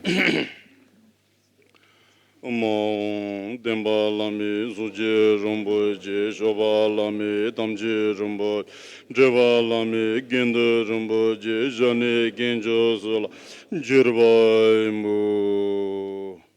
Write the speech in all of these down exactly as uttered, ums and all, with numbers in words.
མ་འོངས་བསྟན་པ་བླ་མེད་གཟུགས་ཅན་རིན་པོ་ཆེ། ཞོགས་པ་བླ་མེད་དམ་ཆོས་རིན་པོ་ཆེ། བགྲོད་པ་བླ་མེད་དགེ་འདུན་རིན་པོ་ཆེ། བཞག་ནས་དཀོན་མཆོག་གསུམ་ལ་གྱུར་པ་ཡིན་པས།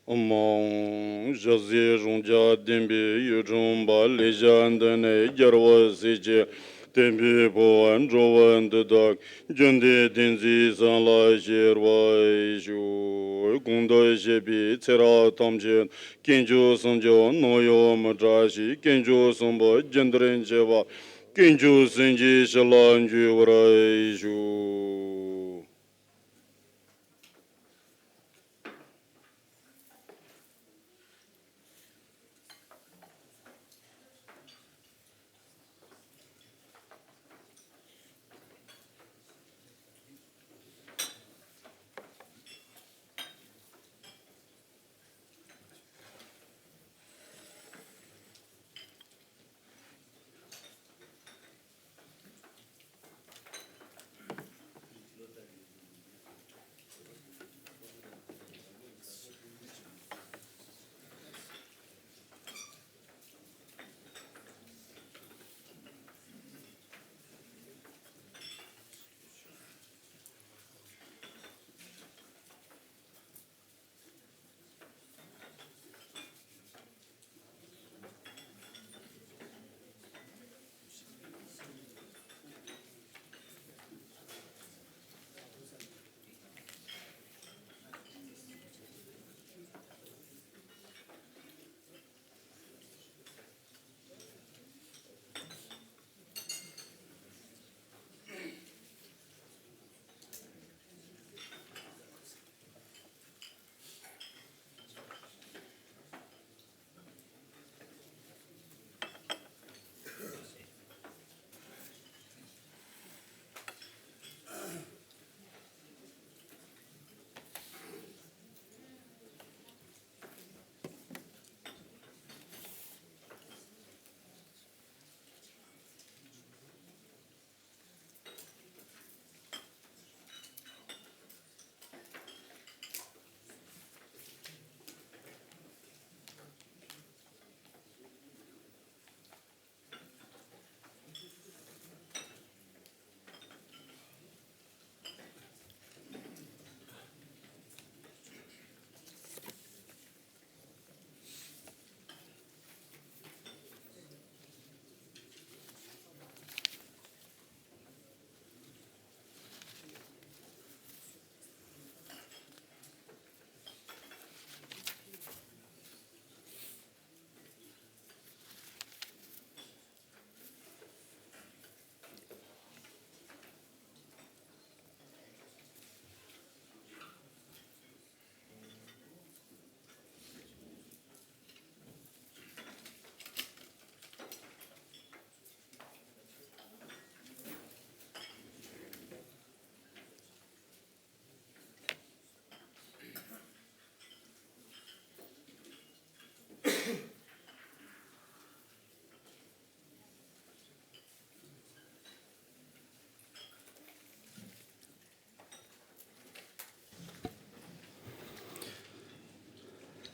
མ་འོངས་ཞྭ་སེར་རོང་ཆ་ལྡན་པའི་ཡུལ་ཁྲིམས་པ་ལེགས་བྱ་འདི་ནས་རྒྱལ་བ་སྲས་བཅས་བསྟན་པའི་འཕོ་བ་འགྲོ་བ་འདི་དག་རྒྱུན་དུ་བསྟན་འཛིན་བཟང་ལ་ཤེས་པར་ཤོག། གོང་དུ་བཤད་པའི་ཚེ་རབས་ཐམས་ཅད་དཀོན་མཆོག་གསུམ་གྱི་ནོར་གཡོག་མི་བཀྲ་ཤིས། དཀོན་མཆོག་གསུམ་པོ་རྒྱུན་དུ་འཆད་པ། དཀོན་མཆོག་སེམས་ཀྱི་ཞི་ལ་འཇུག་པར་ཤོག།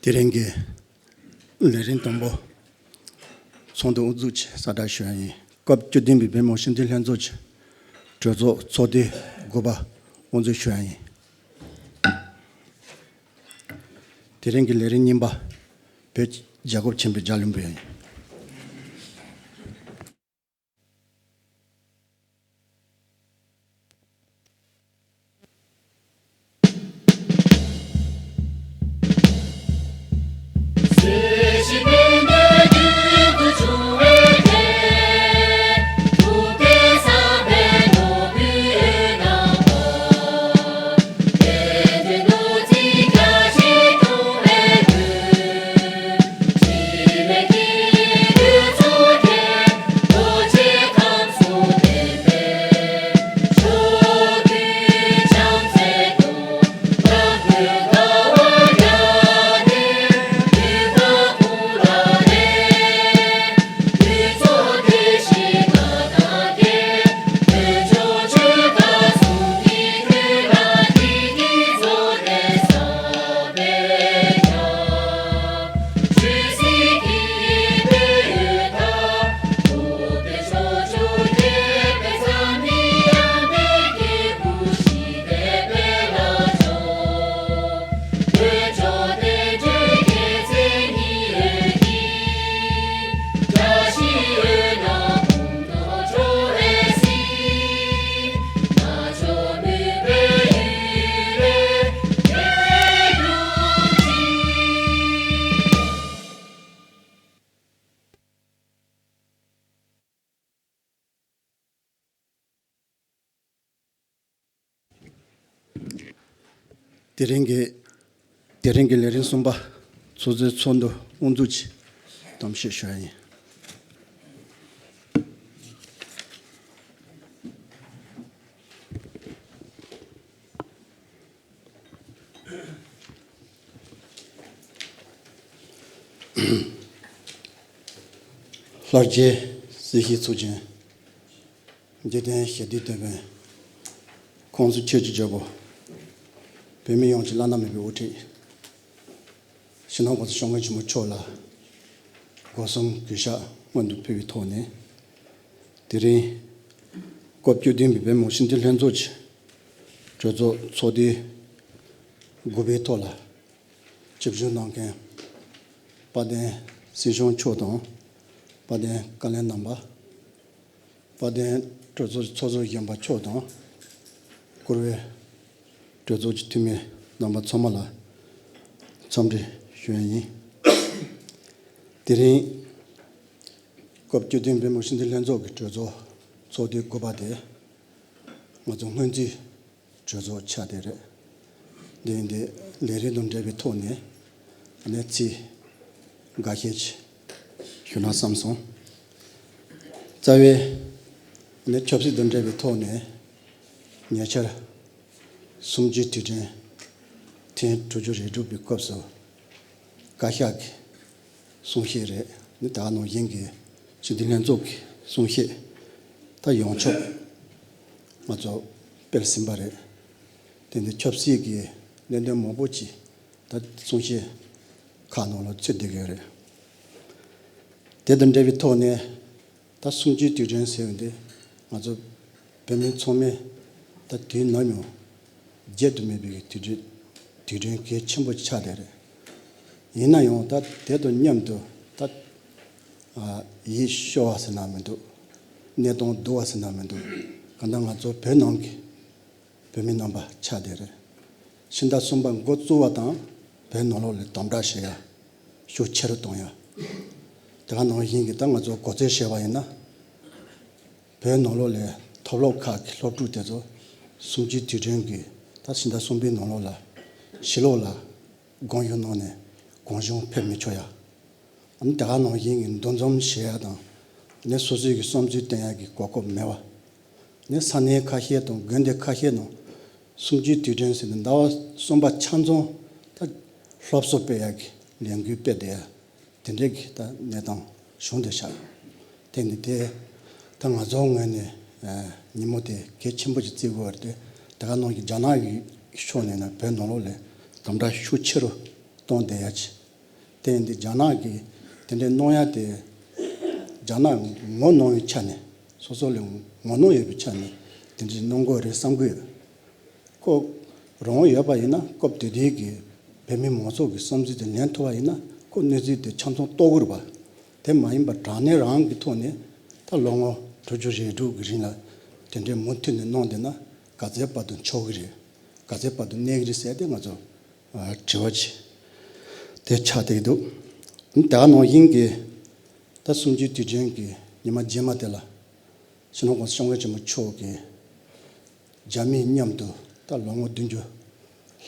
དེ་རིང་གི་ལས་རིམ་དང་པོ་ཚོགས་འདུ་དབུ་འཛུགས་ཀྱི་གསལ་བསྒྲགས་ཞུ་ཡ་ཡིན། སྐབས་བཅུ་བདུན་པའི་བོད་མི་སྤྱི་འཐུས་ལྷན་ཚོགས་ཀྱི་གྲོས་ཚོགས་ཚོགས་དུས་དགུ་པ་དབུ་འཛུགས་ཞུ་ཡ་ཡིན། དེ་རིང་གི་ལས་རིམ་གཉིས་པ། བོད་རྒྱལ་ཁབ་ཆེན་པོའི་རྒྱལ་གླིང་བོད་ཡིན། དེ་རིང་གི་དེ་རིང་གི་ལས་རིམ་གསུམ་པ་ཚོགས་གཙོའི་ཚོགས་འདུ་དབུ་འཛུགས་ཀྱི་གཏམ་བཤད་ཞུ་ཡ་ཡིན། ལྷར་བཅས་སྲིད་ཞིའི་གཙུག་རྒྱན། འཇིག་རྟེན་ཞི་བདེའི་དེད་དཔོན། ཁམས་གསུམ་ཆོས་ཀྱི་རྒྱལ་པོ། བོད་མི་ཡོངས་ཀྱི་བླ་ན་མེད་པའི་དབུ་ཁྲིད། ཕྱི་ནང་གོང་ས་སྐྱབས་མགོན་ཆེན་པོ་མཆོག་ལ་སྒོ་གསུམ་གུས་ཕྱག་སྔོན་དུ་ཕུལ་བའི་ཐོག་ནས། དེ་རིང་སྐབས་བཅུ་བདུན་པའི་བོད་མི་སྤྱི་འཐུས་ལྷན་ཚོགས་ཀྱི་གྲོས་ཚོགས་ཚོགས་དུས་དགུ་པའི་ཐོག་ལ་ཆིབས་བསྒྱུར་གནང་མཁན་དཔལ་ལྡན་སྲིད་སྐྱོང་མཆོག་དང་། དཔལ་ལྡན་བཀའ་བློན་རྣམ་པ། དཔལ་ལྡན་གྲོས་ཚོགས་ཀྱི་ཚོགས་གཙོ་གཞོན་པ་མཆོག་དང་། བཀུར་འོས་གྲོས་ཚོགས་ཀྱི་འཐུས་མི་རྣམ་པ་ཚང་མ་ལ་འཚམས་འདྲི་ཞུ་ཡ་ཡིན། དེ་རིང་སྐབས་བཅུ་བདུན་བོད་མི་སྤྱི་འཐུས་ལྷན་ཚོགས་ཀྱི་གྲོས་ཚོགས་ཚོགས་དུས་དགུ་པ་དེ་ང་ཚོ་སྔོན་རྩིས་གྲོས་ཚོགས་ཆགས་བསྡད་རེད། འདི་ཡིན་དུས་ལས་རིམ་དང་འབྲེལ་བའི་ཐོག་ནས་ཨ་ནི་ཚིག་འགའ་ཤས་ཅིག་ཞུ་ན་བསམ་སོང་། རྩ་བའི་ཨ་ནི་ཆབ་སྲིད་དང་འབྲེལ་བའི་ཐོག་ནས་ཉེ་ཆར་གསུམ་བཅུའི་དུས་དྲན་ཐེངས་དྲུག་ཅུ་རེ་དྲུག་པའི་སྐབས་སུ་བཀའ་ཤག་གི་གསུང་བཤད་རེད། ནི་ད་ག་ནང་བཞིན་གྱི་སྤྱི་འཐུས་ལྷན་ཚོགས་ཀྱི་གསུང་བཤད་ད་ཡོངས་ཁྱབ་ང་ཚོ་སྤེལ་ཟིན་པ་རེད། དེ་ནི་ཆབ་སྲིད་ཀྱི་གནད་དོན་མང་པོ་ཅིག་ད་གསུང་བཤད་ཁག་ནང་ལ་ཚུད་བསྡད་ཀྱི་ཡོད་རེད། དེ་དང་འབྲེལ་བའི་ཐོག་ནས་ད་གསུམ་བཅུའི་དུས་དྲན་ཟེར་བ་འདི་ང་ཚོ་བོད་མི་ཚང་མས་ད་དུས་ནམ་ཡང་བརྗེད་དུ་མེད་པའི་དུས་དྲན་དུས་དྲན་གལ་ཆེན་པོ་ཆགས་བསྡད་རེད། ཡིན་ན་ཡང་ད་དེ་དང་མཉམ་དུ་ད་ཨ་ཡིད་སྐྱོ་བ་ཟེར་ན་མི་འདུག་གནས་སྟངས་སྡུག་པ་ཟེར་ན་མི་འདུག་གང་ལྟར་ང་ཚོ་བོད་ནང་གི་བོད་མི་རྣམ་པ་ཆགས་བསྡད་རེད། ཕྱི་ཟླ་གསུམ་པ་འགོ་བཙུགས་པ་དང་བོད་ནང་ལོགས་ལ་དམ་དྲག་བྱེད་ཡ་ཤུགས་ཆེ་རུ་གཏོང་ཡ། དེ་ག་ནང་བཞིན་གྱི་ད་ང་ཚོ་གོ་ཚོད་བྱས་པ་ཡིན་ན། བོད་ནང་ལོགས་ལ་མཐོ་སློབ་ཁག་གི་སློབ་ཕྲུག་དེ་ཚོ་གསུམ་བཅུའི་དུས་དྲན་གྱི་ད་ཕྱི་ཟླ་གསུམ་པའི་ནང་ལོགས་ལ་ཕྱི་ལོགས་ལ་དགོངས་ཞུ་གནང་ནས་གང་བྱུང་ཕེབས་མི་ཆོག་ཡ། ཨ་ནི་དེ་ག་ནང་བཞིན་གྱི་འདུ་འཛོམས་བྱེད་ཡ་དང་། ཨ་ནི་སོ་སོའི་གི་བསམ་ཚུལ་བསྟན་ཡ་གི་གོ་སྐབས་མེད་པ། ཨ་ནི་ས་གནས་ཁ་ཤས་དང་དགོན་སྡེ་ཁ་ཤས་ནང་གསུམ་བཅུའི་དུས་དྲན་ཟེར་ནས་ཟླ་བ་གསུམ་པ་ཆ་ཚང་ད་སློབ་གསོ་སྤེལ་ཡ་གི་ལས་འགུལ་སྤེལ་བསྡད་ཡ། དེ་འདྲའི་གི་ད་གནས་སྟངས་བྱུང་བསྡད་ཤག་དེ་ནི་དེ་ད་ང་ཚོའི་ངོས་ནས་ཨ་ཉིན་མོ་དེ་གལ་ཆེན་པོ་ཞིག་བརྩི་དགོས་པ་རེད་དེ། དེ་ག་ནང་བཞིན་རྒྱ་ནག་གི་ཕྱོགས་ནས་ན་བོད་ནང་ལོགས་ལ་དམ་དྲག་ཤུགས་ཆེ་རུ་གཏོང་བསྡད་ཡ་ཅིག་དེ་ཡིན་དུས་རྒྱ་ནག་གིས་དེ་འདྲའི་གནང་ཡ་དེ་རྒྱ་ནག་ངོ་གནོང་བའི་ཆ་ནས། སོ་སོ་ལ་ངོ་གནོང་ཡོད་པའི་ཆ་ནས་དེ་འདྲའི་གནང་དགོས་རེད་བསམ་གྱི་ཡོད། ཁོ་རང་ཡོད་པ་ཡིན་ན། སྐབས་དེ་དུས་ཀྱི་བོད་མི་མང་ཚོགས་ཀྱི་བསམ་ཚུལ་དེ་ལེན་ཐུབ་པ་ཡིན་ན། ཁོ་གནས་ཚུལ་དེ་ཆ་ཚང་རྟོགས་ཀྱི་རེད་པ། དེ་མ་ཡིན་པར་དྲང་གནས་རང་གི་ཐོག་ནས་ད་ལོ་ངོ་དྲུག་ཅུ་རེ་དྲུག་གི་རིང་ལ་དེ་འདྲའི་མུ་མཐུད་ནས་གནང་བསྡད་ན་ག་ཚད་བར་དུ་ཆོག་གི་རེད། ག་ཚད་བར་དུ་གནས་ཀྱི་རེད་ཟེར་ཏེ་ང་ཚོ་ཨ་དྲི་བ་ཅིག་དེ་ཆགས་བསྡད་ཀྱི་འདུག་ད་ག་ནང་བཞིན་གྱི་ད་གསུམ་བཅུའི་དུས་དྲན་གྱི་ཉི་མ་རྗེས་མ་དེ་ལ་སྤྱི་ནོར་༸གོང་ས་༸སྐྱབས་མགོན་ཆེན་པོ་མཆོག་གིས་རྒྱ་མི་མཉམ་དུ་ད་ལོ་ངོ་བདུན་ཅུ་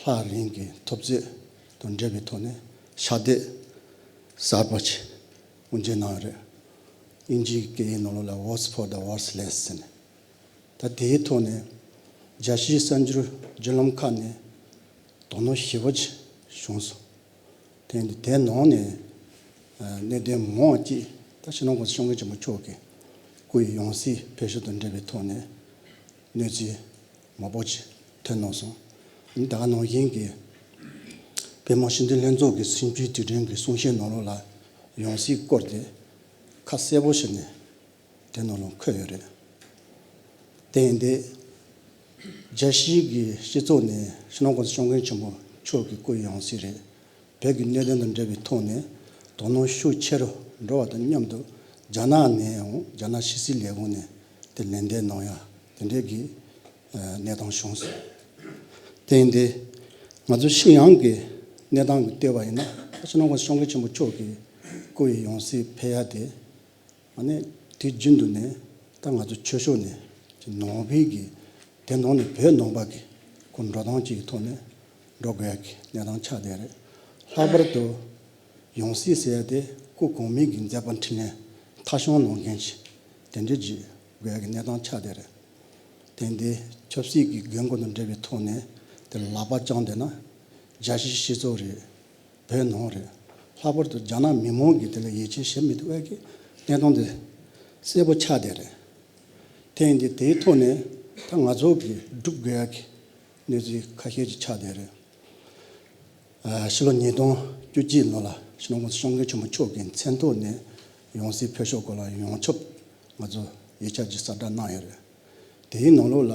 ལྷག་རིང་གི་འཐབ་རྩོད་དང་འབྲེལ་བའི་ཐོག་ནས་ཕྱག་དེབ་གསར་པ་ཅིག་དབུ་འབྱེད་གནང་ཡོད་རེད། དབྱིན་ཇིའི་སྐད་ཡིག་ནང་ལོགས་ལ་Voice for the Voiceless ཟེར་ནས། ད་དེའི་ཐོག་ནས་རྒྱལ་སྤྱིའི་གསར་འགྱུར་བརྒྱུད་ལམ་ཁག་ནས་དོ་སྣང་ཞེ་པོ་ཅིག་བྱུང་སོང་། དེ་ཡིན་དུས་དེའི་ནང་ནས་ཨ་གནད་དོན་མང་པོ་ཅིག་ད་སྤྱི་ནོར་༸གོང་ས་༸སྐྱབས་མགོན་ཆེན་པོ་མཆོག་གི་སྐུ་ཡི་ཡང་སྲིད་ཕེབས་ཕྱོགས་དང་འབྲེལ་བའི་ཐོག་ནས་གནས་ཚུལ་མང་པོ་ཅིག་ཐོན་གནང་སོང་། ད་ག་ནང་བཞིན་གྱི་བོད་མི་སྤྱི་འཐུས་ལྷན་ཚོགས་ཀྱི་གསུམ་བཅུའི་དུས་དྲན་གྱི་གསུང་བཤད་ནང་ལོགས་ལ་ཡང་སྲིད་སྐོར་དེ་ཁ་གསལ་པོ་བྱས་ནས་དེ་ནང་ལ་འཁོད་ཡོད་རེད། དེ་ཡིན་དུས་རྒྱལ་སྤྱིའི་གི་སྤྱི་ཚོགས་ནས་སྤྱི་ནོར་༸གོང་ས་༸སྐྱབས་མགོན་ཆེན་པོ་མཆོག་གི་སྐུ་ཡི་ཡང་སྲིད་རེད། བོད་ཀྱི་གནད་དོན་དང་འབྲེལ་བའི་ཐོག་ནས་དོ་སྣང་ཤུགས་ཆེ་རུ་འགྲོ་བ་དང་མཉམ་དུ། རྒྱ་ནག་ནས་ཡང་རྒྱ་ནག་ཕྱི་སྲིད་ལས་ཁུངས་ནས་དེ་ལན་འདེབས་གནང་ཡ་དེ་འདྲའི་གི་ཨ་གནས་སྟངས་བྱུང་སོང་། དེ་ཡིན་དུས་ང་ཚོ་ཕྱི་ཡོང་གི་གནས་སྟངས་ཀྱི་ལྟོས་པ་ཡིན་ན། སྤྱི་ནོར་༸གོང་ས་༸སྐྱབས་མགོན་ཆེན་པོ་མཆོག་གི་སྐུ་ཡི་ཡང་སྲིད་ཕེབས་ཡ་དེ་ཨ་ནི་དུས་རྒྱུན་དུ་ནས་ད་ང་ཚོ་ཆོས་ཕྱོགས་ནས་ཀྱི་ནང་པའི་གི་དེ་ནང་ནས་བོད་ནང་པ་གི་ཁོ་འགྲོ་སྟངས་ཅིག་གི་ཐོག་ནས་འགྲོ་དགོས་ཡ་གི་གནས་སྟངས་ཆགས་བསྡད་རེད། ལྷག་པར་དུ་ཡང་སྲིད་ཟེར་ཡ་དེ་སྐུ་གོང་མའི་གི་མཛད་པ་འཕྲིན་ལས་མཐའ་སྐྱོང་གནང་མཁན་ཅིག་དེ་འདྲ་ཅིག་དགོས་ཡ་གི་གནས་སྟངས་ཆགས་བསྡད་རེད། དེ་འདི་ཆབ་སྲིད་ཀྱི་དགོས་མཁོ་དང་འབྲེལ་བའི་ཐོག་ནས་དེ་ལག་པ་བརྐྱངས་བསྡད་ན། རྒྱལ་སྤྱིའི་སྤྱི་ཚོགས་རེད། བོད་ནང་རེད། ལྷག་པར་དུ་རྒྱ་ནག་མི་མང་གིས་དེ་ལ་ཡིད་ཆེས་བྱེད་མི་ཐུབ་པའི་གི་གནས་སྟངས་དེ་གསལ་པོ་ཆགས་བསྡད་རེད། དེ་ཡིན་དུས་དེའི་ཐོག་ནས་ད་ང་ཚོ་གིས་སྒྲུབ་དགོས་ཡ་གི་གནས་ཚུལ་ཁ་ཤས་ཅིག་ཆགས་བསྡད་རེད། ཨ་ཕྱི་ལོ་ཉིས་སྟོང་བཅུ་གཅིག་ནང་ལ་སྤྱི་ནོར་༸གོང་ས་༸སྐྱབས་མགོན་ཆེན་པོ་མཆོག་གི་མཚན་ཐོག་ནས་ཡང་སྲིད་ཕེབས་ཕྱོགས་སྐོར་ལ་ཡོངས་ཁྱབ་ང་ཚོ་ཡིག་ཆ་ཅིག་གསལ་བསྒྲགས་གནང་ཡོད་རེད། དེའི་ནང་ལོགས་ལ་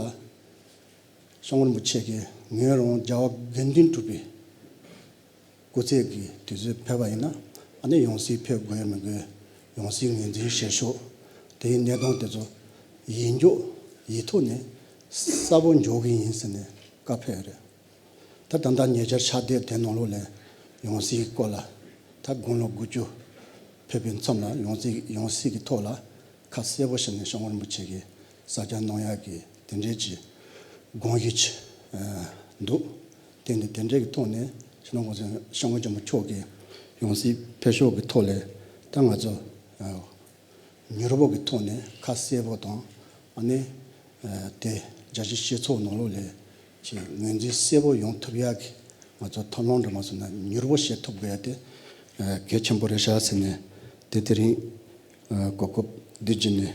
སྐྱབས་མགོན་རིན་པོ་ཆེ་གིས་ངོས་རང་རྒྱལ་བ་དགེ་འདུན་གྲུབ་པའི་སྐུ་ཚེ་གི་དུས་ཚོད་ཕེབས་པ་ཡིན་ན། ཨ་ནི་ཡང་སྲིད་ཕེབས་དགོས་མི་དགོས། ཡང་སྲིད་ངོས་འཛིན་བྱེད་ཕྱོགས་དེའི་གནས་སྟངས་དེ་ཚོ་ཡིག་འཇོག་ཡིག་ཐོག་ནས་གསལ་པོ་འཇོག་གི་ཡིན་ཟེར་ནས་བཀའ་ཕེབས་རེད། ད་ད་ལྟ་ཉེ་ཆར་ཕྱག་དེབ་དེ་ནང་ལོགས་ལ་ཡང་སྲིད་སྐོར་ལ་ད་དགུང་ལོ་དགུ་བཅུ་ཕེབས་པའི་མཚམས་ལ་ཡང་སྲིད་ཡང་སྲིད་ཀྱི་ཐོག་ལ་ཁ་གསལ་པོ་བྱས་ནས་སྐྱབས་མགོན་རིན་པོ་ཆེ་གིས་གསལ་བསྒྲགས་གནང་ཡག་གི་དེ་འདྲའི་ཅིག་དགོངས་གཞི་ཅིག་ཨ་འདུག་དེ་ནི་དེ་འདྲའི་གི་ཐོག་ནས་སྤྱི་ནོར་༸གོང་ས་༸སྐྱབས་མགོན་ཆེན་པོ་མཆོག་གི་ཡང་སྲིད་ཕེབས་ཕྱོགས་ཀྱི་ཐོག་ལ་ད་ང་ཚོ་ཨ་མྱུར་པོ་གི་ཐོག་ནས་ཁ་གསལ་པོ་དང་། ཨ་ནི་ཨ་དེ་རྒྱལ་སྤྱིའི་སྤྱི་ཚོགས་ནང་ལོགས་ལ་ཅིག་ངོས་འཛིན་གསལ་པོ་ཡོང་ཐུབ་ཡག་གི་ང་ཚོ་ཐབས་ལམ་འདྲ་མ་བཟོས་ན་མྱུར་པོ་བྱེད་ཐུབ་དགོས་ཡ་དེ་ཨ་གལ་ཆེན་པོ་རེད་ཤག་ཟེར་ནས་དེ་དེ་རིང་ཨ་གོ་སྐབས་འདི་བརྒྱུད་ནས་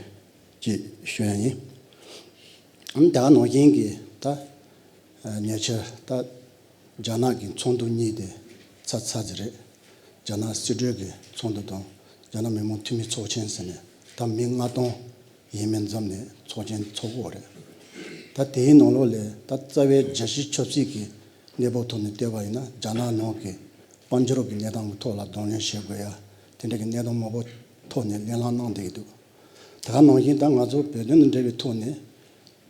ཅིག་ཞུ་ཡ་ཡིན། ཨ་ནི་ད་ག་ནང་བཞིན་གྱི་ད་ཨ་ཉེ་ཆར་ད་རྒྱ་ནག་གི་ཚོགས་འདུ་གཉིས་དེ་ཚར་ཚར་ཟིན་རེད། རྒྱ་ནག་སྲིད་གྲོས་ཀྱི་ཚོགས་འདུ་དང་རྒྱ་ནག་མི་མང་འཐུས་མི་ཚོགས་ཆེན་ཟེར་ནས་ད་མི་ལྔ་སྟོང་ཡས་མས་འཛོམས་ནས་ཚོགས་ཆེན་ཚོགས་ཀྱི་ཡོད་རེད། ད་དེའི་ནང་ལོགས་ལ་ད་རྩ་བའི་རྒྱལ་སྤྱིའི་ཆབ་སྲིད་ཀྱི་གནས་བབ་ཐོག་ནས་བལྟས་པ་ཡིན་ན། རྒྱ་ནག་ནང་གི་དཔལ་འབྱོར་གྱི་གནས་སྟངས་ཀྱི་ཐོག་ལ་གདོང་ལེན་བྱེད་དགོས་ཡ་དེ་འདྲ་གི་གནས་སྟངས་མང་པོ་ཐོག་ནས་གླེང་སློང་གནང་བསྡད་ཀྱི་འདུག་ད་ག་ནང་བཞིན་ད་ང་ཚོ་བོད་དོན་དང་འབྲེལ་བའི་ཐོག་ནས་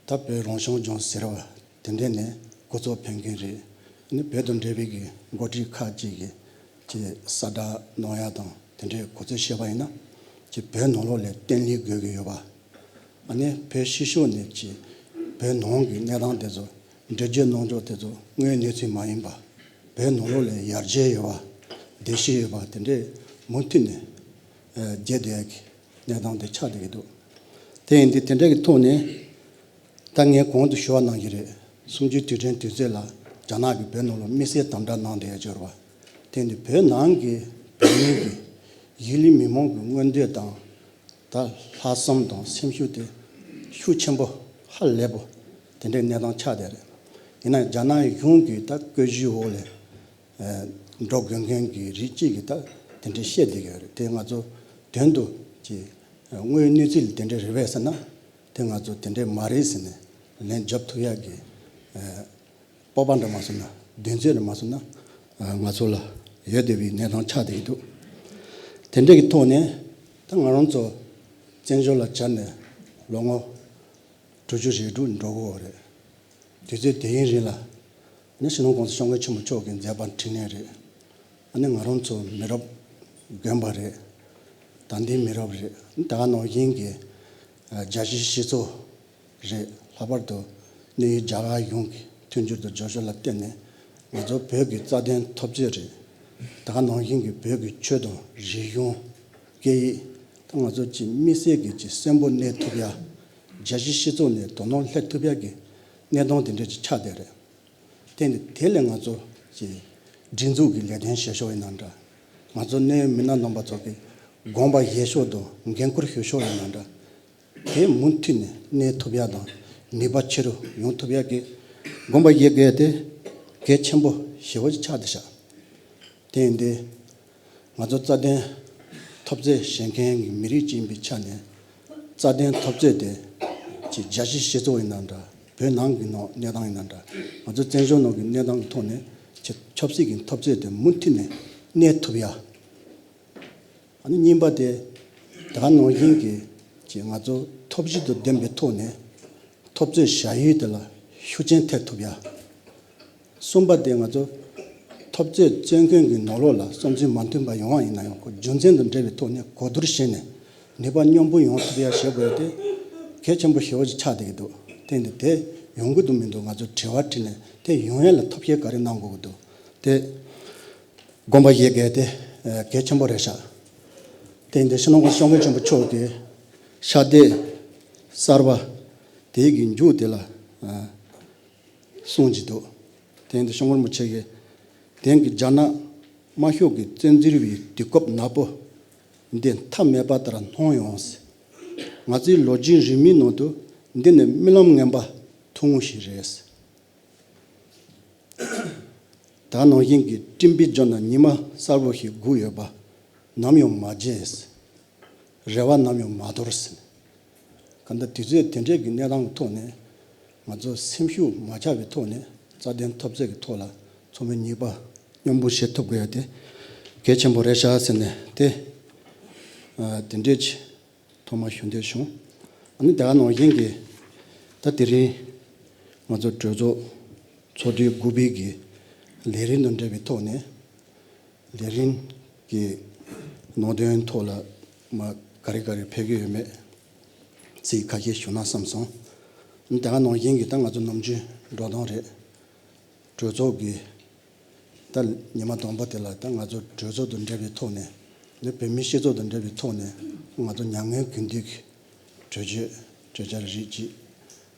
ད་བོད་རང་སྐྱོང་ལྗོངས་ཟེར་བ་དེ་འདྲ་ནས་འགོ་ཚུགས་ཕེབས་མཁན་རེད། ཨ་ནི་བོད་དང་འབྲེལ་བའི་གི་འགོ་ཁྲིད་ཁག་ཅིག་གིས་ཅིག་གསལ་བསྒྲགས་གནང་ཡ་དང་དེ་འདྲའི་གོ་ཚུལ་བཤད་པ་ཡིན་ན། ཅིག་བོད་ནང་ལོགས་ལ་བརྟན་ལྷིང་དགོས་ཀྱི་ཡོད་པ། ཨ་ནི་བོད་ཕྱི་ཕྱོགས་ནས་ཅིག་བོད་ནང་གི་གནས་སྟངས་དེ་ཚོ་འགྲེལ་བརྗོད་གནང་ཕྱོགས་དེ་ཚོ་དངོས་གནས་ཚུལ་མ་ཡིན་པ། བོད་ནང་ལོགས་ལ་ཡར་རྒྱས་ཡོད་པ། བདེ་སྐྱིད་ཡོད་པ་དེ་འདྲའི་མུ་མཐུད་ནས་ཨ་རྒྱས་བསྡད་ཡ་གི་གནས་སྟངས་དེ་ཆགས་བསྡད་ཀྱི་འདུག་དེ་ཡིན་དུས་དེ་འདྲ་གི་ཐོག་ནས་ད་ངས་གོང་དུ་ཞུ་བ་གནང་གི་རེད། གསུམ་བཅུའི་དུས་དྲན་དུས་ཚོད་ལ་རྒྱ་ནག་གིས་བོད་ནང་ལ་དམིགས་བསལ་དམ་དྲག་གནང་བསྡད་ཡ་ཅིག་ཡོད་རེད་པ། དེ་ཡིན་དུས་བོད་ནང་གི་བོད་མི་གི་ཡུལ་མི་མི་མང་གི་མངོན་འདོད་དང་། ད་ལྷག་བསམ་དང་སེམས་ཤུགས་དེ་ཤུགས་ཆེན་པོ་ཧ་ལས་པོ་དེ་འདྲའི་གནས་སྟངས་ཆགས་བསྡད་རེད། ཡིན་ན་རྒྱ་ནག་གཞུང་གི་ད་བཀོད་ཇུས་འོག་ལ་ཨ་འགྲོ་དགོས་མཁན་གྱི་རིགས་གཅིག་གི་ད་ དེ་འདྲའི་བཤད་བསྡད་ཀྱི་ཡོད་རེད། དེ་ང་ཚོ་དོན་དུ་ཅིག་དངོས་ཡོད་གནས་ཚུལ་དེ་འདྲ་རེད་པས་ཟེར་ན། དེ་ང་ཚོ་དེ་འདྲ་མ་རེད་ཟེར་ནས་ལན་རྒྱབ་ཐུབ་ཡག་གི་སྤོབས་པ་འདྲ་མ་སོང་ན། གདེང་ཚོད་འདྲ་མ་སོང་ན། ང་ཚོ་ལ་ཡོད་བསྡད་པའི་གནས་སྟངས་ཆགས་བསྡད་ཀྱི་འདུག་དེ་འདྲ་གི་ཐོག་ནས་ད་ང་རང་ཚོ་བཙན་བྱོལ་ལ་བཅར་ནས་ལོ་ངོ་དྲུག་ཅུ་རེ་དྲུག་འགྲོ་གི་ཡོད་རེད། དུས་ཚོད་དེའི་རིང་ལ་ནི་སྤྱི་ནོར་༸གོང་ས་༸སྐྱབས་མགོན་ཆེན་པོ་མཆོག་གི་མཛད་པ་འཕྲིན་ལས་རེད། ཨ་ནི་ང་རང་ཚོ་མི་རབས་རྒན་པ་རེད། ད་ལྟའི་མི་རབས་རེད། ད་ག་ནང་བཞིན་གྱི་རྒྱལ་སྤྱིའི་སྤྱི་ཚོགས་རེད། ལྷག་པར་དུ་གནས་ཡུལ་རྒྱ་གར་གཞུང་གི་མཐུན་འགྱུར་དང་རྒྱབ་སྐྱོར་ལ་བརྟེན་ནས་ང་ཚོ་བོད་ཀྱི་རྩ་དོན་འཐབ་རྩོད་རེད། ད་ག་ནང་བཞིན་གྱི་བོད་ཀྱི་ཆོས་དང་རིག་གཞུང་། སྐད་ཡིག་ད་ང་ཚོ་ཅིག་དམིགས་བསལ་གྱི་ཅིག་གསོན་པོ་གནས་ཐུབ་ཡ། རྒྱལ་སྤྱིའི་སྤྱི་ཚོགས་ནས་དོ་སྣང་སླེབས་ཐུབ་ཡ་གི་གནས་སྟངས་དེ་འདྲ་ཅིག་ཆགས་བསྡད་རེད། དེ་ནི་དེ་ལས་ང་ཚོ་ཅིག་སྒྲིག་འཛུགས་ཀྱི་ལས་དོན་བྱེད་ཕྱོགས་ཡིན་ན་འདྲ། ང་ཚོ་གནད་ཡོད་མི་སྣ་རྣམ་པ་ཚོ་གི་དགོངས་པ་བཞེས་ཕྱོགས་དང་འགན་ཁུར་ཞུ་ཕྱོགས་ཡིན་ན་འདྲ། དེ་མུ་མཐུད་ནས་གནས་ཐུབ་ཡ་དང་ནུས་པ་ཆེ་རུ་ཡོང་ཐུབ་ཡ་གི་དགོངས་པ་བཞེས་དགོས་དེ་གལ་ཆེན་པོ་ཞེ་པོ་ཅིག་ཆགས་བསྡད་ཤག་དེ་ཡིན་དུས། ང་ཚོ་རྩ་དོན་འཐབ་རྩོད་བྱེད་མཁན་གྱི་མི་རིགས་ཅིག་ཡིན་པའི་ཆ་ནས། རྩ་དོན་འཐབ་རྩོད་དེ་ཅིག་རྒྱལ་སྤྱིའི་སྤྱི་ཚོགས་ཡིན་ན་འདྲ། བོད་ནང་གི་ནང་གནས་སྟངས་ཡིན་ན་འདྲ། ང་ཚོ་བཙན་བྱོལ་ནང་གི་གནས་སྟངས་ཀྱི་ཐོག་ནས་ཅིག་ཆབ་སྲིད་ཀྱི་འཐབ་རྩོད་དེ་མུ་མཐུད་ནས་གནས་ཐུབ་ཡ། ཨ་ནི་གཉིས་པ་དེ་ད་ག་ནང་བཞིན་གྱི་ཅིག་ང་ཚོ་ཐབས་ཇུས་དང་ལྡན་པའི་ཐོག་ནས། འཐབ་རྩོད་བྱ་ཡུལ་དེ་ལ་ཤུགས་རྐྱེན་ཐེབས་ཐུབ་ཡ། གསུམ་པ་དེ་ང་ཚོ་འཐབ་རྩོད་རྩོད་མཁན་གྱི་ནང་ལོགས་ལ་བསམ་ཚུལ་མ་མཐུན་པ་ཡོང་བ་ཡིན་ན་ཡང་། ཁོ་རྒྱུ་མཚན་དང་འབྲེལ་བའི་ཐོག་ནས་གོ་བསྡུར་བྱས་ནས་ནུས་པ་མཉམ་སྤུངས་ཡོང་ཐུབ་ཡ་བྱེད་དགོས་དེ་གལ་ཆེན་པོ་ཞེ་པོ་ཅིག་ཆགས་བསྡད་ཀྱི་འདུག་དེ་འདི་དེ་ཡོང་གི་འདུག་མི་འདུག་ང་ཚོ་དྲི་བ་དྲིས་ནས་དེ་ཡོང་ཡ་ལ་ཐབས་ཤེས་ག་རེ་གནང་དགོས་ཀྱི་འདུག་དེ་དགོངས་པ་བཞེས་དགོས་དེ་གལ་ཆེན་པོ་རེད་ཤག་དེ་འདི་སྤྱི་ནོར་༸གོང་ས་༸སྐྱབས་མགོན་ཆེན་པོ་མཆོག་གི་ཕྱག་དེབ་གསར་པ་དེ་གི་མཇུག་དེ་ལ། གསུངས་ཀྱི་འདུག་དེ་ཡིན་དུས་༸སྐྱབས་མགོན་རིན་པོ་ཆེ་གིས། དེང་གི་རྒྱ་ནག་དམར་ཤོག་གིས་བཙན་འཛུལ་བའི་དུས་སྐབས་ནག་པོ་འདི་མཐའ་མེད་པ་ལྟར་སྣང་ཡོང་། ང་ཚོའི་ལོ་རྒྱུས་རིང་མོའི་ནང་དུ་འདི་ནི་རྨི་ལམ་ངན་པ་ཐུང་ངུ་ཞིག་རེད། ད་ནང་བཞིན་གྱི་སྤྲིན་པའི་རྒྱབ་ན་ཉི་མ་གསལ་པོ་ཞིག་སྒུག་ཡོད་པ་ནམ་ཡང་མ་བརྗེད། རེ་བ་ནམ་ཡང་མ་དོར་ཟིན། གང་ལྟར་དུས་ཚོད་དེ་འདྲའི་གི་གནས་སྟངས་ཀྱི་ཐོག་ནས་ང་ཚོ་སེམས་ཤུགས་མ་ཆག་པའི་ཐོག་ནས་རྩ་དོན་འཐབ་རྩོད་ཀྱི་ཐོག་ལ་ཚང་མས་ནུས་པ་མཉམ་སྤུངས་བྱེད་ཐུབ་དགོས་ཡ་དེ་གལ་ཆེན་པོ་རེད་ཤག་ཟེར་ནས་དེ་ཨ་དེ་འདྲའི་ཆེ་ཐོག་མ་ཞུ་འདོད་བྱུང་། ཨ་ནི་ད་ག་ནང་བཞིན་གྱི་ད་དེ་རིང་ང་ཚོ་གྲོས་ཚོགས་ཚོགས་དུས་དགུ་པའི་གི་ལས་རིམ་དང་འབྲེལ་བའི་ཐོག་ནས། ལས་རིམ་གྱི་ནང་དོན་ཐོག་ལ་མ་ག་རེ་ག་རེ་ཕེབས་ཀྱི་ཡོད་མེད་ཚིག་ཁ་ཤས་ཞུ་ན་བསམ་སོང་། ད་ག་ནང་བཞིན་གྱི་ད་ང་ཚོ་ནམ་རྒྱུན་འགྲོ་སྟངས་རེད། གྲོས་ཚོགས་ཀྱི་ད་ཉི་མ་དང་པོ་དེ་ལ་ད་ང་ཚོ་གྲོས་ཚོགས་དང་འབྲེལ་བའི་ཐོག་ནས་ནི་བོད་མིའི་སྤྱི་ཚོགས་དང་འབྲེལ་བའི་ཐོག་ནས་ང་ཚོ་མྱ་ངན་གུས་འདུད་ཀྱི་གྲོས་ཆོད་གྲོས་འཆར་རིགས་གཅིག་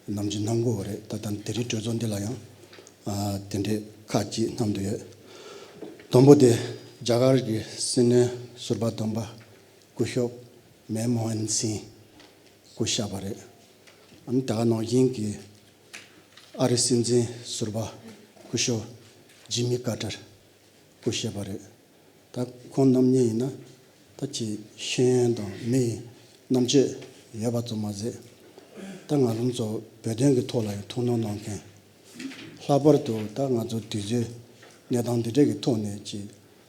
ནམ་རྒྱུན་གནང་གི་ཡོད་རེད། ད་ལྟ་དེ་རིང་གྲོས་ཚོགས་འདི་ལ་ཡང་ཨ་དེ་འདྲའི་ཁག་ཅིག་བསྣམས་བསྡད་ཡོད། དང་པོ་དེ་རྒྱ་གར་གྱི་སྲིད་བློན་ཟུར་པ་དམ་པ་སྐུ་ཞབས་མན་མོ་ཧན་སིང་སྐུ་གཤེགས་པ་རེད། ཨ་ནི་ད་ག་ནང་བཞིན་གྱི་ཨ་རིའི་སྲིད་འཛིན་ཟུར་པ་སྐུ་ཞབས་ཇི་མི་ཀར་ཏར་སྐུ་གཤེགས་པ་རེད། ད་ཁོང་རྣམ་གཉིས་ཡིན་ན་ད་ཅིག་ཤེས་ཡོན་དང་མི་ཡི་རྣམ་དཔྱོད་ཡོད་པ་ཙམ་མ་ཟད། ད་ང་རང་ཚོ་བོད་དོན་གྱི་ཐོག་ལ་ཡང་ཐུགས་སྣང་གནང་མཁན། ལྷག་པར་དུ་ད་ང་ཚོ་དུས་ཚོད་གནས་སྟངས་འདི་འདྲ་གི་ཐོག་ནས་ཅིག་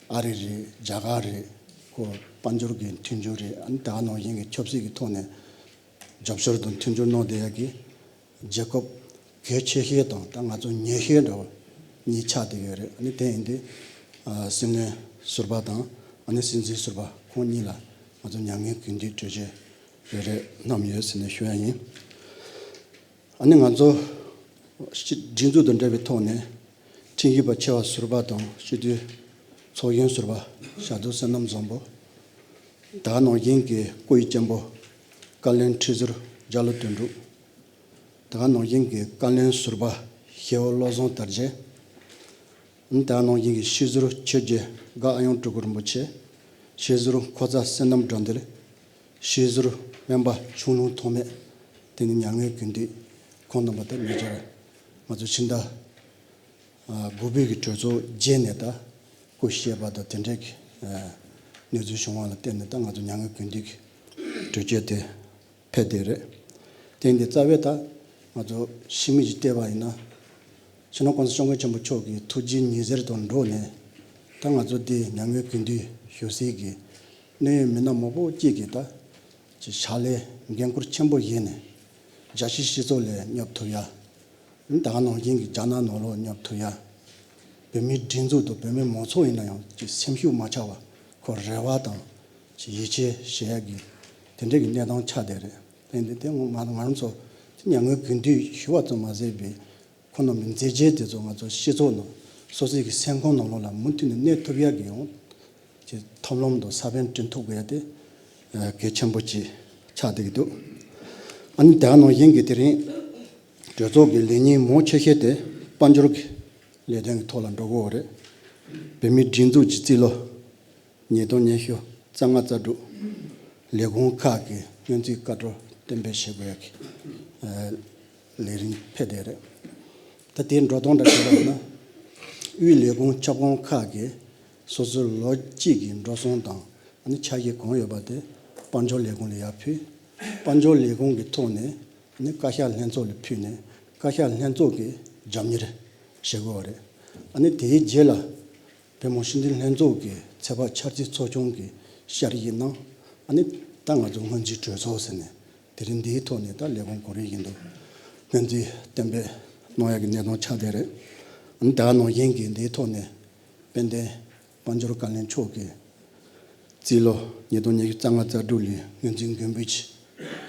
ཨ་རི་རེད། རྒྱ་གར་རེད། ཁོ་དཔལ་འབྱོར་གྱི་མཐུན་འགྱུར་རེད། ཨ་ནི་ད་ག་ནང་བཞིན་གྱི་ཆབ་སྲིད་ཀྱི་ཐོག་ནས་རྒྱབ་སྐྱོར་དང་མཐུན་འགྱུར་གནང་བསྡད་ཡག་གི་རྒྱལ་ཁབ་གལ་ཆེ་ཤོས་དང་ད་ང་ཚོ་ཉེ་ཤོས་འདྲ་བོ་གཉིས་ཆགས་བསྡད་ཡོད་རེད། ཨ་ནི་དེ་ཡིན་དུས་ཨ་སྲིད་བློན་ཟུར་པ་དང་ཨ་ནི་སྲིད་འཛིན་ཟུར་པ་ཁོང་གཉིས་ལ་ང་ཚོ་མྱ་ངན་གུས་འདུད་གྲོས་ཆོད་རེ་རེ་བསྣམས་ཡོད་ཟེར་ནས་ཞུ་ཡ་ཡིན། ཨ་ནི་ང་ཚོ་སྤྱི་སྒྲིག་འཛུགས་དང་འབྲེལ་བའི་ཐོག་ནས་ཁྲིམས་ཞིབ་པ་ཆེ་བ་ཟུར་པ་དང་སྤྱི་འཐུས་ཚོགས་གཞོན་ཟུར་པ་ཞྭ་དུང་བསོད་ནམས་བཟང་པོ། ད་ག་ནང་བཞིན་གྱི་སྐུ་ཡི་གཅེན་པོ་བཀའ་བློན་ཁྲི་ཟུར་རྒྱ་ལོ་དོན་གྲུབ། ད་ག་ནང་བཞིན་གྱི་བཀའ་བློན་ཟུར་པ་ཞེ་བོ་བློ་བཟང་དར་རྒྱས། ད་ག་ནང་བཞིན་གྱི་སྤྱི་ཟུར་ཆོས་རྗེ་དགའ་ཨ་ཡང་སྤྲུལ་སྐུ་རིན་པོ་ཆེ། སྤྱི་ཟུར་ཁོ་ཚ་བསོད་ནམས་དགྲ་འདུལ། སྤྱི་ཟུར་སྨན་པ་ཆུང་ལུང་ཐོགས་མེད། དེ་ནི་མྱ་ངན་གུས་འདུད་ཁོང་རྣམ་པ་ད་མི་སྦྱར། ང་ཚོ་ཕྱི་ཟླ་དགུ་པའི་གི་གྲོས་ཚོགས་རྗེས་ནས་ད་སྐུ་གཤེགས་པ་དང་དེ་འདྲའི་གི་ གནས་ཚུལ་བྱུང་བ་ལ་བརྟེན་ནས་ད་ང་ཚོ་མྱ་ངན་གུས་འདུད་ཀྱི་གྲོས་ཆོད་དེ་ཕེབས་བསྡད་རེད། དེ་འདི་རྩ་བའི་ད་ང་ཚོ་ཕྱི་མིག་ཅིག་བལྟས་པ་ཡིན་ན། སྤྱི་ནོར་༸གོང་ས་༸སྐྱབས་མགོན་ཆེན་པོ་མཆོག་གི་ཐུགས་རྗེ་ཉི་ཟེར་དང་འགྲོགས་ནས། ད་ང་ཚོ་འདི་མྱ་ངན་གུས་འདུད་ཞུ་སའི་གི་གནད་ཡོད་མི་སྣ་མང་པོ་གཅིག་གིས་ད་ཅིག་ཕྱག་ལས་འགན་ཁུར་ཆེན་པོ་བཞེས་ནས། རྒྱལ་སྤྱིའི་སྤྱི་ཚོགས་ལ་སྙོབ་ཐུབ་ཡ། ད་ག་ནང་བཞིན་གྱི་རྒྱ་ནག་ནང་ལོགས་སྙོབ་ཐུབ་ཡ། བོད་མིའི་སྒྲིག་འཛུགས་དང་བོད་མི་མང་ཚོགས་ཡིན་ན་ཡང་ཅིག་སེམས་ཤུགས་མ་ཆག་པ། ཁོ་རེ་བ་དང་ཅིག་ཡིད་ཆེས་བྱེད་ཡ་གི་དེ་འདྲའི་གི་གནས་སྟངས་ཆགས་བསྡད་རེད། དེ་འདི་དེ་ང་ང་རང་ཚོ་ཅིག་མྱ་ངན་གུས་འདུད་ཞུ་བ་ཙམ་མ་ཟད་པའི་ཁོང་རྣམ་པའི་མཛད་རྗེས་དེ་ཚོ་ང་ཚོ་སྤྱི་ཚོགས་ནང་སོ་སོའི་གི་སེམས་ཁོང་ནང་ལོགས་ལ་མུ་མཐུད་ནས་གནས་ཐུབ་ཡ་གི་ཡང་ཅིག་ཐབས་ལམ་དང་ས་བོན་བསྐྲུན་ཐུབ་དགོས་ཡ་དེ་ཨ་གལ་ཆེན་པོ་ཅིག་ཆགས་བསྡད་ཀྱི་འདུག་ཨ་ནི་ད་ག་ནང་བཞིན་གྱི་དེ་རིང་གྲོས་ཚོགས་ཀྱི་ལས་ཉིན་མང་ཆེ་ཤོས་དེ་དཔལ་འབྱོར་གྱི་ལས་དོན་གྱི་ཐོག་ལ་འགྲོ་དགོས་པ་རེད། བོད་མིའི་སྒྲིག་འཛུགས་ཀྱི་རྩིས་ལོ་ཉིས་སྟོང་ཉི་ཤུ་རྩ་ལྔ་རྩ་དྲུག་ལས་ཁུངས་ཁག་གི་སྔོན་རྩིས་བཀའ་འཁྲོལ་གཏན་འབེབས་བྱེད་དགོས་ཡ་གི་ཨ་ལས་རིམ་ཕེབས་བསྡད་རེད། ད་དེའི་འགྲོ་སྟངས་འདྲ་བྱས་པ་ཡིན་ན། དབུས་ལས་ཁུངས་ཁྱབ་ཁོངས་ཁག་གིས་སོ་སོའི་ལོ་གཅིག་གི་འགྲོ་སོང་དང་ཨ་ནི་ཆ་ཤས་གང་ཡོད་པ་དེ་དཔལ་འབྱོར་ལས་ཁུངས་ལ་ཡར་ཕུལ། དཔལ་འབྱོར་ལས་ཁུངས་ཀྱི་ཐོག་ནས་ཨ་ནི་བཀའ་ཤག་ལྷན་ཚོགས་ལ་ཕུལ་ནས་བཀའ་ཤག་ལྷན་ཚོགས་ཀྱིས་རྒྱབ་གཉེར་བྱེད་དགོས་པ་རེད། ཨ་ནི་དེའི་རྗེས་ལ་བོད་མི་སྤྱི་འཐུས་ལྷན་ཚོགས་ཀྱི་ཚོད་དཔག་འཆར་རྩིས་ཚོགས་ཆུང་གིས་བསྐྱར་ཞིབ་གནང་། ཨ་ནི་ད་ང་ཚོ་སྔོན་རྩིས་གྲོས་ཚོགས་ཟེར་ནས་དེ་རིང་འདིའི་ཐོག་ནས་ད་ལས་ཁུངས་གོ་རིམ་བཞིན་དུ་སྔོན་རྩིས་གཏན་འབེབས་གནང་ཡག་གི་གནས་སྟངས་ཆགས་བསྡད་རེད། ཨ་ནི་ད་ག་ནང་བཞིན་གྱི་འདིའི་ཐོག་ནས་དཔལ་ལྡན་དཔལ་འབྱོར་བཀའ་བློན་མཆོག་གིས་རྩིས་ལོ་ཉིས་སྟོང་ཉི་ཤུ་རྩ་ལྔ་རྩ་དྲུག་ལོའི་སྔོན་རྩིས་འགན་འབུལ་གྱི་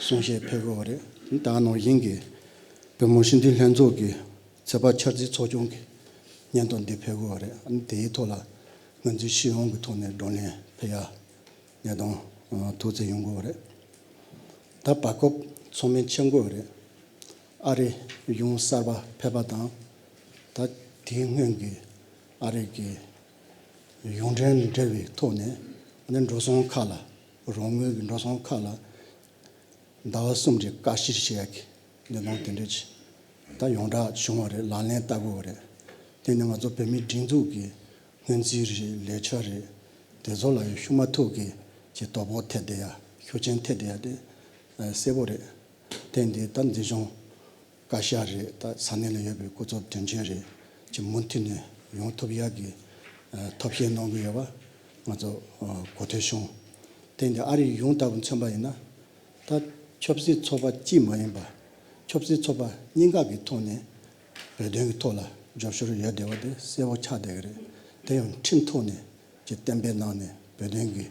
གསུང་བཤད་ཕེབས་དགོས་པ་རེད། ཨ་ནི་ད་ག་ནང་བཞིན་གྱི་བོད་མི་སྤྱི་འཐུས་ལྷན་ཚོགས་ཀྱི་ཚོད་དཔག་འཆར་རྩིས་ཚོགས་ཆུང་གི་སྙན་ཐོ་འདི་ཕེབས་དགོས་པ་རེད། ཨ་ནི་དེའི་ཐོག་ལ་སྔོན་རྩིས་སྤྱི་ཡོངས་ཀྱི་ཐོག་ནས་བགྲོ་གླེང་ཕེབས་ཡ་གནས་སྟངས་ཐུགས་བརྩེ་ཡོང་དགོས་པ་རེད། ད་བར་སྐབས་ཚང་མས་མཁྱེན་དགོས་པ་རེད། ཨ་རིའི་གཞུང་གསར་པ་ཕེབས་པ་དང་། ད་དེའི་སྔོན་གྱི་ཨ་རི་གི་གཞུང་འབྲེལ་འབྲེལ་བའི་ཐོག་ནས་ཨ་ནི་འགྲོ་སོང་ཁག་ལ་རོགས་དངུལ་གྱི་འགྲོ་སོང་ཁག་ལ་ཟླ་བ་གསུམ་རེ་བསྐྱར་ཞིབ་བྱེད་ཡག་གི་གནས་སྟངས་དེ་འདྲ་ཅིག་ད་ཡོངས་གྲགས་བྱུང་བ་རེད། ལག་ལེན་བསྟར་དགོས་པ་རེད། དེ་ནི་ང་ཚོ་བོད་མིའི་སྒྲིག་འཛུགས་ཀྱི་སྔོན་རྩིས་རེད། ལས་འཆར་རེད། དེ་ཚོ་ལ་ཡང་ཤུགས་མ་ཐུག་གི་ཅིག་དོ་ཕོག་ཐེབས་བསྡད་ཡ། ཤུགས་རྐྱེན་ཐེབས་བསྡད་ཡ་དེ་ཨ་གསལ་པོ་རེད། དེ་འདི་ད་འཛིན་སྐྱོང་བཀའ་ཤག་རེད། ད་ས་གནས་ལ་ཡོད་པའི་སྐུ་ཚབ་དོན་གཅོད་རེད། ཅིག་མུ་མཐུད་ནས་ཡོང་ཐུབ་ཡག་གི་ཨ་ཐབས་ཤེས་གནང་གི་ཡོད་པ་ང་ཚོ་ཨ་གོ་ཐོས་བྱུང་། དེ་འདི་ཨ་རིའི་གཞུང་ལྟ་བུ་མཚོན་པ་ཡིན་ན། ད་ཆབ་སྲིད་ཚོགས་པ་གཅིག་མ་ཡིན་པ། ཆབ་སྲིད་ཚོགས་པ་གཉིས་ཀ་གི་ཐོག་ནས་བོད་དོན་གྱི་ཐོག་ལ་རྒྱབ་སྐྱོར་ཡོད་བསྡད་པ་དེ་གསལ་པོ་ཆགས་བསྡད་ཀྱི་རེད། དེ་ཡང་ཁྲིམས་ཐོག་ནས་ཀྱི་གཏན་འབེབས་གནང་ནས་བོད་དོན་གྱི་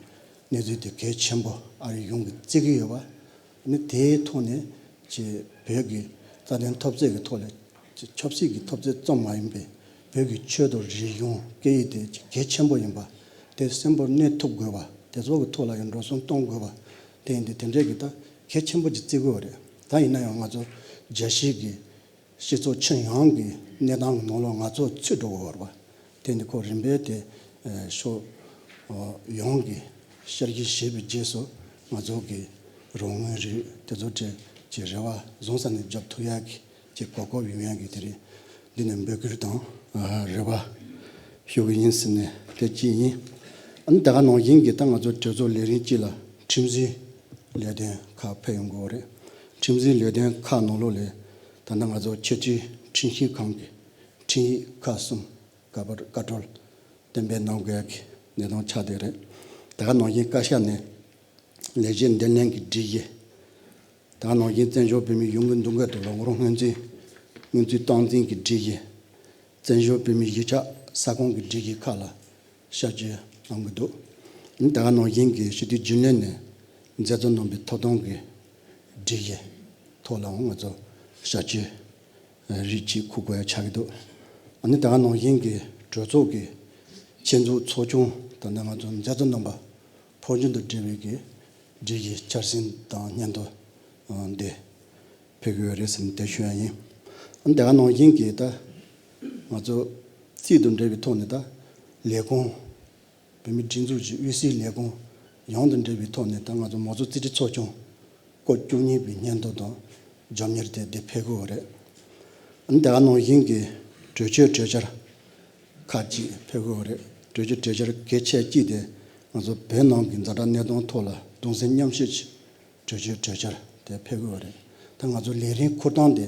གནས་ཚུལ་དེ་གལ་ཆེན་པོ་ཨ་རིའི་གཞུང་གིས་བརྩི་གི་ཡོད་པ། ནི་དེའི་ཐོག་ནས་ཀྱི་བོད་ཀྱི་རྩ་དོན་འཐབ་རྩོད་ཀྱི་ཐོག་ལ་ཀྱི་ཆབ་སྲིད་ཀྱི་འཐབ་རྩོད་ཙམ་མ་ཡིན་པའི་བོད་ཀྱི་ཆོས་དང་རིག་གཞུང་སྐད་ཡིག་དེ་ཀྱི་གལ་ཆེན་པོ་ཡིན་པ། དེ་གསོན་པོར་གནས་ཐུབ་དགོས་པ། དེ་ཚོ་གི་ཐོག་ལ་ཡང་འགྲོ་སོང་གཏོང་དགོས་པ། དེ་ཡིན་དུས་དེ་འདྲའི་གི་ད་གལ་ཆེན་པོ་ཅིག་བརྩི་གི་ཡོད་རེད། ད་ཡིན་ན་ཡང་ང་ཚོ་རྒྱལ་སྤྱིའི་གི་སྤྱི་ཚོགས་ཁྱོན་ཡོངས་ཀྱི་གནས་སྟངས་ཀྱི་ནང་ལོགས་ང་ཚོ་ཚུད་འགྲོ་དགོས་པ། དེ་ནི་ཁོ་རིམ་པས་དེ་ཨ་ཕྱོགས་ཨ་ཡོངས་ཀྱི་བསྐྱར་ཞིབ་བྱས་པའི་རྗེས་སུ་ང་ཚོ་གི་རོགས་དངུལ་རེད། དེ་ཚོ་གྲས་ཀྱི་རེ་བ་བཟང་ས་ནས་རྒྱབ་ཐུབ་ཡག་གི་ཅིག་གོ་སྐབས་ཡོང་ཡག་གི་དེ་རེད། འདི་ནས་འབོད་སྐུལ་དང་ཨ་རེ་བ་ཞུ་གི་ཡིན་ཟེར་ནས་དེ་གཅིག་ཡིན། ཨ་ནི་ད་ག་ནང་བཞིན་གྱི་ད་ང་ཚོ་གྲོས་ཚོགས་ལས་རིམ་གཅིག་ལ་ཁྲིམས་བཟོའི་ལས་དོན་ཁག་ཕེབས་ཡོང་གི་ཡོད་རེད། ཁྲིམས་བཟོའི་ལས་དོན་ཁག་ནང་ལོགས་ལས་ད་ལྟ་ང་ཚོ་ཆེས་མཐོའི་ཁྲིམས་ཞིབ་ཁང་གི་ཁྲིམས་ཡིག་ཁག་གསུམ་བཀའ་པར་བཀའ་འཁྲོལ་གཏན་འབེབས་གནང་དགོས་ཡག་གི་གནས་སྟངས་ཆགས་བསྡད་རེད། ད་ག་ནང་བཞིན་བཀའ་ཤག་ནས་ལས་བྱེད་འདེམས་ལྷན་གྱི་སྒྲིག་གཞི། ད་ག་ནང་བཞིན་བཙན་བྱོལ་བོད་མིའི་ཡོང་སྒོ་འདུ་འགོད་དང་ལོ་འཁོར་སྔོན་རྩིས་སྔོན་རྩིས་སྟངས་འཛིན་གྱི་སྒྲིག་གཞི། བཙན་བྱོལ་བོད་མིའི་གཞིས་ཆགས་ས་ཁོངས་ཀྱི་སྒྲིག་གཞི་ཁག་ལ་བསྐྱར་བཅོས་གནང་གི་འདུག་ཨ་ནི་ད་ག་ནང་བཞིན་གྱི་སྤྱི་འཐུས་རྒྱུན་ལས་ནས་མཛད་གཙོ་རྣམ་པའི་ཐོབ་ཐང་གི་སྒྲིག་གཞི་ཐོག་ལའང་ང་ཚོ་བསྐྱར་བཅོས་རིགས་གཅིག་འཁུར་དགོས་ཡ་ཆགས་ཀྱི་འདུག་ཨ་ནི་ད་ག་ནང་བཞིན་གྱི་གྲོས་ཚོགས་ཀྱི་ཆེད་འཛུགས་ཚོགས་ཆུང་ད་ལྟ་ང་ཚོ་མཛད་གཙོ་རྣམ་པ་འཕོ་འགྱུར་དང་འབྲེལ་བའི་གི་སྒྲིག་གཞི་འཆར་ཟིན་དང་སྙན་ཐོ་འདི་ཕེབས་ཀྱི་ཡོད་རེད་ཟེར་ནས་དེ་ཞུ་ཡ་ཡིན། ཨ་ནི་ད་ག་ནང་བཞིན་གྱི་ད་ང་ཚོ་རྩིས་དང་འབྲེལ་བའི་ཐོག་ནས་ད་ལས་ཁུངས་བོད་མིའི་སྒྲིག་འཛུགས་ཀྱི་དབུས་སའི་ལས་ཁུངས་ཡོངས་དང་འབྲེལ་བའི་ཐོག་ནས་ད་ང་ཚོ་མང་གཙོ་རྩིས་ཁྲའི་ཚོགས་ཆུང་སྐོར་བཅུ་གཉིས་པའི་སྙན་ཐོ་དང་རྒྱབ་གཉེར་དེ་འདི་ཕེབས་ཀྱི་ཡོད་རེད། ཨ་ནི་ད་ག་ནང་བཞིན་གྱི་གྲོས་ཆོད་གྲོས་འཆར་ཁག་ཅིག་ཕེབས་ཀྱི་ཡོད་རེད། གྲོས་ཆོད་གྲོས་འཆར་གལ་ཆེ་གཅིག་དེ་ ང་ཚོ་བོད་ནང་གི་ཛ་དྲག་གནད་དོན་ཐོག་ལ་གདུང་སེམས་མཉམ་སྐྱེད་ཀྱི་གྲོས་ཆོད་གྲོས་འཆར་དེ་ཕེབས་ཀྱི་ཡོད་རེད། ད་ང་ཚོ་ལས་རིམ་འཁུར་སྟངས་དེ་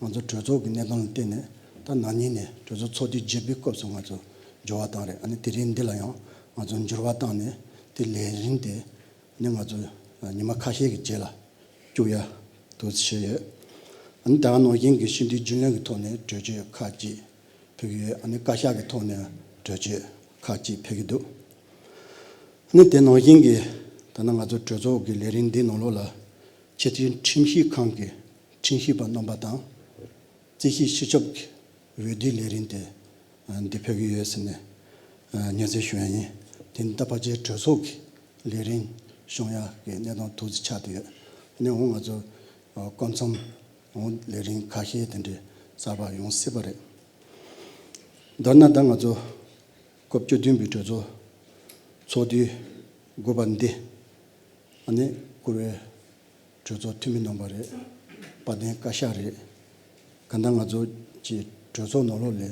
ང་ཚོ་གྲོས་ཚོགས་ཀྱི་གནས་སྟངས་ལ་བལྟས་ནས། ད་ན་ནིང་ནས་གྲོས་ཚོགས་ཚོགས་དུས་བརྒྱད་པའི་སྐབས་སུ་ང་ཚོ་འགྱུར་བ་བཏང་རེད། ཨ་ནི་དེ་རིང་འདི་ལ་ཡང་ང་ཚོ་འགྱུར་བ་བཏང་ནས། དེ་ལས་རིམ་དེ་ནི་ང་ཚོ་ཉི་མ་ཁ་ཤས་ཀྱི་རྗེས་ལ་བཅུག་ཡ་འདུག་བྱས་ཡོད། ཨ་ནི་ད་ག་ནང་བཞིན་གྱི་སྤྱི་འཐུས་རྒྱུན་ལས་ཀྱི་ཐོག་ནས་གྲོས་ཆོད་ཁག་ཅིག་ཕེབས་ཀྱི་ཡོད། ཨ་ནི་བཀའ་ཤག་གི་ཐོག་ནས་གྲོས་ཆོད་ཁག་ཅིག་ཕེབས་ཀྱི་འདུག་ཨ་ནི་དེ་ནང་བཞིན་གྱི་ད་ནང་ང་ཚོ་གྲོས་ཚོགས་ཀྱི་ལས་རིམ་འདིའི་ནང་ལོགས་ལ་ཕྱི་དྲིལ་ཁྲིམས་ཞིབ་ཁང་གི་ཁྲིམས་ཞིབ་པ་རྣམ་པ་དང་། རྩིས་ཞིབ་སྤྱི་ཁྱབ་ཀྱི་འོས་བསྡུའི་ལས་རིམ་དེ་འདི་ཕེབས་ཀྱི་ཡོད་ཟེར་ནས་སྙན་སེང་ཞུ་ཡ་ཡིན། དེ་ནི་ད་ཕལ་ཆེར་གྲོས་ཚོགས་ཀྱི་ལས་རིམ་སྐྱོང་ཡ་གི་གནས་སྟངས་ཐོག་ཏུ་ཆགས་བསྡད་ཡོད། ཨ་ནི་འོང་ང་ཚོ་སྐབས་མཚམས་འོང་ལས་རིམ་ཁ་ཤས་དེ་འདྲའི་གསར་པ་ཡོང་སྲིད་པ་རེད། མདོར་ན་ད་ང་ཚོ་སྐབས་བཅུ་བདུན་པའི་གྲོས་ཚོགས་ཚོགས་དུས་དགུ་པ་འདི་ཨ་ནི་བཀུར་འོས་གྲོས་ཚོགས་འཐུས་མི་རྣམ་པ་རེད། དཔལ་ལྡན་བཀའ་ཤག་རེད། གང་ལྟར་ང་ཚོ་གི་གྲོས་ཚོགས་ནང་ལོགས་ལ་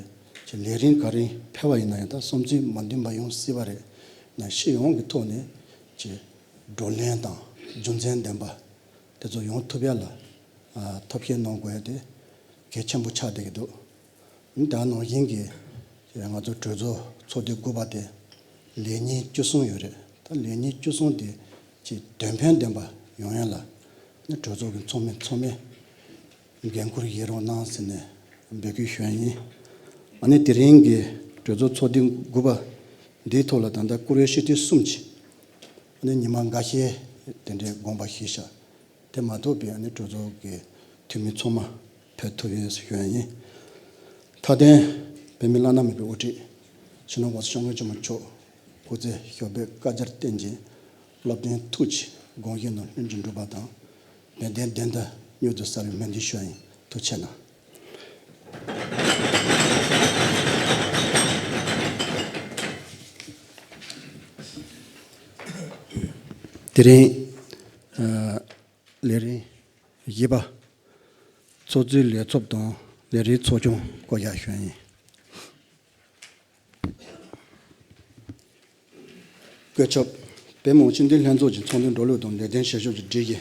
གི་ལས་རིམ་ག་རེ་ཕེབས་པ་ཡིན་ན་ཡང་ད་བསམ་ཚུལ་མ་མཐུན་པ་ཡོང་སྲིད་པ་རེད། ན་སྤྱི་ཡོངས་ཀྱི་ཐོག་ནས་གི་བགྲོ་གླེང་དང་རྒྱུ་མཚན་ལྡན་པ་དེ་ཚོ་ཡོང་ཐུབ་ཡ་ལ་ཨ་ཐབས་ཤེས་གནང་དགོས་ཡ་དེ་གལ་ཆེན་པོ་ཆགས་བསྡད་ཀྱི་འདུག་ཨ་ནི་ད་ནང་བཞིན་གྱི་ང་ཚོ་གྲོས་ཚོགས་ཚོགས་དུས་དགུ་པ་དེ་ལས་ཉིན་བཅུ་གསུམ་ཡོད་རེད། ད་ལས་ཉིན་བཅུ་གསུམ་དེ་ཅིག་དོན་ཕན་ལྡན་པ་ཡོང་ཡ་ལ་ནི་གྲོས་ཚོགས་ཀྱི་ཚོགས་མི་ཚང་མས་འགན་འཁུར་བཞེས་རོགས་གནང་ཟེར་ནས་འབོད་སྐུལ་ཞུ་ཡ་ཡིན། ཨ་ནི་དེ་རིང་གི་གྲོས་ཚོགས་ཚོགས་དུས་དགུ་པ་འདིའི་ཐོག་ལ་ད་ལྟ་བཀུར་འོས་སྤྱི་འཐུས་གསུམ་གྱིས་ཨ་ནི་ཉི་མ་འགའ་ཤས་དེ་འདྲའི་དགོངས་པ་བཞེས་ཤག་དེ་མ་གཏོགས་པའི་ཨ་ནི་གྲོས་ཚོགས་ཀྱི་འཐུས་མི་ཚང་མ་ཕེབས་ཐུབ་ཡོད་ཟེར་ཞུ་ཡ་ཡིན། མཐའ་དོན་བོད་མི་བླ་ན་མེད་པའི་དབུ་ཁྲིད་སྤྱི་ནོར་༸གོང་ས་༸སྐྱབས་མགོན་ཆེན་པོ་མཆོག་སྐུ་ཚེ་ཞབས་པད་བསྐལ་བརྒྱར་བརྟན་ཅིང་། རླབས་ཆེན་ཐུགས་ཀྱི་དགོངས་བཞེད་རྣམས་ལྷུན་གྱིས་འགྲུབ་པ་དང་། བན་དེ་བདེན་མཐའ་མྱུར་དུ་གསལ་བའི་སྨོན་འདུན་ཞུ་ཡ་ཡིན། ཐུགས་རྗེ་གནང་། དེ་རིང་ཨ་ལས་རིམ་བཞི་པ། ཚོགས་གཙོའི་ལས་ཚབ་དང་ལས་རིམ་ཚོགས་ཆུང་བསྐོ་བཞག་ཞུ་ཡ་ཡིན། བཀོད་ཁྱབ། བོད་མི་མང་སྤྱི་འཐུས་ལྷན་ཚོགས་ཀྱི་ཚོགས་འདུ་འགྲོ་ལུགས་དང་ལས་དོན་བྱེད་ཕྱོགས་ཀྱི་སྒྲིག་གཞི།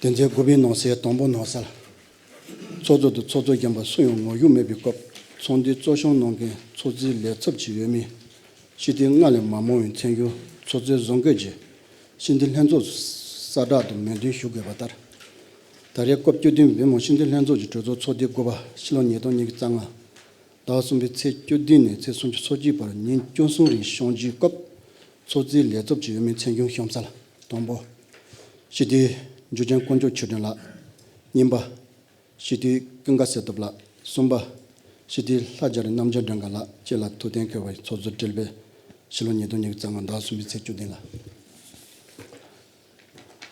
དོན་ཚན་དགུ་པའི་ནང་གསལ་དང་པོ་ནང་གསལ། ཚོགས་གཙོ་དང་ཚོགས་གཙོ་རྒན་པ་སུ་ཡང་ངོ་བཞུགས་མེད་པའི་སྐབས་ཚོགས་འདུའི་གཙོ་སྐྱོང་གནང་མཁན་ཚོགས་གཙོའི་ལས་ཚབ་ཀྱི་འོས་མི་སྤྱི་འཐུས་ལྔ་ལས་མ་མང་བའི་མཚན་གཞུང་ཚོགས་གཙོས་བཟོ་འགོད་ཀྱིས་སྤྱི་འཐུས་ལྷན་ཚོགས་སུ་གསལ་བསྒྲགས་དང་མོས་མཐུན་ཞུ་དགོས་པ་ལྟར། ད་རེས་སྐབས་བཅུ་བདུན་པའི་བོད་མི་མང་སྤྱི་འཐུས་ལྷན་ཚོགས་ཀྱི་གྲོས་ཚོགས་ཚོགས་དུས་དགུ་པ་ཕྱི་ལོ་ཉིས་སྟོང་ཉི་ཤུ་རྩ་ལྔ་ཟླ་བ་གསུམ་པའི་ཚེས་བཅུ་བདུན་ནས་ཚེས་སུམ་ཅུ་སོ་གཅིག་བར་ཉིན་བཅུ་གསུམ་རིང་སྐྱོང་རྒྱུའི་སྐབས་ཚོགས་གཙོའི་ལས་ཚབ་ཀྱི་འོས་མི་མཚན་གཞུང་གཤམ་གསལ། དང་པོ། སྤྱི་འཐུས་འཇུ་ཆེན་དཀོན་མཆོག་ཆོས་སྒྲོན་ལགས། གཉིས་པ། སྤྱི་འཐུས་ཀུན་དགའ་བསོད་སྟོབས་ལགས། གསུམ་པ། སྤྱི་འཐུས་ལྷ་རྒྱ་རི་རྣམ་རྒྱལ་སྒྲོལ་དཀར་ལགས་བཅས་ལ་ཐུགས་གཏན་འཁེལ་བའི་ཚོགས་གཙོ་བཀྲིས་བདེ་ལེགས་ཕྱི་ལོ་ཉིས་སྟོང་ཉི་ཤུ་རྩ་ལྔ་ཟླ་བ་གསུམ་པའི་ཚེས་བཅུ་བདུན་ལ།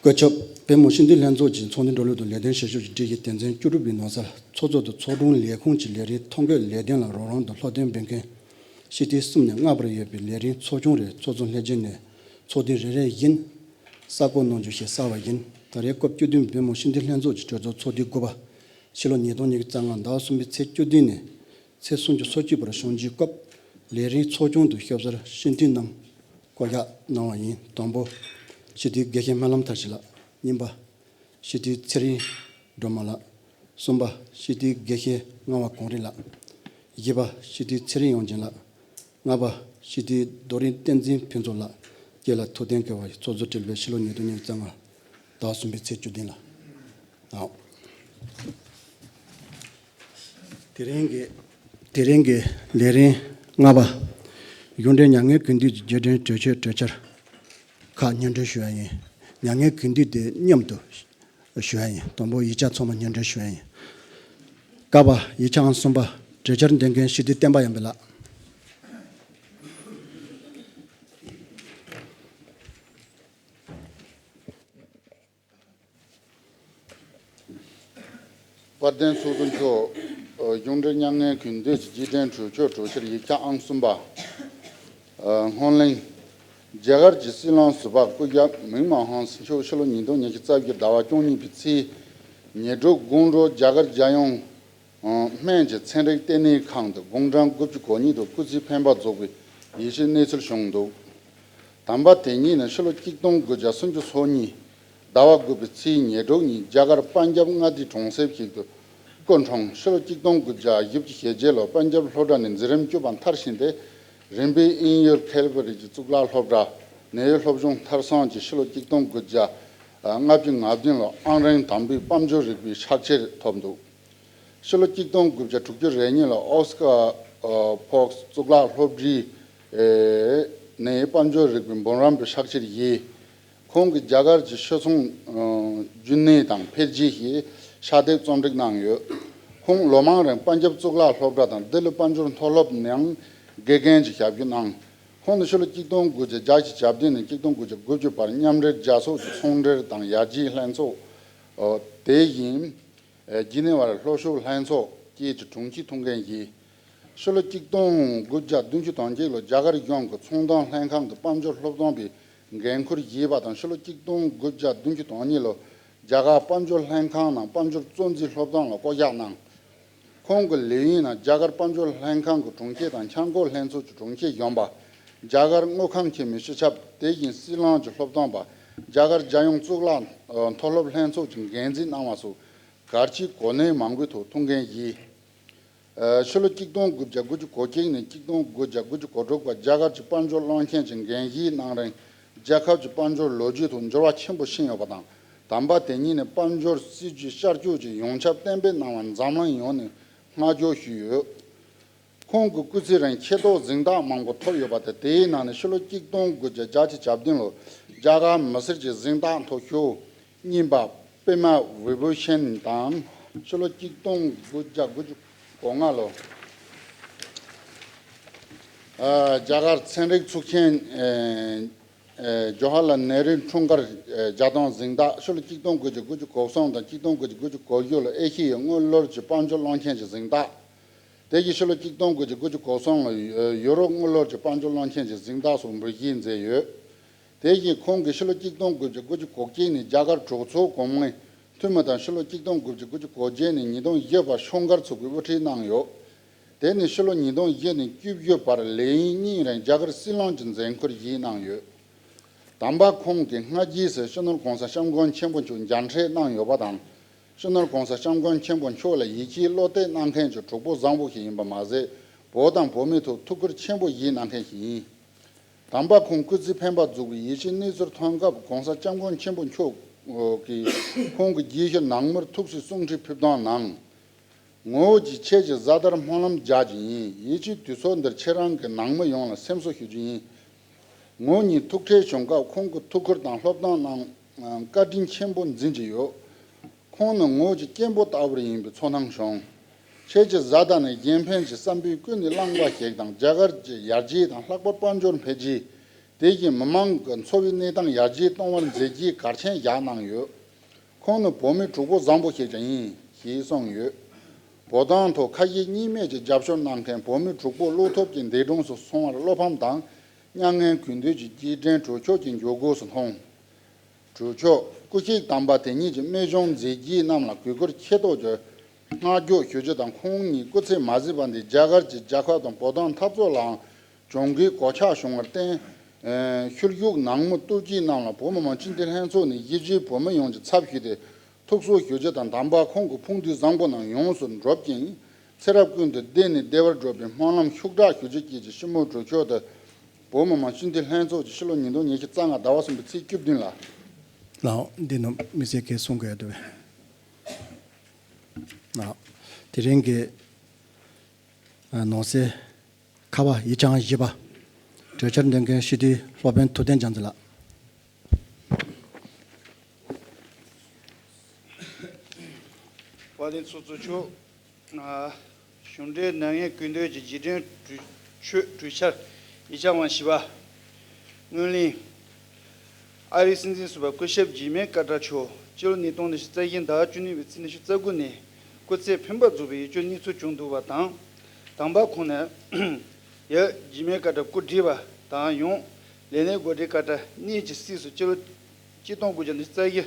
བཀོད་ཁྱབ། བོད་མི་མང་སྤྱི་འཐུས་ལྷན་ཚོགས་ཀྱི་ཚོགས་འདུ་འགྲོ་ལུགས་དང་ལས་དོན་བྱེད་ཕྱོགས་ཀྱི་སྒྲིག་གཞི་དོན་ཚན་བཅུ་དྲུག་པའི་ནང་གསལ། ཚོགས་གཙོ་དང་ཚོགས་དྲུང་ལས་ཁུངས་ཀྱི་ལས་རིམ་ཐོ་འགོད་ལས་དོན་ལ་རོགས་རམ་དང་སློབ་སྟོན་འབད་མཁན་སྤྱི་འཐུས་གསུམ་ནས་ལྔ་བར་ཡོད་པའི་ལས་རིམ་ཚོགས་ཆུང་རེ་ཚོགས་གཙོ་ལྷན་རྒྱས་ནས་ཚོགས་དུས་རེ་རེ་བཞིན་གསར་བསྐོ་གནང་རྒྱུ་ཞེས་གསལ་བ་བཞིན། ད་རེས་སྐབས་བཅུ་བདུན་བོད་མི་མང་སྤྱི་འཐུས་ལྷན་ཚོགས་ཀྱི་གྲོས་ཚོགས་ཚོགས་དུས་དགུ་པ་ཕྱི་ལོ་ཉིས་སྟོང་ཉི་ཤུ་རྩ་ལྔ་ཟླ་བ་གསུམ་པའི་ཚེས་བཅུ་བདུན་ནས་ཚེས་སུམ་ཅུ་སོ་གཅིག་བར་སྐྱོང་རྒྱུའི་སྐབས་ལས་རིམ་ཚོགས་ཆུང་དུ་སྐྱོབ་སར་སྤྱི་འཐུས་རྣམས་བསྐོ་གཞག་གནང་བ་ཡིན། དང་པོ། སྤྱི་འཐུས་དགེ་བཤེས་སྨོན་ལམ་མཐར་ཕྱིན་ལགས། གཉིས་པ། སྤྱི་འཐུས་ཚེ་རིང་སྒྲོལ་མ་ལགས། གསུམ་པ། སྤྱི་འཐུས་དགེ་བཤེས་ངག་དབང་གངས་རི་ལགས། བཞི་པ། སྤྱི་འཐུས་ཚེ་རིང་དབྱངས་ཅན་ལགས། ལྔ་པ། སྤྱི་འཐུས་རྡོ་རིང་བསྟན་འཛིན་ཕུན་ཚོགས་ལགས་བཅས་ལ་ཐུགས་གཏན་འཁེལ་བ་ཡི་ཚོགས་གཙོ་བཀྲིས་བདེ་ལེགས་ཕྱི་ལོ་ཉིས་སྟོང་ཉི་ཤུ་རྩ་ལྔ་ཟླ་བ་གསུམ་པའི་ཚེས་བཅུ་བདུན་ལ། ཨའོ། དེ་རིང་གི་དེ་རིང་གི་ལས་རིམ་ལྔ་པ། གཞུང་འབྲེལ་མྱ་ངན་གུས་འདུད་ཀྱི་རྗེས་དྲན་གྲོས་ཆོད་གྲོས་འཆར་ཁག་སྙན་སྒྲོན་ཞུ་ཡ་ཡིན། མྱ་ངན་གུས་འདུད་དེ་མཉམ་དུ་ཞུ་ཡ་ཡིན། དང་པོ་ཡིག་ཆ་ཚང་མ་སྙན་སྒྲོན་ཞུ་ཡ་ཡིན། ཀ་པ། ཡིག་ཆ་ཨང་གསུམ་པ། གྲོས་འཆར་འདོན་མཁན་སྤྱི་འཐུས་བསྟན་པ་ཡར་འཕེལ་ལགས། དཔལ་ལྡན་ཚོགས་གཙོ་མཆོག་གཞུང་འབྲེལ་མྱ་ངན་གུས་འདུད་ཀྱི་རྗེས་དྲན་གྲོས་ཆོད་གྲོས་འཆར་ཡིག་ཆ་ཨང་གསུམ་པ། སྔོན་གླེང་། རྒྱ་གར་གྱི་སྲིད་བློན་ཟུར་པ་སྐུ་ཞབས་མིག་མ་ཧང་སི་མཆོག་ཕྱི་ལོ་ཉིས་སྟོང་ཉི་ཤུ་རྩ་བཞི་ཟླ་བ་བཅུ་གཉིས་པའི་ཚེས་ཉེར་དྲུག་དགོང་དྲོ་རྒྱ་གར་རྒྱལ་ཡོངས་སྨན་གྱི་ཚན་རིག་ལྟེ་གནས་ཁང་དུ་དགུང་གྲངས་དགུ་བཅུ་གོ་གཉིས་དང་སྐུ་ཚེ་འཕེན་པ་རྫོགས་པའི་ཡིད་ཆེས་གནས་ཚུལ་བྱུང་འདུག་ད་ དམ་པ་དེ་ཉིད་ནི་ཕྱི་ལོ་ཆིག་སྟོང་དགུ་བརྒྱ་སུམ་ཅུ་སོ་གཉིས་ཟླ་བ་དགུ་པའི་ཚེས་ཉེར་དྲུག་ཉིན་རྒྱ་གར་པན་ཇབ་མངའ་སྡེའི་གྲོང་གསེབ་ཞིག་ཏུ་སྐུ་འཁྲུངས། ཕྱི་ལོ་ཆིག་སྟོང་དགུ་བརྒྱ་བཞི་བཅུ་ཞེ་བརྒྱད་ལོར་པན་ཇབ་སློབ་གྲྭ་ནས་འཛིན་རིམ་བཅུ་པ་མཐར་ཕྱིན་ཏེ། རིམ་པས་དབྱིན་ཡུལ་ཁེལ་བྷ་རི་གི་གཙུག་ལག་སློབ་གྲྭ་ནས་སློབ་སྦྱོང་མཐར་སོན་གྱིས་ཕྱི་ལོ་ཆིག་སྟོང་དགུ་བརྒྱ་ལྔ་བཅུ་ང་བདུན་ལོར་ཨང་རིམ་དང་པོའི་དཔལ་འབྱོར་རིག་པའི་ཕྱག་ཕྱིར་ཐོབ་འདུག། ཕྱི་ལོ་ཆིག་སྟོང་དགུ་བརྒྱ་དྲུག་ཅུ་རེ་གཉིས་ལོར་ཨོ་སི་ཀ་ཕོགས་གཙུག་ལག་སློབ་གྲྭའི་ནས་དཔལ་འབྱོར་རིག་པའི་འབུམ་རམས་པའི་ཕྱག་ཕྱིར་ཡིན། ཁོང་གིས་རྒྱ་གར་གྱི་ཤ་ཚོང་རྒྱུན་གནས་དང་འཕེལ་རྒྱས་ཞེས་ཕྱག་དེབ་རྩོམ་སྒྲིག་གནང་ཡོད། ཁོང་ལོ་མང་རིང་པན་ཇབ་གཙུག་ལག་སློབ་གྲྭ་དང་ལྡི་ལི་དཔལ་འབྱོར་མཐོ་སློབ་ནང་དགེ་རྒན་གྱི་ཞབས་ཞུ་གནང་། ཁོང་ནི་ཕྱི་ལོ་ཆིག་སྟོང་དགུ་བརྒྱ་བརྒྱད་ཅུ་གྱ་བདུན་ནས་ཆིག་སྟོང་དགུ་བརྒྱ་དགུ་བཅུ་བར་མཉམ་འབྲེལ་རྒྱལ་ཚོགས་ཀྱི་ཚོང་འབྲེལ་དང་ཡར་རྒྱས་ལྷན་ཚོགས་དེ་བཞིན་ཇི་ནི་ཝར་ལྷོ་ཕྱོགས་ལྷན་ཚོགས་བཅས་ཀྱི་དྲུང་ཆེ་ཐུགས་འགན་བཞེས། ཕྱི་ལོ་ཆིག་སྟོང་དགུ་བརྒྱ་བདུན་ཅུ་དོན་གཅིག་ལོར་རྒྱ་གར་གཞུང་གི་ཚོང་དོན་ལྷན་ཁང་གི་དཔལ་འབྱོར་སློབ་སྟོན་པའི་འགན་འཁུར་བཞེས་པ་དང་། ཕྱི་ལོ་ཆིག་སྟོང་དགུ་བརྒྱ་བདུན་ཅུ་དོན་གཉིས་ལོར་རྒྱ་གར་དཔལ་འབྱོར་ལྷན་ཁང་ནང་དཔལ་འབྱོར་གཙོ་འཛིན་སློབ་སྟོན་ལ་བསྐོ་གཞག་གནང་། ཁོང་གི་ལས་ཡུན་ནང་རྒྱ་གར་དཔལ་འབྱོར་ལྷན་ཁང་གི་དྲུང་ཆེ་དང་འཆར་འགོད་ལྷན་ཚོགས་ཀྱི་དྲུང་ཆེ་གཞོན་པ། རྒྱ་གར་དངུལ་ཁང་ཆེན་མོའི་སྤྱི་ཁྱབ། དེ་བཞིན་སྲིད་བློན་གྱི་སློབ་སྟོན་པ། རྒྱ་གར་རྒྱལ་ཡོངས་གཙུག་ལག་མཐོ་སློབ་ལྷན་ཚོགས་ཀྱི་འགན་འཛིན་གནང་བ་སོགས་གལ་ཆེའི་གོ་གནས་མང་པོའི་ཐོག་ཐུགས་འགན་བཞེས། ཕྱི་ལོ་ཆིག་སྟོང་དགུ་བརྒྱ་དགུ་བཅུ་གོ་གཅིག་ནས་ཆིག་སྟོང་དགུ་བརྒྱ་དགུ་བཅུ་གོ་དྲུག་བར་རྒྱ་གར་གྱི་དཔལ་འབྱོར་བློན་ཆེན་གྱི་འགན་བཞེས་གནང་རིང་། རྒྱལ་ཁབ་ཀྱི་དཔལ་འབྱོར་ལོ་རྒྱུས་ཐོག་འགྱུར་བ་ཆེན་པོ་ཕྱིན་ཡོད་པ་དང་། དམ་པ་དེ་ཉིད་ནས་དཔལ་འབྱོར་སྲིད་ཇུས་ཤར་སྐྱོད་ཀྱི་ཡོངས་ཁྱབ་གཏན་འབེབས་གནང་བར་འཛམ་གླིང་ཡོངས་ནས་བསྔགས་བརྗོད་ཞུས་ཡོད། ཁོང་གི་སྐུ་ཚེ་རིང་ཆེ་མཐོའི་གཟེངས་རྟགས་མང་པོ་ཐོབ་ཡོད་པ་དང་། དེའི་ནང་ནས་ཕྱི་ལོ་ཆིག་སྟོང་དགུ་བརྒྱ་བརྒྱད་ཅུ་གྱ་བདུན་ལོར་རྒྱ་གར་མི་སེར་གྱི་གཟེངས་རྟགས་མཐོ་ཤོས་གཉིས་པ་པདྨ་བི་བྷུ་ཤན་དང་། ཕྱི་ལོ་ཆིག་སྟོང་དགུ་བརྒྱ་དགུ་བཅུ་གོ་ལྔ་ལོར་རྒྱ་གར་ཚན་རིག་ཚོགས་ཆེན་ཇོ་ཧར་ལཱལ་ནེ་རུའི་འཁྲུངས་སྐར་བརྒྱ་སྟོང་གཟེངས་རྟགས། ཕྱི་ལོ་ཆིག་སྟོང་དགུ་བརྒྱ་དགུ་བཅུ་གོ་གསུམ་དང་ཆིག་སྟོང་དགུ་བརྒྱ་དགུ་བཅུ་གོ་བཞི་ལོར་ཨེ་ཤེ་ཡའི་དངུལ་ལོར་གྱི་དཔལ་འབྱོར་བློན་ཆེན་གྱི་གཟེངས་རྟགས། དེ་བཞིན་ཕྱི་ལོ་ཆིག་སྟོང་དགུ་བརྒྱ་དགུ་བཅུ་གོ་གསུམ་ལོར་ཡུ་རོབ་དངུལ་ལོར་གྱི་དཔལ་འབྱོར་བློན་ཆེན་གྱི་གཟེངས་རྟགས་སོགས་འབུལ་བཞེས་མཛད་ཡོད། དེ་བཞིན་ཁོང་གིས་ཕྱི་ལོ་ཆིག་སྟོང་དགུ་བརྒྱ་དགུ་བཅུ་གོ་གཅིག་ནས་རྒྱ་གར་གྲོས་ཚོགས་གོང་མའི་འཐུས་མི་དང་། ཕྱི་ལོ་ཆིག་སྟོང་དགུ་བརྒྱ་དགུ་བཅུ་གོ་བརྒྱད་ནས་ཉིས་སྟོང་བཞི་བར་ཤོག་འགན་ཚུགས་པའི་དབུ་ཁྲིད་གནང་ཡོད། དེ་ནས་ཕྱི་ལོ་ཉིས་སྟོང་བཞི་ནས་བཅུ་བཞི་བར་ལས་ཡུན་གཉིས་རིང་རྒྱ་གར་སྲིད་བློན་གྱི་མཛད་ཁུར་བཞེས་གནང་ཡོད། དམ་པ་ཁོང་གིས་སྔ་རྗེས་སུ་སྤྱི་ནོར་༸གོང་ས་༸སྐྱབས་མགོན་ཆེན་པོ་མཆོག་མཇལ་འཕྲད་གནང་ཡོད་པ་དང་། སྤྱི་ནོར་༸གོང་ས་༸སྐྱབས་མགོན་ཆེན་པོ་མཆོག་ལ་ཡིད་ཆེས་བློ་གཏད་གནང་མཁན་གྱི་གྲོགས་པོ་བཟང་པོ་ཞིག་ཡིན་པ་མ་ཟད། བོད་དང་བོད་མིའི་ཐོག་ཐུགས་ཁུར་ཆེན་པོ་བཞེས་གནང་མཁན་ཞིག་ཡིན། དམ་པ་ཁོང་སྐུ་ཚེ་འཕེན་པ་རྫོགས་པའི་ཡིད་ཆེས་གནས་ཚུལ་ཐོན་སྐབས། ༸གོང་ས་༸སྐྱབས་མགོན་ཆེན་པོ་མཆོག་གིས་ཁོང་གི་རྗེས་སུ་ནང་མིར་ཐུགས་སྲས་གསུང་འཕྲིན་ཕུལ་དོན་ནང་། ངོ་བོ་གཅིག་ཁྱེད་ཀྱི་བཟའ་ཟླར་སྨོན་ལམ་རྒྱག་རྒྱུ་ཡིན། ཡིད་ཆེས་དུས་ཚོད་འདིར་ཁྱེད་རང་གི་ནང་མི་ཡོངས་ལ་སེམས་གསོ་ཞུ་རྒྱུ་ཡིན། ངོ་གཉིས་ཐུག་འཕྲད་བྱུང་སྐབས་ཁོང་གི་ཐུགས་ཁུར་དང་སློབ་སྟོན་གནང་། བཀའ་དྲིན་ཆེན་པོ་འཛིན་གྱི་ཡོད། ཁོང་ནི་ངོ་བོ་གཅིག་སྐྱེན་པོ་ལྟ་བུར་ཡིན་པའི་ཚོར་སྣང་བྱུང་། ཁྱེད་ཀྱི་བཟའ་ཟླ་ནི་གཞན་ཕན་གྱི་བསམ་པས་ཀུན་ནས་བསླངས་པ་ཞིག་དང་། རྒྱ་གར་གྱི་ཡར་རྒྱས་དང་ལྷག་པར་དཔལ་འབྱོར་འཕེལ་རྒྱས། དེ་བཞིན་མི་མང་གི་འཚོ་བའི་གནས་སྟངས་ཡར་རྒྱས་གཏོང་བར་མཛད་རྗེས་གལ་ཆེན་བཞག་གནང་ཡོད། ཁོང་ནི་བོད་མིའི་གྲོགས་པོ་བཟང་པོ་ཞིག་ཀྱང་ཡིན་ཞེས་གསུངས་ཡོད། བོད་དོན་ཐོག་ཁ་ཞེ་གཉིས་མེད་ཀྱི་རྒྱབ་སྐྱོར་གནང་མཁན་བོད་མིའི་གྲོགས་པོ་བློ་ཐུབ་ཀྱིས་འདས་གྲོངས་སུ་སོང་བར་བློ་ཕམ་དང་མྱ་ངན་གུས་འདུད་ཀྱི་རྗེས་དྲན་གྲོས་ཆོད་ཀྱི་མཇུག་སྒོ་སུ་མཐོང་། གྲོས་ཆོད། སྐུ་གཤེགས་དམ་པ་དེ་ཉིད་ཀྱི་རྨད་བྱུང་མཛད་རྗེས་རྣམས་ལ་གུས་བཀུར་ཆེ་ཏོག་ཅིག་བསྔགས་བརྗོད་ཞུ་རྒྱུ་དང་། ཁོང་ཉིད་སྐུ་ཚེ་མ་གཟིགས་པ་འདིས་རྒྱ་གར་གྱི་རྒྱལ་ཁབ་དང་བོད་དོན་འཐབ་རྩོད་ལའང་གྱོང་གུན་གོད་ཆག་བྱུང་བར་བརྟེན། ཨེ། ཤུལ་བཞུགས་ནང་མི་སྟོབས་ཆེན་རྣམས་ལ་བོད་མི་མང་སྤྱི་འཐུས་ལྷན་ཚོགས་ནས་གཞིས་བྱེས་བོད་མི་ཡོངས་ཀྱི་ཚབ་ཞུས་ཏེ་ཐུགས་གསོ་ཞུ་རྒྱུ་དང་། དམ་པ་ཁོང་གི་ཕུགས་འདུན་བཟང་པོ་རྣམས་ཡོངས་སུ་འགྲུབ་ཅིང་ཚེ་རབས་ཀུན་ཏུ་བདེ་ནས་བདེ་བར་འགྲོ་བའི་སྨོན་ལམ་ཤུགས་དྲག་ཞུ་རྒྱུ་བཅས་ཀྱི་ཞི་མོལ་གྲོས་ཆོད་དེ་བོད་མི་མང་སྤྱི་འཐུས་ལྷན་ཚོགས་ཀྱིས་ཕྱི་ལོ་ཉིས་སྟོང་ཉི་ཤུ་རྩ་ལྔ་ཟླ་བ་གསུམ་པའི་ཚེས་བཅུ་བདུན་ལ། ལགས། འདི་ནི་དམིགས་བསལ་གྱི་གསུང་གི་ཡོད་དེ། ལགས། དེ་རིང་གི་ནང་གསེས་ཁ་པ་ཡིག་བྱང་བཞི་པ། གྲོས་འཆར་འདོན་མཁན་སྤྱི་འཐུས་སློབ་དཔོན་ཐུབ་བསྟན་རྒྱ་མཚོ་ལགས། དཔལ་ལྡན་ཚོགས་གཙོ་མཆོག་གཞུང་འབྲེལ་ནང་ངན་གུས་འདུད་ཀྱི་རྗེས་དྲན་གྲོས་ཆོད་གྲོས་འཆར་ཡིག་བྱང་བཞི་པ། སྔོན་གླེང་། ཨ་རིའི་སྲིད་འཛིན་ཟུར་པ་སྐུ་ཞབས་ཇི་མེ་ཀར་ཏར་མཆོག་སྤྱི་ལོ་ཉིས་སྟོང་ཉི་ཤུ་རྩ་བཞི་ཟླ་བ་བཅུ་གཉིས་པའི་ཚེས་ཉི་ཤུ་རྩ་དགུ་ནས་སྐུ་ཚེ་འཕེན་པ་རྫོགས་པའི་ཡིད་སྐྱོ་གནས་ཚུལ་བྱུང་འདུག་པ་དང་། དམ་པ་ཁོང་ནས་ཡབ་ཇི་མེ་ཀར་ཏར་སྐུ་བགྲེས་པ་དང་ཡང་ལས་སྣེ་འགོ་ཁྲིད་ཀར་ཏར་གཉིས་ཀྱི་སྲས་སུ་སྤྱི་ལོ་གཅིག་སྟོང་དགུ་བརྒྱ་ཉི་ཤུ་རྩ་བཞི་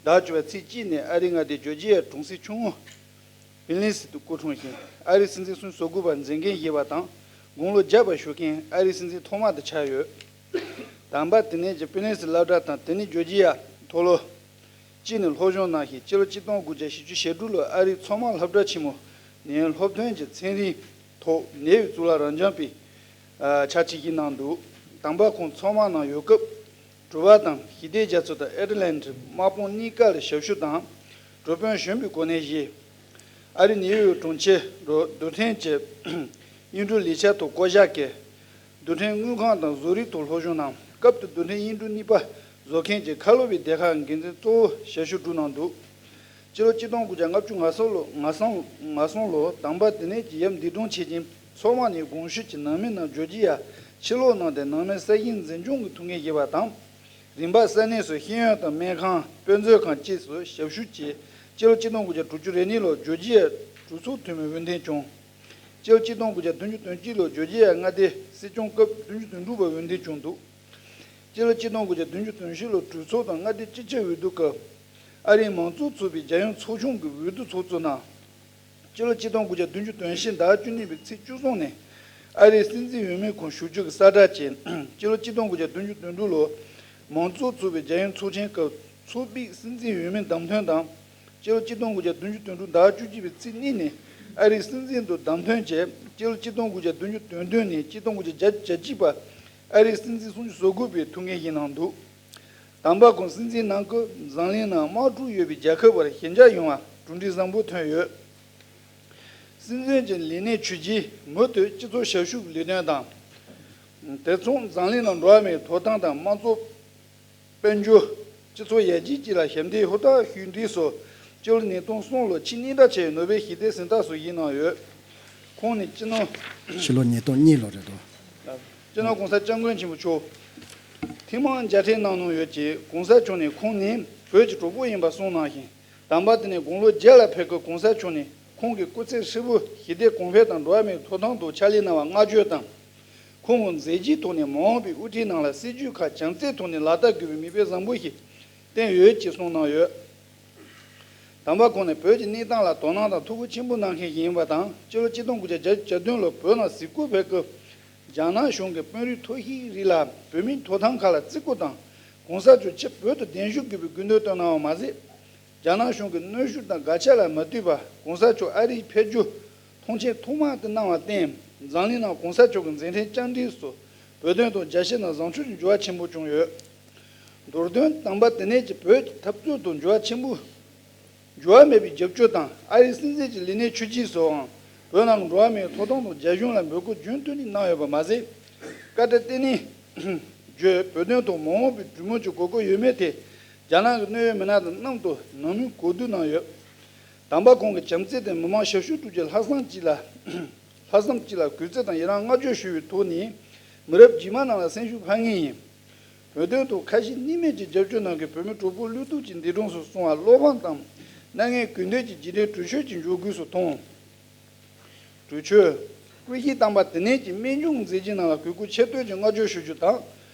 ཟླ་བཅུ་པའི་ཚེས་གཅིག་ནས་ཨ་རིའི་མངའ་སྡེ་ཇོར་ཇི་ཡའི་གྲོང་གསེབ་ཆུང་ངུ་བྷིལ་ནི་སི་ཏུ་སྐུ་འཁྲུངས་ཤིང་། ཨ་རིའི་སྲིད་འཛིན་སུམ་ཅུ་སོ་དགུ་པར་མཛད་འགན་བཞེས་པ་དང་། དགུང་ལོ་བརྒྱ་བར་བཞུགས་མཁན་ཨ་རིའི་སྲིད་འཛིན་ཐོག་མ་དེ་ཆགས་ཡོད། དམ་པ་དེ་ནས་ཀྱི་ཕི་ལིན་སི་སློབ་གྲྭ་དང་དེ་ནས་ཇོར་ཇི་ཡ་མཐོ་སློབ་སྤྱི་ནས་སློབ་སྦྱོང་གནང་ཞིང་སྤྱི་ལོ་གཅིག་སྟོང་དགུ་བརྒྱ་བཞི་བཅུ་ཞེ་དྲུག་ལོར་ཨ་རིའི་མཚོ་དམག་སློབ་གྲྭ་ཆེན་མོ་ནས་སློབ་ཐོན་གྱི་ཚན་རིག་ཐོག་ནེ་ཝི་གཙུག་ལག་རབ་འབྱམས་པའི་ཕྱག་ཕྱིད་ཀྱིས་གནང་འདུག་དམ་པ་ཁོང་མཚོ་དམག་ནང་ཡོད་སྐབས། གྲུ་པ་དང་ཞི་བདེ་རྒྱ་མཚོ་དང་ཨེ་ཊ་ལན་ཊིག་དམག་དཔུང་གཉིས་ཀ་ལ་ཞབས་ཞུ་དང་། འགྲོ་དཔོན་གཞོན་པའི་གོ་གནས་བཞེས། ཨ་རི་ནེའུ་ཡོག་གྲོང་ཁྱེར་རྡུལ་ཕྲན་གྱི་དབྱིན་ཀྲུའུ་ལས་འཆར་ཐོག་བསྐོ་བཞག་བཀལ། རྡུལ་ཕྲན་དངུལ་ཁང་དང་བཟོ་རིག་ཐོག་སློབ་སྦྱོང་གནང་། སྐབས་དེར་རྡུལ་ཕྲན་དབྱིན་ཀྲུའུ་གཉིས་པ་བཟོ་མཁན་གྱི་ཁ་ལོ་བའི་སྡེ་ཁག་འགན་འཛིན་གཙོ་བོ་ཞབས་ཞུ་བསྒྲུབས་གནང་འདུག་སྤྱི་ལོ་གཅིག་སྟོང་དགུ་བརྒྱ་ལྔ་བཅུ་ང་གསུམ་ལོ་ང་གསུམ་ང་གསུམ་ལོ་དམ་པ་དེ་ནས་ཀྱི་ཡབ་འདས་གྲོངས་ཕྱིན་རྐྱེན་མཚོ་དམག་ནས་དགོངས་ཞུ་གྱིས་ནང་མི་རྣམས་ཇོར་ཇི་ཡ་ཕྱིར་ལོག་གནང་སྟེ་ནང་མི་གསར་ཞིང་འཛིན་སྐྱོང་གི་ཐུགས་འགན་བཞེས་པ་དང་། རིམ་པ་ས་གནས་སུ་ཤེས་ཡོན་དང་སྨན་ཁང་དཔེ་མཛོད་ཁང་བཅས་སུ་ཞབས་ཞུ་བྱས། སྤྱི་ལོ་གཅིག་སྟོང་དགུ་བརྒྱ་དྲུག་ཅུ་རེ་གཉིས་ལོར་ཇོར་ཇི་ཡའི་གྲོས་ཚོགས་འཐུས་མི་འོས་འདེམས་བྱུང་། སྤྱི་ལོ་གཅིག་སྟོང་དགུ་བརྒྱ་བདུན་ཅུ་དོན་གཅིག་ལོར་ཇོར་ཇི་ཡའི་མངའ་སྡེའི་སྲིད་སྐྱོང་སྐབས་བདུན་ཅུ་དོན་དྲུག་པ་འོས་འདེམས་བྱུང་འདུག་སྤྱི་ལོ་གཅིག་སྟོང་དགུ་བརྒྱ་བདུན་ཅུ་དོན་བཞི་ལོར་གྲོས་ཚོགས་དང་མངའ་སྡེའི་སྤྱི་ཁྱབ་འོས་བསྡུ་སྐབས། ཨ་རིའི་མང་གཙོ་ཚོགས་པའི་རྒྱལ་ཡོངས་ཚོགས་ཆུང་གི་འོས་བསྡུ་ཚོགས་གཙོ་གནང་། སྤྱི་ལོ་གཅིག་སྟོང་དགུ་བརྒྱ་བདུན་ཅུ་དོན་བཞི་ཟླ་བཅུ་གཉིས་པའི་ཚེས་བཅུ་གསུམ་ནས་ཨ་རིའི་སྲིད་འཛིན་འོས་མི་ཁོངས་ཞུགས་རྒྱུ་གི་གསལ་བསྒྲགས་བྱས། སྤྱི་ལོ་གཅིག་སྟོང་དགུ་བརྒྱ་བདུན་ཅུ་དོན་དྲུག་ལོར་མང་གཙོ་ཚོགས་པའི་རྒྱལ་ཡོངས་ཚོགས་ཆེན་སྐབས་ཚོགས་པའི་སྲིད་འཛིན་འོས་མི་བདམས་ཐོན་དང་། སྤྱི་ལོ་གཅིག་སྟོང་དགུ་བརྒྱ་བདུན་ཅུ་དོན་དྲུག་ཟླ་བཅུ་གཅིག་པའི་ཚེས་གཉིས་ནས་ཨ་རིའི་སྲིད་འཛིན་དུ་བདམས་ཐོན་བྱས། སྤྱི་ལོ་གཅིག་སྟོང་དགུ་བརྒྱ་བདུན་ཅུ་དོན་བདུན་ནས་གཅིག་སྟོང་དགུ་བརྒྱ་བརྒྱད་ཅུ་གྱ་གཅིག་བར་ཨ་རིའི་སྲིད་འཛིན་སུམ་ཅུ་སོ་དགུ་པའི་ཐུགས་འགན་བཞེས་གནང་འདུག་དམ་པ་ཁོང་སྲིད་འཛིན་གནང་སྐབས་འཛམ་གླིང་ནང་དམག་འཁྲུག་ཡོད་པའི་རྒྱལ་ཁབ་བར་ཞི་འཇགས་ཡོང་བར་གྲུ་འགྲིག་བཟང་པོ་ཐོན་ཡོད། སྲིད་འཛིན་གྱི་ལས་གནས་ཆུད་ཕྱིན་མུ་མཐུད་སྤྱི་ཚོགས་ཞབས་ཞུ་གི་ལས་དོན་དང་། དེ་མཚུངས་འཛམ་གླིང་ནང་འགྲོ་བ་མིའི་ཐོབ་ཐང་དང་དམངས་གཙོ་དཔལ་འབྱོར། སྤྱི་ཚོགས་ཡར་རྒྱས་བཅས་ལ་ཞབས་འདེགས་ཧུར་ཐག་ཞུས་འབྲས་སུ། སྤྱི་ལོ་ཉིས་སྟོང་གསུམ་ལོར་ཆེས་སྙན་གྲགས་ཆེ་བའི་ནོ་བེལ་ཞི་བདེའི་གཟེངས་རྟགས་སུ་བཞེས་གནང་ཡོད། ཁོང་ནི་སྤྱི་ནོར། ཕྱི་ལོ་ཉིས་སྟོང་གཉིས་ལོ་རེད་དོ། སྤྱི་ནོར་༸གོང་ས་༸སྐྱབས་མགོན་ཆེན་པོ་མཆོག་ཐེངས་མང་མཇལ་འཕྲད་གནང་མྱོང་ཡོད་ཅིང་༸གོང་ས་མཆོག་ནི་ཁོང་ནི་བོད་ཀྱི་གྲོགས་པོ་ཡིན་པ་གསུངས་གནང་ཞིང་། དམ་པ་དེ་ནས་དགུང་ལོ་བརྒྱད་ལ་ཕེབས་སྐབས་༸གོང་ས་མཆོག་ནས་ཁོང་གི་སྐུ་ཚེ་ཧྲིལ་པོ་ཞི་བདེ་གོང་འཕེལ་དང་འགྲོ་བ་མིའི་ཐོབ་ཐང་དུ་ཕྱག་ལས་གནང་བར་བསྔགས་བརྗོད་དང་། ཁོང་གི་མཛད་རྗེས་ཐོག་ནས་མ་འོངས་པའི་དབུ་ཁྲིད་རྣམས་ལ་སྲིད་བྱུས་ཁག་བྱམས་བརྩེའི་ཐོག་ནས་ལག་བསྟར་དགོས་པའི་མིག་དཔེ་བཟང་པོ་ཞིག་བསྟན་ཡོད་ཅེས་གསུངས་གནང་ཡོད། དམ་པ་ཁོང་ནི་བོད་ཀྱི་གནས་སྟངས་ལ་དོ་སྣང་དང་ཐུགས་ཁུར་ཆེན་པོ་གནང་མཁན་ཞིག་ཡིན་པ་དང་། སྤྱི་ལོ་གཅིག་སྟོང་དགུ་བརྒྱ་བརྒྱད་ཅུ་གྱ་བདུན་ལོར་བོད་ནང་གཟིགས་སྐོར་ཕེབས་སྐབས། རྒྱ་ནག་གཞུང་གིས་དཔོན་རིགས་མཐོ་ཤོས་རིགས་ལ་བོད་མིའི་ཐོབ་ཐང་ཁག་ལ་བརྩི་བཀུར་དང་། ༸གོང་ས་མཆོག་ཕྱིར་བོད་དུ་གདན་ཞུ་དགོས་པའི་སྐུལ་འདེད་བཏང་གནང་བ་མ་ཟད། རྒྱ་ནག་གཞུང་གི་གནོན་ཤུགས་དང་དགག་བྱ་ལ་མ་ལྟོས་པར་༸གོང་ས་མཆོག་ཨ་རིར་ཕེབས་རྒྱུ་ཐོངས་མཆན་ཐོག་མར་དུ་གནང་བར་བརྟེན། འཛམ་གླིང་ནང་༸གོང་ས་མཆོག་གི་མཛད་འཕྲིན་བཅར་འདྲིའི་སོགས་བོད་དོན་དང་རྒྱལ་སྤྱི་ནང་བཟང་ཕྱོགས་ཀྱི་འགྱུར་བ་ཆེན་པོ་བྱུང་ཡོད། མདོར་དོན་དམ་པ་དེ་ནས་ཀྱི་བོད་ཀྱི་འཐབ་རྩོད་དང་འགྱུར་བ་ཆེན་པོ། འགྱུར་བ་མེད་པའི་རྒྱབ་སྐྱོར་དང་ཨ་རིའི་སྲིད་འཛིན་གྱི་ལས་གནས་ཆུད་ཟོས་སུའང་བོད་ནང་གི་འགྲོ་བ་མིའི་ཐོབ་ཐང་དང་རྒྱ་གཞུང་ལ་འབོད་སྐུལ་རྒྱུན་མཐུད་ནས་གནང་ཡོད་པ་མ་ཟད། བཀའ་དྲིན་བརྟན་གནས་བརྗོད། བོད་དོན་ཐོག་མ་འོངས་པའི་གྲོས་མོལ་གྱི་དགོས་མཁོ་ཡོད་མེད་ཐད་རྒྱ་ནག་གི་གནད་ཡོད་མི་སྣ་དང་མཉམ་དུ་ནང་མོལ་གོ་བསྡུར་གནང་ཡོད། དམ་པ་ཁོང་གི་བྱམས་བརྩེ་དེ་མི་མང་ཞབས་ཞུ་སྒྲུབ་རྒྱུ་ལྷག་བསམ་གཅིག་ལ་ལྷག་བསམ་གཅིག་ལ་གུས་བརྩི་དང་ཡི་རང་བསྔགས་བརྗོད་ཞུ་བའི་ཐོག་ནས་མི་རབས་རྗེས་མ་རྣམས་ལ་སེམས་ཤུགས་འཕར་མཁན་ཡིན། བོད་དོན་ཐོག་ཁ་ཞེ་གཉིས་མེད་ཀྱི་རྒྱབ་སྐྱོར་གནང་མཁན་བོད་མི་གྲོགས་པོ་བློ་གཏུག་ཅིང་འདས་གྲོངས་སུ་སོང་བར་བློ་ཕམ་དང་། མནར་ངན་གུས་འདུད་ཀྱི་རྗེས་དྲན་གྲོས་ཆོད་ཅིག་འཇོག་དགོས་སུ་མཐོང་། གྲོས་ཆོད། སྐུ་ཞབས་དམ་པ་དེ་ནས་ཀྱི་རྨད་བྱུང་མཛད་རྗེས་རྣམས་ལ་གུས་བཀུར་ཆེ་བསྟོད་ཀྱི་བསྔགས་བརྗོད་ཞུ་རྒྱུ་དང་།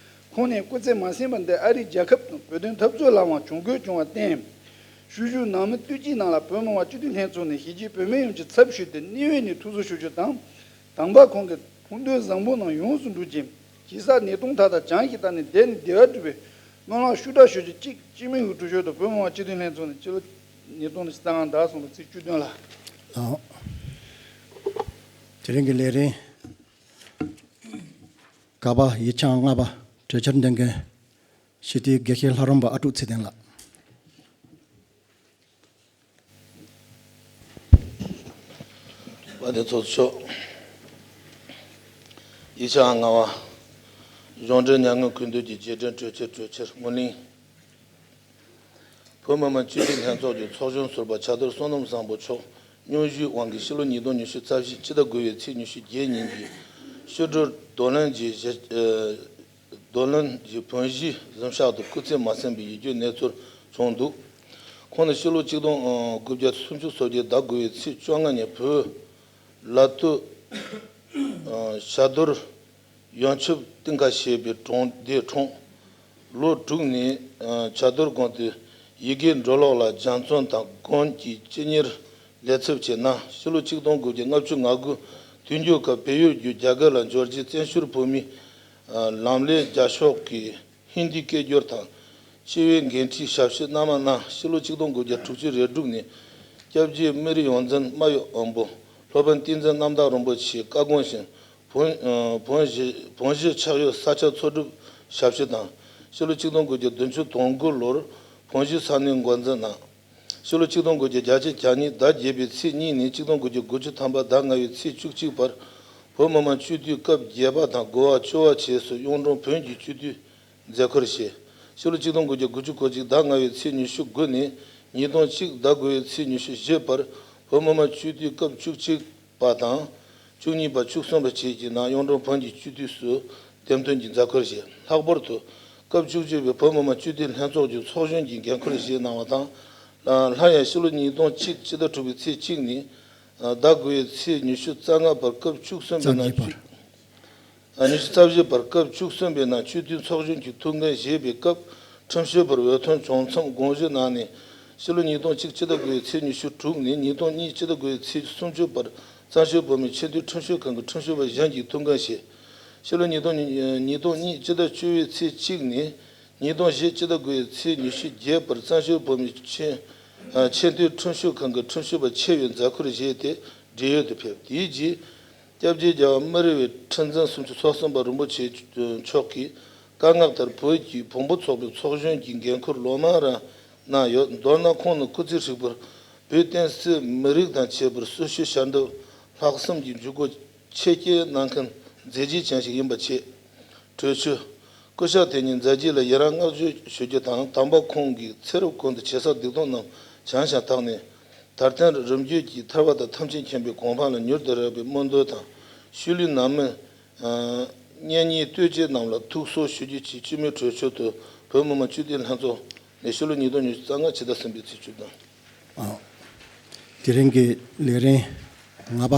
ཁོང་ནས་སྐུ་ཚེ་མ་ཟིན་པར་འདིར་ཨ་རིའི་རྒྱལ་ཁབ་དང་བོད་དོན་འཐབ་རྩོད་ལའང་གྱོང་གུད་བྱུང་བར་བརྟེན། ཤུལ་བཞུགས་ནང་མི་དུས་གཅིག་ནང་ལ་བོད་མི་མང་སྤྱི་འཐུས་ལྷན་ཚོགས་ནས་གཞིས་བྱེས་བོད་མི་ཡོངས་ཀྱི་ཚབ་ཞུས་ཏེ་གནད་ཡོད་ནས་ཐུགས་གསོ་ཞུ་རྒྱུ་དང་། དམ་པ་ཁོང་གི་ཕུགས་འདུན་བཟང་པོ་རྣམས་ཡོངས་སུ་འགྲུབ་ཅིང་། ཇི་སྲིད་གནས་སྟངས་མཐའ་དག་བྱང་ཞིང་དག་ནས་བདེ་ནས་བདེ་བར་གྲུབ་པའི་སྨོན་ལམ་ཤུགས་དྲག་ཞུ་རྒྱུ་གཅིག་སྤྱི་མོས་ཀྱི་གྲོས་ཆོད་དུ་བོད་མི་མང་སྤྱི་འཐུས་ལྷན་ཚོགས་ནས་སྤྱི་ལོ་ཉིས་སྟོང་ཉི་ཤུ་རྩ་ལྔ་ཟླ་གསུམ་པའི་ཚེས་བཅུ་བདུན་ལ། ལགས། དེ་རིང་གི་ལས་རིམ། ག་པ་ཡིག་ཆ་ལྔ་པ་གྲོས་འཆར་འདོན་མཁན་ཞི་བདེའི་དགེ་བཤེས་ལྷ་རམས་པ་ཨ་ཀྲུག་ཚེ་བརྟན་ལགས། དཔལ་ལྡན་ཚོགས་གཙོ་མཆོག་ཡིག་ཆ་ལྔ་པ། གཞུང་འབྲེལ་མྱ་ངན་གུས་འདུད་ཀྱི་རྗེས་དྲན་གྲོས་ཆོད། གྲོས་འཆར་སྔོན་གླེང་། བོད་མི་མང་སྤྱི་འཐུས་ལྷན་ཚོགས་ཀྱི་ཚོགས་གཞོན་ཟུར་པ་ཕྱག་རྡོར་བསོད་ནམས་བཟང་པོ་མཆོག་སྙུང་གཞིའི་དབང་གིས་ཕྱི་ལོ་ཉིས་སྟོང་ཉི་ཤུ་རྩ་བཞི་ཕྱི་ཟླ་དགུ་པའི་ཚེས་ཉི་ཤུ་བརྒྱད་ཉིན་གྱི་ཕྱི་དྲོར་རྡོར་གླིང་གྱི་གཞིས་རྡོར་གླིང་གི་བོན་གཞིས་གཟིམ་ཤག་ཏུ་སྐུ་ཚེ་མ་ཟིན་པའི་ཡིད་སྐྱོའི་གནས་ཚུལ་བྱུང་འདུག་ཁོང་ནི་ཕྱི་ལོ་ཆིག་སྟོང་དགུ་བརྒྱ་སུམ་ཅུ་སོ་བརྒྱད་ཟླ་དགུ་པའི་ཚེས་བཅོ་ལྔ་ཉིན་བོད་ལ་སྟོད་ཤ་རྡོར་ཡང་ཆུབ་གཏིང་ཁ་ཞེས་པའི་གྲོང་སྡེའི་འཁྲུངས། ལོ་དྲུག་ནས་ཨ་ཕྱག་རྡོར་དགོན་དུ་ཡི་གེ་འབྲི་ཀློག་ལ་སྦྱང་བརྩོན་དང་དགོན་གྱི་སྤྱི་གཉེར་ལས་ཚབ་བྱས་ནས་ཕྱི་ལོ་ཆིག་སྟོང་དགུ་བརྒྱ་ལྔ་བཅུ་ང་དགུ་དུས་འགྱུར་སྐབས་བལ་ཡུལ་བརྒྱུད་རྒྱ་གར་ལ་འབྱོར་རྗེས་བཙན་བྱོལ་བོད་མིའི་ཨ་ལམ་ལས་རྒྱབ་ཕྱོགས་ཀྱི་ ཧིན་དིའི་སྐད་སྒྱུར་དང་། སྤྱི་བའི་འགན་འཁྲིའི་ཞབས་ཕྱི་རྣམ་པ་གནང་། ཕྱི་ལོ་ཆིག་སྟོང་དགུ་བརྒྱ་དྲུག་ཅུ་རེ་དྲུག་ནས་སྐྱབས་རྗེ་སྨན་རི་ཡོངས་འཛིན་རྨ་ཡུལ་དབོན་པོ་སློབ་དཔོན་བསྟན་འཛིན་རྣམ་དག་རིན་པོ་ཆེའི་བཀའ་དགོངས་བཞིན་བོན་བོན་གཞིས་བོན་གཞིས་ཆགས་ཡུལ་ས་ཆ་འཚོལ་སྒྲུབ་ཞབས་ཕྱི་དང་། ཕྱི་ལོ་ཆིག་སྟོང་དགུ་བརྒྱ་བདུན་ཅུ་དོན་དགུ་ལོར་བོན་གཞིས་ས་གནས་འགོ་འཛིན་གནང་། ཕྱི་ལོ་ཆིག་སྟོང་དགུ་བརྒྱ་བརྒྱད་ཅུ་གྱ་གཉིས་ཟླ་བརྒྱད་པའི་ཚེས་གཉིས་ནས་ཆིག་སྟོང་དགུ་བརྒྱ་དགུ་བཅུ་ཐམ་པ་ཟླ་ལྔ་བའི་ཚེས་བཅུ་གཅིག་བར་བོད་མི་མང་སྤྱི་འཐུས་སྐབས་བརྒྱད་པ་དང་དགུ་པ་བཅུ་པ་བཅས་སུ་གཡུང་དྲུང་བོན་གྱི་སྤྱི་འཐུས་མཛད་ཁུར་བཞེས། ཕྱི་ལོ་ཆིག་སྟོང་དགུ་བརྒྱ་དགུ་བཅུ་གོ་གཅིག་ཟླ་ལྔ་བའི་ཚེས་ཉི་ཤུ་དགུ་ནས་ཉིས་སྟོང་གཅིག་ཟླ་དགུ་བའི་ཚེས་ཉི་ཤུ་བཞི་བར་བོད་མི་མང་སྤྱི་འཐུས་སྐབས་བཅུ་གཅིག་པ་དང་། བཅུ་གཉིས་པ་བཅུ་གསུམ་པ་བཅས་ཀྱི་ནང་གཡུང་དྲུང་བོན་གྱི་སྤྱི་འཐུས་སུ་འདེམས་ཐོན་གྱི་མཛད་ཁུར་བཞེས། ལྷག་པར་དུ་སྐབས་བཅུ་གཅིག་པའི་བོད་མི་མང་སྤྱི་འཐུས་ལྷན་ཚོགས་ཀྱི་ཚོགས་གཞོན་གྱི་འགན་ཁུར་བཞེས་གནང་བ་དང་། སླར་ཡང་ཕྱི་ལོ་ཉིས་སྟོང་གཅིག་སྤྱི་ཟླ་དྲུག་པའི་ཚེས་གཅིག་ནས་ཟླ་དགུ་བའི་ཚེས་ཉི་ཤུ་རྩ་ལྔ་བར་སྐབས་བཅུ་གསུམ་པའི་ནང་སྤྱི་ཉི་ཤུ་རྩ་བཞི་བར་སྐབས་བཅུ་གསུམ་པའི་ནང་སྤྱི་འཐུས་ཚོགས་གཞོན་གྱི་ཐུགས་འགན་བཞེས་པའི་སྐབས་ཁྲིམས་ཞིབ་པར་འོས་ཐོན་བྱུང་མཚམས་དགོངས་ཞུ་གནང་ནས། ཕྱི་ལོ་ཉིས་སྟོང་གཅིག་སྤྱི་ཟླ་དགུ་བའི་ཚེས་ཉི་ཤུ་དྲུག་ནས་ཉིས་སྟོང་གཉིས་སྤྱི་ཟླ་དགུ་བའི་ཚེས་སུམ་ཅུ་བར་གཙང་ཆུ་བོད་མིའི་ཆེས་མཐོའི་ཁྲིམས་ཞིབ་ཁང་གི་ཁྲིམས་ཞིབ་པ་གཞོན་གྱི་ཐུགས་འགན་བཞེས། ཕྱི་ལོ་ཉིས་སྟོང་ཉིས་སྟོང་གཉིས་སྤྱི་ཟླ་བཅུ་པའི་ཚེས་གཅིག་ནས་ཉིས་སྟོང་བཞི་སྤྱི་ཟླ་དགུ་བའི་ཚེས་ཉི་ཤུ་བརྒྱད་བར་གཙང་ཆུ་བོད་མིའི་ཆེས་ཆེས་མཐོའི་ཁྲིམས་ཞིབ་ཁང་གི་ཁྲིམས་ཞིབ་པ་ཆེ་བའི་མཛད་ཁུར་བཞེས་ཏེ་བགྲེས་ཡོལ་དུ་ཕེབས། དེའི་རྗེས། སྐྱབས་རྗེ་རྒྱལ་བ་སྨན་རི་བའི་ཁྲི་འཛིན་སུམ་ཅུ་སོ་གསུམ་པ་རིན་པོ་ཆེ་མཆོག་གིས་བཀའ་མངགས་ལྟར་བོད་ཀྱི་བོན་པོ་ཚོགས་པའི་ཚོགས་གཞོན་གྱི་འགན་ཁུར་ལོ་མང་རིང་གནང་ཡོད། མདོར་ན་ཁོང་ནི་སྐུ་ཚེ་ཧྲིལ་པོར་བོད་བསྟན་སྲིད་མི་རིགས་དང་བཅས་པར་སྲི་ཞུ་བྱ་འདོད་ལྷག་བསམ་གྱི་འཇུག་སྒོ་ཆེ་བསྐྱེད་གནང་མཁན་མཛད་རྗེས་ཅན་ཞིག་ཡིན་པ་བཅས། གྲོས་ཆོད། སྐུ་ཞབས་དེ་ཉིད་མཛད་རྗེས་ལ་ཡི་རང་བསྔགས་བརྗོད་ཞུ་རྒྱུ་དང་། དམ་པ་ཁོང་གིས་ཚེ་རབས་ཀུན་ཏུ་ཇི་སྲིད་སྡིག་ལྟུང་རྣམས་བྱང་ཞིང་དག་ནས། དལ་རྟེན་རིམ་བརྒྱུད་ཀྱི་ཐར་པ་དང་ཐམས་ཅད་མཁྱེན་པའི་གོ་འཕང་ལ་མྱུར་དུ་རེག་པའི་སྨོན་འདུན་དང་། ཤུལ་ལུས་ནང་མི་གཉེན་ཉེ་ལྟོས་བཅས་རྣམས་ལ་ཐུགས་གསོ་ཞུ་རྒྱུ་བཅས་སྤྱི་མོས་གྲོས་ཆོད་དུ་བོད་མི་མང་སྤྱི་འཐུས་ལྷན་ཚོགས་ནས་ཕྱི་ལོ་ཉིས་སྟོང་ཉི་ཤུ་རྩ་ལྔ་ཕྱི་ཟླ་གསུམ་པའི་ཚེས་བཅུ་དང་། དེ་རིང་གི་ལས་རིམ་ལྔ་པ།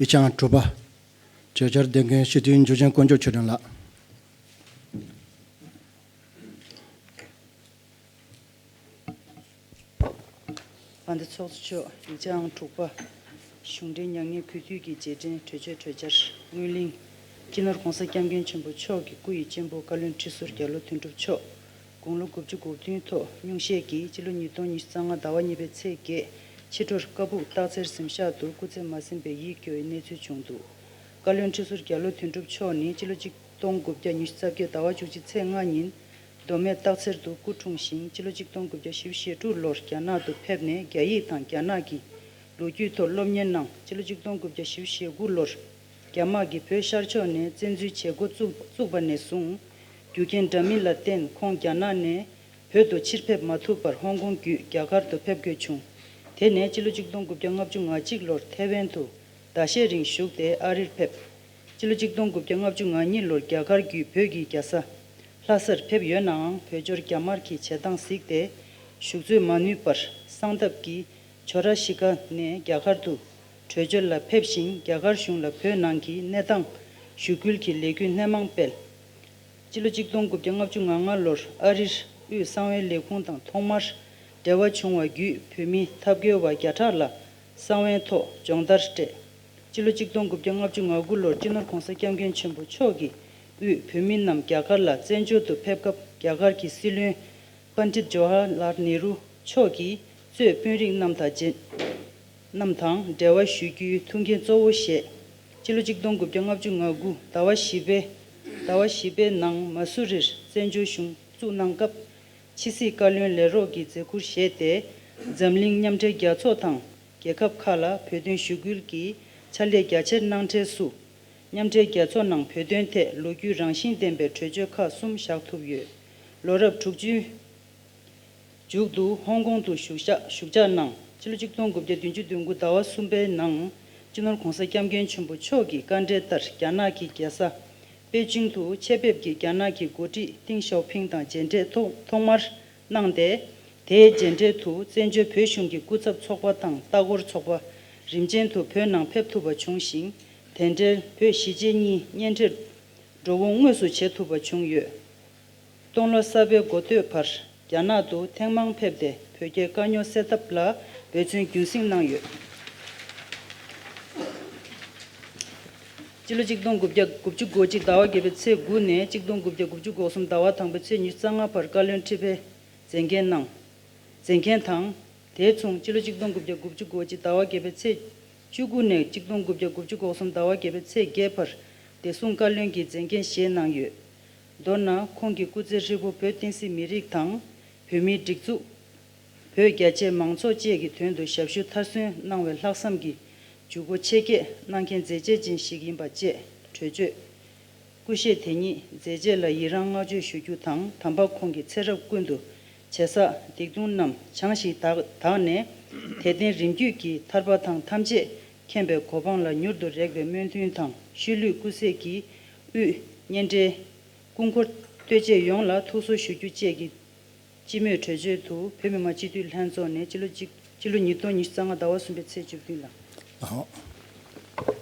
ཨི་ཅང་དྲུག་པ། བརྗོད་བྱར་ལྡན་མཁན་སྤྱི་འཐུས་འཇུ་ཆེན་དཀོན་མཆོག་ཆོས་སྒྲོན་ལགས། དཔལ་ལྡན་ཚོགས་གཙོ་མཆོག་ཨི་ཅང་དྲུག་པ། གཞུང་འབྲེལ་མྱ་ངན་གུས་འདུད་ཀྱི་རྗེས་དྲན་གྲོས་ཆོད་གྲོས་འཆར་སྔོན་གླེང་། སྤྱི་ནོར་༸གོང་ས་༸སྐྱབས་མགོན་ཆེན་པོ་མཆོག་གི་སྐུ་ཡི་གཅེན་པོ་བཀའ་བློན་ཁྲི་ཟུར་རྒྱ་ལོ་དོན་གྲུབ་མཆོག་དགུང་ལོ་དགུ་བཅུ་གོ་བདུན་ཐོག་སྙུང་གཞས་ཀྱིས་སྤྱི་ལོ་ཉིས་སྟོང་ཉི་ཤུ་རྩ་ལྔ་ཟླ་བ་གཉིས་པའི་ཚེས་བརྒྱད་ཕྱི་དྲོར་ཀ་སྦུག་སྟག་འཚེར་གཟིམ་ཤག་ཏུ་སྐུ་ཚེ་མ་ཟིན་པའི་ཡིད་སྐྱོ་བའི་གནས་ཚུལ་བྱུང་འདུག་བཀའ་བློན་ཁྲི་ཟུར་རྒྱ་ལོ་དོན་གྲུབ་མཆོག་ནི་སྤྱི་ལོ་གཅིག་སྟོང་དགུ་བརྒྱ་ཉི་ཤུ་རྩ་བརྒྱད་ཟླ་བ་བཅུ་གཅིག་ཚེས་ལྔ་ཉིན་མདོ་སྨད་སྟག་འཚེར་དུ་སྐུ་འཁྲུངས་ཤིང་། སྤྱི་ལོ་གཅིག་སྟོང་དགུ་བརྒྱ་བཞི་བཅུ་ཞེ་དྲུག་ལོར་རྒྱ་ནག་ཏུ་ཕེབས་ནས་རྒྱ་ཡིག་དང་རྒྱ་ནག་གི་ལོ་རྒྱུས་ཐོག་སློབ་གཉེར་གནང་། སྤྱི་ལོ་གཅིག་སྟོང་དགུ་བརྒྱ་བཞི་བཅུ་ཞེ་དགུ་ལོར་རྒྱ་དམག་གིས་བོད་ཤར་ཕྱོགས་ནས་བཙན་འཛུལ་བྱེད་འགོ་བཙུགས་བཙུགས་པ་ནས་བཟུང་། རྒྱུ་རྐྱེན་འདྲ་མིན་ལ་བརྟེན་ཁོང་རྒྱ་ནག་ནས་བོད་དུ་ཕྱིར་ཕེབས་མ་ཐུབ་པར་ཧོང་ཀོང་བརྒྱུད་རྒྱ་གར་དུ་ཕེབས་དགོས་བྱུང་། དེ་ནས་སྤྱི་ལོ་གཅིག་སྟོང་དགུ་བརྒྱ་ལྔ་བཅུ་ང་གཅིག་ལོར་ཐེ་ཝན་དུ་ཟླ་ཤས་རིང་བཞུགས་ཏེ་ཨ་རིར་ཕེབས། སྤྱི་ལོ་གཅིག་སྟོང་དགུ་བརྒྱ་ལྔ་བཅུ་ང་གཉིས་ལོར་རྒྱ་གར་བརྒྱུད་བོད་ཀྱི་རྒྱལ་ས་ལྷ་སར་ཕེབས་ཡོད་ནའང་། བོད་འབྱོར་རྒྱ་དམར་གྱི་བྱེད་སྟངས་གཟིགས་ཏེ་བཞུགས་ཚོད་མ་ནུས་པར་གསང་སྟབས་ཀྱིས་ཇོ་ར་ཤི་ཀ་ནས་རྒྱ་གར་དུ་བྲོས་བྱོལ་ལ་ཕེབས་ཤིང་། རྒྱ་གར་གཞུང་ལ་བོད་ནང་གི་གནས་སྟངས་ཞུ་སྐུལ་གྱི་ལས་འགུལ་སྣེ་མང་སྤེལ། སྤྱི་ལོ་གཅིག་སྟོང་དགུ་བརྒྱ་ལྔ་བཅུ་ང་ལྔ་ལོར་ཨ་རིར་དབུས་གསང་བའི་ལས་ཁུངས་དང་ཐོག་མར་འབྲེལ་བ་བྱུང་བ་བརྒྱུད་བོད་མི་འཐབ་རྒོལ་བ་བརྒྱ་ཕྲག་ལ་གསང་བའི་ཐོག་སྦྱོང་བརྡར་སྤྲད། སྤྱི་ལོ་གཅིག་སྟོང་དགུ་བརྒྱ་ལྔ་བཅུ་ང་དགུ་ལོར་སྤྱི་ནོར་༸གོང་ས་༸སྐྱབས་མགོན་ཆེན་པོ་མཆོག་གིས་དབུས་བོད་མི་རྣམས་རྒྱ་གར་ལ་བཙན་བྱོལ་དུ་ཕེབས་སྐབས། རྒྱ་གར་གྱི་སྲིད་བློན་པཎྜིཏ་ཇོ་ཧར་ལཱལ་ནེ་རུ་མཆོག་གིས་གཙོས་དཔོན་རིགས་རྣམས་དང་མཇལ། རྣམས་དང་འབྲེལ་བ་ཞུ་རྒྱུའི་ཐུགས་འགན་གཙོ་བོ་བཞེས། སྤྱི་ལོ་གཅིག་སྟོང་དགུ་བརྒྱ་ལྔ་བཅུ་ང་དགུ་ཟླ་བ་བཞི་པའི་ཟླ་བ་བཞི་པའི་ནང་མ་སུ་རིར་བཙན་བྱོལ་གཞུང་བཙུགས་གནང་སྐབས། ཕྱི་སྲིད་བཀའ་བློན་ལས་རོགས་ཀྱི་མཛད་ཁུར་བཞེས་ཏེ། འཛམ་གླིང་མཉམ་འབྲེལ་རྒྱལ་ཚོགས་དང་རྒྱལ་ཁབ་ཁག་ལ་བོད་དོན་ཞུ་སྐུལ་གྱི་ཕྱག་ལས་རྒྱ་ཆེར་གནང་འཕྲལ་སུ། མཉམ་འབྲེལ་རྒྱལ་ཚོགས་ནང་བོད་དོན་ཐད་ལོ་རྒྱུས་རང་བཞིན་ལྡན་པའི་གྲོས་ཆོད་ཁག་གསུམ་བཞག་ཐུབ་ཡོད། ལོ་རབས་དྲུག་ཅུའི་མཇུག་ཏུ་ཧོང་ཀོང་དུ་བཞུགས་ཞག་བཞུགས་ཆགས་གནང་། ཕྱི་ལོ་གཅིག་སྟོང་དགུ་བརྒྱ་བདུན་ཅུ་དོན་དགུ་ཟླ་བ་གསུམ་པའི་ནང་སྤྱི་ནོར་༸གོང་ས་༸སྐྱབས་མགོན་ཆེན་པོ་མཆོག་གི་བཀའ་འབྲེལ་ལྟར་རྒྱ་ནག་གི་རྒྱལ་ས་པེ་ཅིང་དུ་ཆེད་ཕེབས་ཀྱིས་རྒྱ་ནག་གི་འགོ་ཁྲིད་ཏིང་ཞའོ་ཕིང་དང་མཇལ་འཕྲད་ཐོག་ཐོག་མར་གནང་སྟེ། དེའི་མཇལ་འཕྲལ་དུ་བཙན་བྱོལ་བོད་གཞུང་གི་སྐུ་ཚབ་ཚོགས་པ་དང་ལྟ་སྐོར་ཚོགས་པ་རིམ་ཅན་དུ་བོད་ནང་ཕེབས་ཐུབ་པ་བྱུང་ཞིང་། དེ་འབྲེལ་བོད་གཞིས་བྱེས་གཉིས་གཉེན་འཕྲད་འགྲོ་འོང་དངོས་སུ་བྱེད་ཐུབ་པ་བྱུང་ཡོད། སྟོང་ལོ་གསར་པའི་འགོ་སྟོད་བར་རྒྱ་ནག་ཏུ་ཐེངས་མང་ཕེབས་ཏེ་བོད་རྒྱའི་དཀའ་རྙོག་སེལ་ཐབས་ལ་འབད་བརྩོན་རྒྱུན་སྲིང་གནང་ཡོད། སྤྱི་ལོ་ཆིག་སྟོང་དགུ་བརྒྱ་དགུ་བཅུ་གོ་གཅིག་ཟླ་བ་བརྒྱད་པའི་ཚེས་དགུ་ནས་ཆིག་སྟོང་དགུ་བརྒྱ་དགུ་བཅུ་གོ་གསུམ་ཟླ་བ་དང་པོའི་ཚེས་ཉི་ཤུ་རྩ་ལྔ་བར་བཀའ་བློན་ཁྲི་པའི་མཛད་འགན་གནང་། མཛད་འགན་དང་། དེ་མཚུངས་སྤྱི་ལོ་ཆིག་སྟོང་དགུ་བརྒྱ་དགུ་བཅུ་གོ་གཅིག་ཟླ་བ་བརྒྱད་པའི་ཚེས་བཅུ་དགུ་ནས་ཆིག་སྟོང་དགུ་བརྒྱ་དགུ་བཅུ་གོ་གསུམ་ཟླ་བ་བརྒྱད་པའི་ཚེས་བརྒྱད་བར་བདེ་སྲུང་བཀའ་བློན་གྱི་མཛད་འགན་བཞེས་གནང་ཡོད། མདོར་ན་ཁོང་གི་སྐུ་ཚེ་ཧྲིལ་པོ་བོད་བསྟན་སྲིད་མི་རིགས་དང་། བོད་མིའི་སྒྲིག་འཛུགས། བོད་རྒྱ་ཆེའི་མང་ཚོགས་བཅས་ཀྱི་དོན་དུ་ཞབས་ཞུ་མཐར་སོན་གནང་བའི་ལྷག་བསམ་གྱི་འཇུག་སྒོ་ཆེ་བསྐྱེད་གནང་མཁན་མཛད་རྗེས་ཅན་ཞིག་ཡིན་པ་བཅས་གྲོས་ཆོད། སྐུ་བཞེས་དེ་ཉིད་མཛད་རྗེས་ལ་ཡི་རང་བསྔགས་བརྗོད་ཞུ་རྒྱུ་དང་། དམ་པ་ཁོང་གི་ཚེ་རབས་ཀུན་ཏུ་བྱས་བསགས་སྡིག་ལྟུང་རྣམས་བྱང་ཞིང་དག་དག་ནས། དད་ལྡན་རིམ་བརྒྱུད་ཀྱི་ཐར་པ་དང་ཐམས་ཅད་མཁྱེན་པའི་གོ་འཕང་ལ་མྱུར་དུ་རེག་པའི་སྨོན་འདུན་དང་། ཤུལ་ལུས་སྐུ་ཚེ་གི་དབུས་གཉེན་འབྲེལ། སྐུ་འཁོར་བསྟོད་ཆས་ཡོངས་ལ་ཐུགས་གསོ་ཞུ་རྒྱུ་བཅས་ཀྱི་སྤྱི་མོས་གྲོས་ཆོད་དུ་བོད་མི་མང་སྤྱི་འཐུས་ལྷན་ཚོགས་ནས་སྤྱི་ལོ་གཅིག་སྤྱི་ལོ་ཉིས་སྟོང་ཉི་ཤུ་རྩ་ལྔ་ཟླ་བ་གསུམ་པའི་ཚེས་བཅུ་བདུན་ལ། ཨ།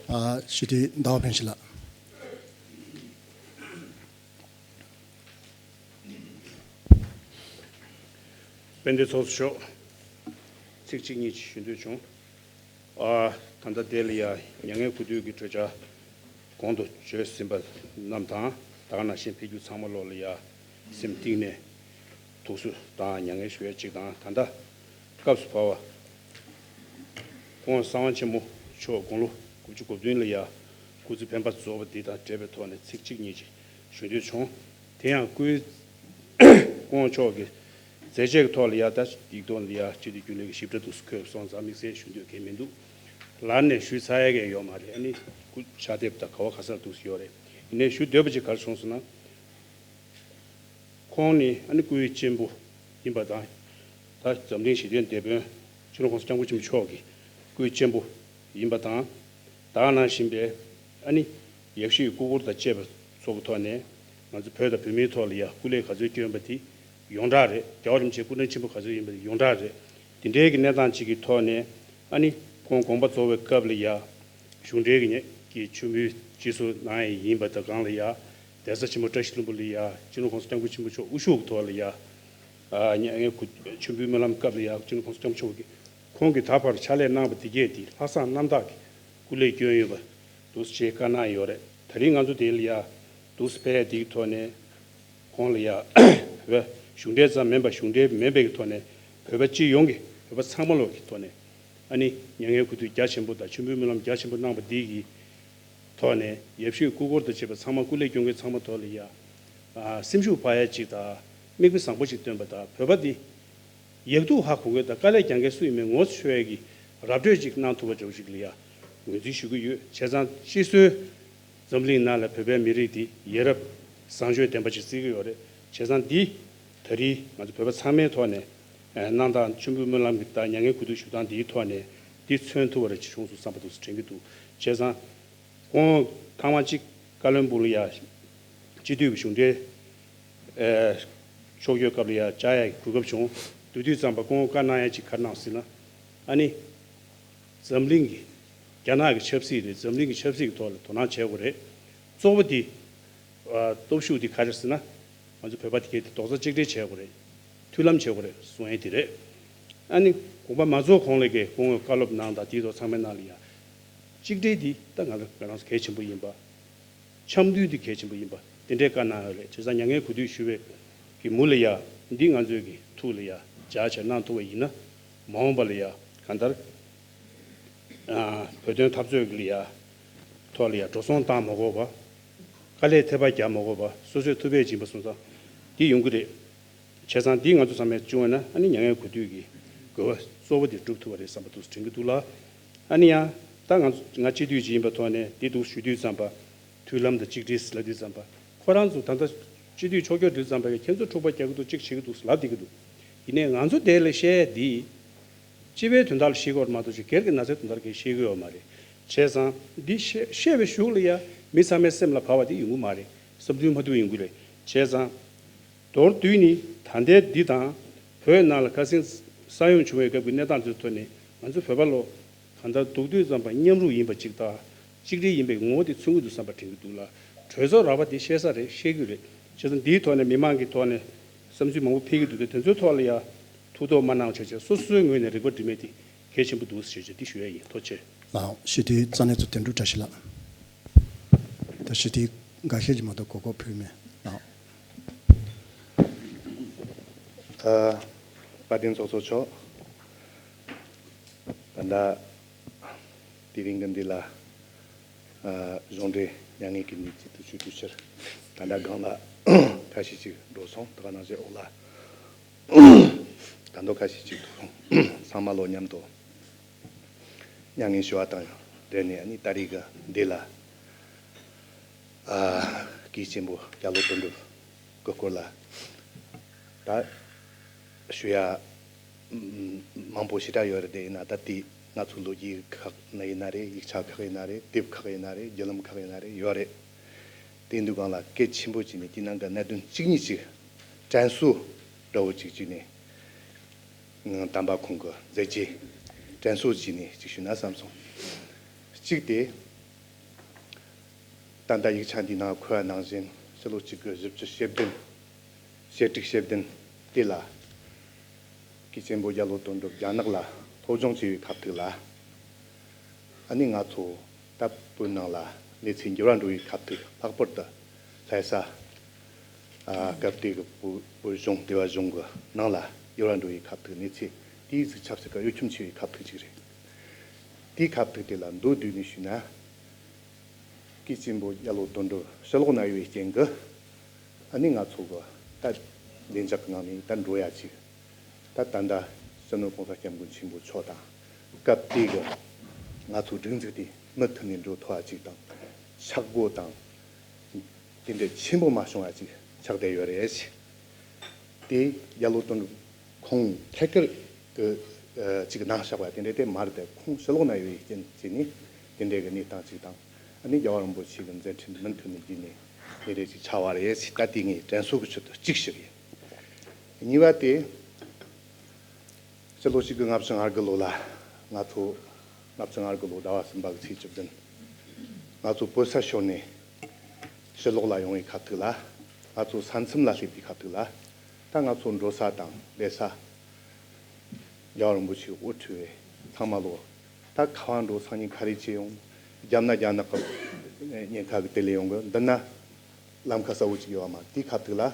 ཨ། སྤྱི་འཐུས་ཟླ་བ་ཕན་ཆད་ལགས། དཔལ་ལྡན་ཚོགས་གཙོ་མཆོག་ཚིག་གཅིག་གཉིས་ཅིག་ཞུ་འདོད་བྱུང་། ཨ། ད་ལྟ་དེ་ལ་ཡ་མྱ་ངན་གུས་འདུད་ཀྱི་གྲོས་འཆར་གོང་དུ་བརྗོད་ཟིན་པ་རྣམས་དང་། ད་ག་ནང་བཞིན་ཕེབས་རྒྱུ་ཚང་མ་ལོག་ལ་ཡ་སེམས་གཏིང་ནས་ཐུགས་གསོ་དང་མྱ་ངན་ཞུ་ཡ་གཅིག་དང་། ད་ལྟ་སྐབས་སུ་བབས་པ་སྐུ་ངོ་གསང་བ་ཆེན་པོ་མཆོག་དགུང་ལོ་དགུ་བཅུ་གོ་བདུན་ལ་ཡ་སྐུ་ཚེ་འཕེན་པ་རྫོགས་པ་འདི་དང་འབྲེལ་བའི་ཐོག་ནས་ཚིག་གཅིག་གཉིས་ཅིག་ཞུ་འདོད་བྱུང་། དེ་ཡང་སྐུའི་སྐུ་ངོ་མཆོག་གི་མཛད་རྗེས་ཀྱི་ཐོག་ལ་ཡ་ད་ཡིག་ཐོག་ལ་ཡ་སྤྱི་འཐུས་རྒྱུན་ལས་ཀྱི་ཞིབ་ཕྲ་འདུག་སེ་འཁོད་སོང་ཙང་དམིགས་བསལ་ཞུ་འདོད་གང་ཡང་མི་འདུག་ལར་ནས་ཞུས་ཚར་ཡ་གང་ཡང་ཡོད་མ་རེད། ཨ་ནི་སྐུ་ཕྱག་དེབ་དང་ག་བ་ག་ས་ལ་འདུག་སེ་ཡོད་རེད། ཡིན་ནའི་ཞུ་འདོད་པ་ཅིག་ག་རེ་བྱུང་སོང་ན། ཁོང་ནི་ཨ་ནི་སྐུའི་གཅེན་པོ་ཡིན་པ་དང་། ད་འཛམ་གླིང་ཞི་བདེའི་དེད་དཔོན་སྤྱི་ནོར་༸གོང་ས་༸སྐྱབས་མགོན་ཆེན་པོ་མཆོག་གི་སྐུའི་གཅེན་པོ་ཡིན་པ་དང་། ད་ག་ནང་བཞིན་པའི་ཨ་ནི་ཡབ་གཞིས་སྐུ་འཁོར་དང་བཅས་པ་ཚོགས་ཀྱི་ཐོག་ནས་ང་ཚོ་བོད་དང་བོད་མིའི་ཐོག་ལ་ཡ་སྐུ་ལས་ག་ཚོད་བསྐྱོན་པ་དེ་ཡོངས་གྲགས་རེད། རྒྱལ་བ་རིན་པོ་ཆེ་སྐུ་ཕྲེང་ཆེན་པོ་ག་ཚོད་ཡིན་པ་དེ་ཡོངས་གྲགས་རེད། དེ་འདྲའི་གི་གནས་སྟངས་ཅིག་གི་ཐོག་ནས་ཨ་ནི་ཁོང་དགོངས་པ་རྫོགས་པའི་སྐབས་ལ་ཡ། གཞུང་འབྲེལ་གྱི་ཉེ་གི་མཆོད་འབུལ་སྤྱི་ཚོགས་ནང་ཡང་ཡིན་པ་དང་། སྒང་ལ་ཡ་གདན་ས་ཆེན་མོ་བཀྲ་ཤིས་ལྷུན་པོ་ལ་ཡ་སྤྱི་ནོར་༸གོང་ས་༸སྐྱབས་མགོན་ཆེན་པོ་མཆོག་དབུ་བཞུགས་ཀྱི་ཐོག་ལ་ཡ། ཨ། མྱ་ངན་གུས་མཆོད་འབུལ་སྨོན་ལམ་སྐབས་ལ་ཡ་སྤྱི་ནོར་༸གོང་ས་༸སྐྱབས་མགོན་ཆེན་པོ་གིས་ཁོང་གིས་ད་བར་ཕྱག་ལས་གནང་བ་འདི་གས་དེ་ལྷག་བསམ་རྣམ་དག་གིས་སྐུ་ལས་བསྐྱོན་ཡོད་པ་འདུག་སེ་བཀའ་གནང་ཡོད་རེད། ད་རིང་ང་ཚོ་དེ་ལ་ཡ་འདུག་སེ་ཕེབས་ཡ་དེའི་ཐོག་ནས། ཁོང་ལ་ཡ་བོད་པ་གཞུང་འབྲེལ་ཙམ་མིན་པ། གཞུང་འབྲེལ་མིན་པའི་གི་ཐོག་ནས་བོད་པ་སྤྱི་ཡོངས་ཀྱི་བོད་པ་ཚང་མ་ལོག་གི་ཐོག་ནས་ཨ་ནི་མྱ་ངན་གུས་འདུད་རྒྱ་ཆེན་པོ་དང་མཆོད་འབུལ་སྨོན་ལམ་རྒྱ་ཆེན་པོ་གནང་བ་འདི་གི་ཐོག་ནས་ཡབ་གཞིས་སྐུ་འཁོར་དང་བཅས་པ་ཚང་མ། སྐུ་ལས་སྐྱོན་མཁན་ཚང་མ་ཐོག་ལ་ཡ་ཨ་སེམས་ཤུགས་འཕར་ཡ་ཅིག་དང་། མིག་དཔེ་བཟང་པོ་ཅིག་སྟོན་པ་དང་། བོད་པ་འདི་ཡག་སྡུག་ཧ་གོ་མཁན་དང་། དཀའ་ལས་རྒྱག་མཁན་སུ་ཡིན་མིན་ངོ་ཚ་ཤོར་ཡ་གི་ར་སྤྲོད་ཅིག་གནང་ཐུབ་པ་འདྲ་བོ་ཅིག་ལ་ཡ་ངོས་འཛིན་ཞུ་གི་ཡོད། བྱས་ཙང་སྤྱི་སྲོལ་འཛམ་གླིང་ནང་ལ་བོད་པའི་མི་རིགས་འདི་ཡ་རབས་བཟང་སྤྱོད་ལྡན་པ་ཅིག་བརྩི་གི་ཡོད་རེད། བྱས་ཙང་འདི་ད་རེས་ང་ཚོ་བོད་པ་ཚང་མའི་ཐོག་ནས་ཨ་གནང་སྟངས། མཆོད་འབུལ་སྨོན་ལམ་གྱི་དང་མྱ་ངན་གུས་འདུད་ཞུ་སྟངས་འདིའི་ཐོག་ནས་འདི་མཚོན་ཐུབ་པ་རེ་ཅིག་བྱུང་སོང་བསམ་པ་འདུག་སེ་དྲན་གྱི་འདུག་བྱས་ཙང་ཁོང་ཐེངས་མ་གཅིག་བཀའ་བློན་སྦུག་ལ་ཡ་སྤྱི་འཐུས་ཀྱི་གཞུང་འབྲེལ་ཨ་ཕྱོགས་བསྐྱོད་སྐབས་ལ་ཡ་བཅར་ཡ་གི་གོ་སྐབས་བྱུང་། དེ་དུས་ཙམ་པ་ཁོང་བཀའ་གནང་ཡ་ཅིག་ག་རེ་གནང་ཟེར་ན། ཨ་ནི་འཛམ་གླིང་གི་རྒྱ་ནག་གི་ཆབ་སྲིད་རེད། འཛམ་གླིང་གི་ཆབ་སྲིད་ཀྱི་ཐོག་ལ་དོ་སྣང་བྱེད་དགོས་རེད། གཙོ་བོ་དེ་ཨ་སྟོབས་ཤུགས་དེ་ག་རེ་ཟེར་ན། ང་ཚོ་བོད་པ་དེ་གས་དེ་རྡོག་རྩ་གཅིག་སྒྲིལ་བྱེད་དགོས་རེད། མཐུན་ལམ་བྱེད་དགོས་རེད་གསུང་ཡ་དེ་རེད། ཨ་ནི་དགོངས་པ་མ་རྫོགས་གོང་ལ་གས་སྐུ་ངོས་བཀའ་སློབ་གནང་དང་དེའི་ཐོག་ཚང་མའི་ནང་ལ་ཡ་གཅིག་སྒྲིལ་འདི་ད་ང་ཚོ་ང་རང་ཚོ་གལ་ཆེན་པོ་ཡིན་པ། འཆམ་མཐུན་འདི་གལ་ཆེན་པོ་ཡིན་པ་དེ་འདྲའི་བཀའ་གནང་ཡོད་རེད། བྱས་ཙང་མྱ་ངན་གུས་འདུད་ཞུ་བའི་གི་མུ་ལ་ཡ་འདི་ང་ཚོའི་གི་ཐུགས་ལ་ཡ་འཇགས་བྱས་གནང་ཐུབ་པ་ཡིན་ན། མ་འོངས་པ་ལ་ཡ་གང་ལྟར་ཨ་བོད་དོན་འཐབ་རྩོད་ཀྱི་ལ་ཡ་ཐོག་ལ་ཡ་འགྲོ་སོང་བཏང་མ་དགོས་པ། དཀའ་ལས་ཐེབས་པ་རྒྱག་མ་དགོས་པ། སོ་སོའི་ཐུགས་ཕན་བྱིན་པ་སོང་ཙང་འདི་ཡོང་གི་རེད། བྱས་ཙང་འདི་ང་ཚོ་ཚང་མས་བྱུང་བ་ན་ཨ་ནི་མྱ་ངན་གུས་འདུད་ཀྱི་དགོས་པ་གཙོ་བོ་དེ་འགྲུབ་ཐུབ་པ་རེད་བསམ་པ་འདུག་སེ་དྲན་གྱི་འདུག་ལ། ཨ་ནི་ཡང་ད་ང་ང་སྤྱི་འཐུས་ཅིག་ཡིན་པའི་ཐོག་ནས་འདི་འདུག་ཞུ་དུས་ཙམ་པ། མཐུན་ལམ་དང་གཅིག་སྒྲིལ་ཟེར་ལབ་དུས་ཙམ་པ། ཁོ་རང་ཚོ་ད་ལྟ་སྤྱི་འཐུས་ཕྱོགས་བསྐྱོད་དུས་ཙམ་པ་ཡང་ཁྱེད་ཚོ་འཁྲུག་པ་རྒྱག་གི་འདུག་གཅིག་བྱེད་ཀྱི་འདུག་ལབ་བསྡད་ཀྱི་འདུག་ཡིན་ནའི་ང་ཚོ་དེ་ལ་བཤད་ཡ་འདི་སྤྱི་པའི་དོན་དག་ལ་བཤད་ཀྱི་ཡོད་མ་གཏོགས་ཅིག་སྒེར་གྱི་ན་ཚའི་དོན་དག་ལ་གང་བཤད་ཀྱི་ཡོད་མ་རེད། བྱས་ཙང་འདི་བཤད་བཤད་པའི་གཞུག་ལ་ཡ་མི་ཚང་མའི་སེམས་ལ་བབས་པ་དེ་ཡོང་གི་མ་རེད། བསམ་ཚུལ་མ་མཐུན་ཡོང་གི་རེད། བྱས་ཙང་མདོར་བསྡུས་ནི་ད་ལྟའི་འདི་དང་བོད་ནང་ལ་ཁ་སང་ས་ཡོམ་བྱུང་བའི་སྐབས་ཀྱི་གནས་སྟངས་དེ་ཚོའི་ཐོག་ནས་ང་ཚོ་བོད་པ་ལོ་གང་ལྟར་འདུག་དུས་ཙམ་པ་མཉམ་རུབ་ཡིན་པ་ཅིག་དང་། གཅིག་སྒྲིལ་ཡིན་པའི་ངོ་བོ་དེ་མཚོན་གྱི་འདུག་བསམ་པ་དྲན་གྱི་འདུག་ལ། གྲོས་ཚོགས་ར་བ་དེ་བཤད་ས་རེད། བཤད་ཀྱི་རེད། བྱས་ཙང་འདིའི་ཐོག་ནས་མི་མང་གི་ཐོག་ནས་བསམ་ཚུལ་མང་པོ་ཕེབས་ཀྱི་འདུག་སྟེ། དེ་ཚོའི་ཐོག་ལ་ཡ་ཐུགས་དོགས་མ་གནང་བྱས་བྱས་སོ་སོའི་ངོས་ནས་རིག་པ་སྒྲིམ་མེད་དེ་གལ་ཆེན་པོ་འདུག་ཟེར་བྱས་འདི་ཞུ་ཡ་ཡིན། ཐུགས་རྗེ་ཆེ། ལགས། སྤྱི་འཐུས་རྩ་གནད་ཚོ་དོན་གྲུབ་བཀྲ་ཤིས་ལགས། ཞུ་དེ་འགའ་ཤས་ཀྱི་མ་གཏོགས་གོ་སྐབས་ཕུལ་མེད་ལགས། ཨ། དཔལ་ལྡན་ཚོགས་གཙོ་མཆོག་ད་ལྟ་དེ་རིང་གི་འདི་ལ། ཨ། གཞུང་འབྲེལ་མྱ་ངན་གྱི་གནས་ཚུལ་དུ་ཞུ་དུས་ཕྱིར། ད་ལྟ་སྒང་ལ་ཁ་ཤས་ཅིག་འགྲོ་སོང་། ད་ག་ནང་བཞིན་འོག་ལ་ད་མདོ་ཁ་ཤས་ཅིག་འདུག་ཚང་མ་ལོ་མཉམ་དུ་མྱ་ངན་ཞུ་བ་དང་འབྲེལ་ནས། ཨ་ནི་ད་རེས་ཀྱི་འདི་ལ། ཨ། སྐུ་ཆེན་པོ་རྒྱ་ལོ་དོན་གྲུབ་ཀྱི་སྐོར་ལ་ད་ཞུ་ཡ་མང་པོ་ཞེ་དྲག་ཡོད་རེད། དེ་ཡིན་ན་ད་དེ་ང་ཚོ་ལོ་རྒྱུས་ཁག་ན་ཡིན་ན་རེད། ཡིག་ཆ་ཁག་ཡིན་ན་རེད། དེབ་ཁག་ཡིན་ན་རེད། བརྒྱུད་ལམ་ཁག་ཡིན་ན་རེད། ཡོད་རེད། དེ་འདུག་གང་ལ་གལ་ཆེན་པོ་བྱས་ནས་དེའི་ནང་གི་གནད་དོན་གཅིག་གཉིས་ཅིག་དྲན་གསོ་འདྲ་བོ་ཅིག་བྱས་ནས། ཨང་། དམ་པ་ཁོང་གི་མཛད་རྗེས་དྲན་གསོ་བྱས་ནས་ཅིག་ཞུས་ན་བསམ་སོང་། གཅིག་དེ། ད་ལྟ་ཡིག་ཆ་འདིའི་ནང་འཁོད་པ་ནང་བཞིན་ཕྱི་ལོ་གཅིག་དགུ་བཞི་བཅུ་ཞེ་བདུན། ཞེ་དྲུག་ཞེ་བདུན་དེ་ལ། སྐུ་ཆེན་པོ་རྒྱ་ལོ་དོན་གྲུབ་རྒྱ་ནག་ལ་སློབ་སྦྱོང་བྱས་པའི་ཁ་ཐུག་ལ། ཨ་ནི་ང་ཚོ་ད་བོད་ནང་ལ་གནས་ཚུལ་འགྱུར་བ་འགྲོ་བའི་ཁ་ཐུག་ལྷག་པར་དུ་ལྷ་ས། ཨ། སྐབས་དེ་གི་བོད་བོད་གཞུང་སྡེ་བ་གཞུང་གི་ནང་ལ་འགྱུར་བ་འགྲོ་བའི་ཁ་ཐུག། གནས་ཚུལ་དེའི་གཟུགས་ཆབ་སྲིད་ཀྱི་གཡོ་འཁྱོམ་ཆེ་བའི་ཁ་ཐུག་ཅིག་རེད། དེའི་ཁ་ཐུག་དེ་ལ་མདོར་བསྡུས་ནས་ཞུས་ན། སྐུ་ཆེན་པོ་རྒྱ་ལོ་དོན་གྲུབ་ཕྱིར་ལོག་གནང་ཡོད་པའི་རྐྱེན་གྱིས། ཨ་ནི་ང་ཚོ་གི་ད་བདེ་འཇགས་ཀྱི་ངང་ནས་ད་འགྲོ་ཡ་ཅིག་ད་ད་ལྟ་སྤྱི་ནོར་༸གོང་ས་༸སྐྱབས་མགོན་ཆེན་པོ་མཆོག་དང་། སྐབས་དེ་གི་ང་ཚོའི་སྒྲིག་འཛུགས་དེ་མུ་མཐུད་ནས་འགྲོ་ཐུབ་པ་ཅིག་དང་། ཆག་སྒོ་དང་དེ་འདྲ་ཆེན་པོ་མ་བྱུང་བ་ཅིག་ཆགས་བསྡད་ཡོད་རེད། དེ་རྒྱ་ལོ་དོན་གྲུབ་ཁོང་ཐད་ཀར་གྱི་ཨ་ཅིག་གནང་བཞག་པ་དེ་འདྲ་དེ་མ་རེད་དེ། ཁོང་ཕྱིར་ལོག་གནང་ཡོད་པའི་རྐྱེན་བྱས་ནས་དེ་འདྲའི་གི་གནས་སྟངས་ཅིག་དང་། ཨ་ནི་རྒྱལ་བ་རིན་པོ་ཆེ་གི་མཛད་འཕྲིན་མུ་མཐུད་ནས་བརྒྱུད་ནས་དེ་འདྲ་ཅིག་ཆགས་པ་རེད་ཟེར། ད་དེ་ངས་དྲན་གསོ་གི་ཆེད་དུ་གཅིག་ཞུ་གི་ཡིན། གཉིས་པ་དེ། སྤྱི་ལོ་གཅིག་དགུ་ལྔ་བཅུ་ང་དགུ་ལོ་ལ་ང་ཚོ། ལྔ་བཅུ་ང་དགུ་ལོ་ཟླ་བ་གསུམ་པ་གི་ཚེས་བཅུ་བདུན། ང་ཚོ་བོད་ས་ཤོར་ནས་ཕྱིར་ལོག་ལ་ཡོང་བའི་ཁ་ཐུག་ལ། ང་ཚོ་ས་མཚམས་ལ་སླེབས་པའི་ཁ་ཐུག་ལ། ད་ང་ཚོ་འགྲོ་ས་དང་སྡོད་ས། རྒྱལ་བ་རིན་པོ་ཆེའི་དབུ་ཁྲིད་པའི་ཚང་མ་ལོ། ད་ཁ་བ་འགྲོ་སང་ཉིན་ག་རེ་བྱེད་ཡོང་། རྒྱབ་ན་རྒྱ་ནག་གི་ཉེན་ཁ་གི་དེད་ལས་ཡོང་གི། འདི་ན་ལམ་ཁ་གསལ་བོ་ཅིག་ཡོད་པ་མ་རེད། དེའི་ཁ་ཐུག་ལ།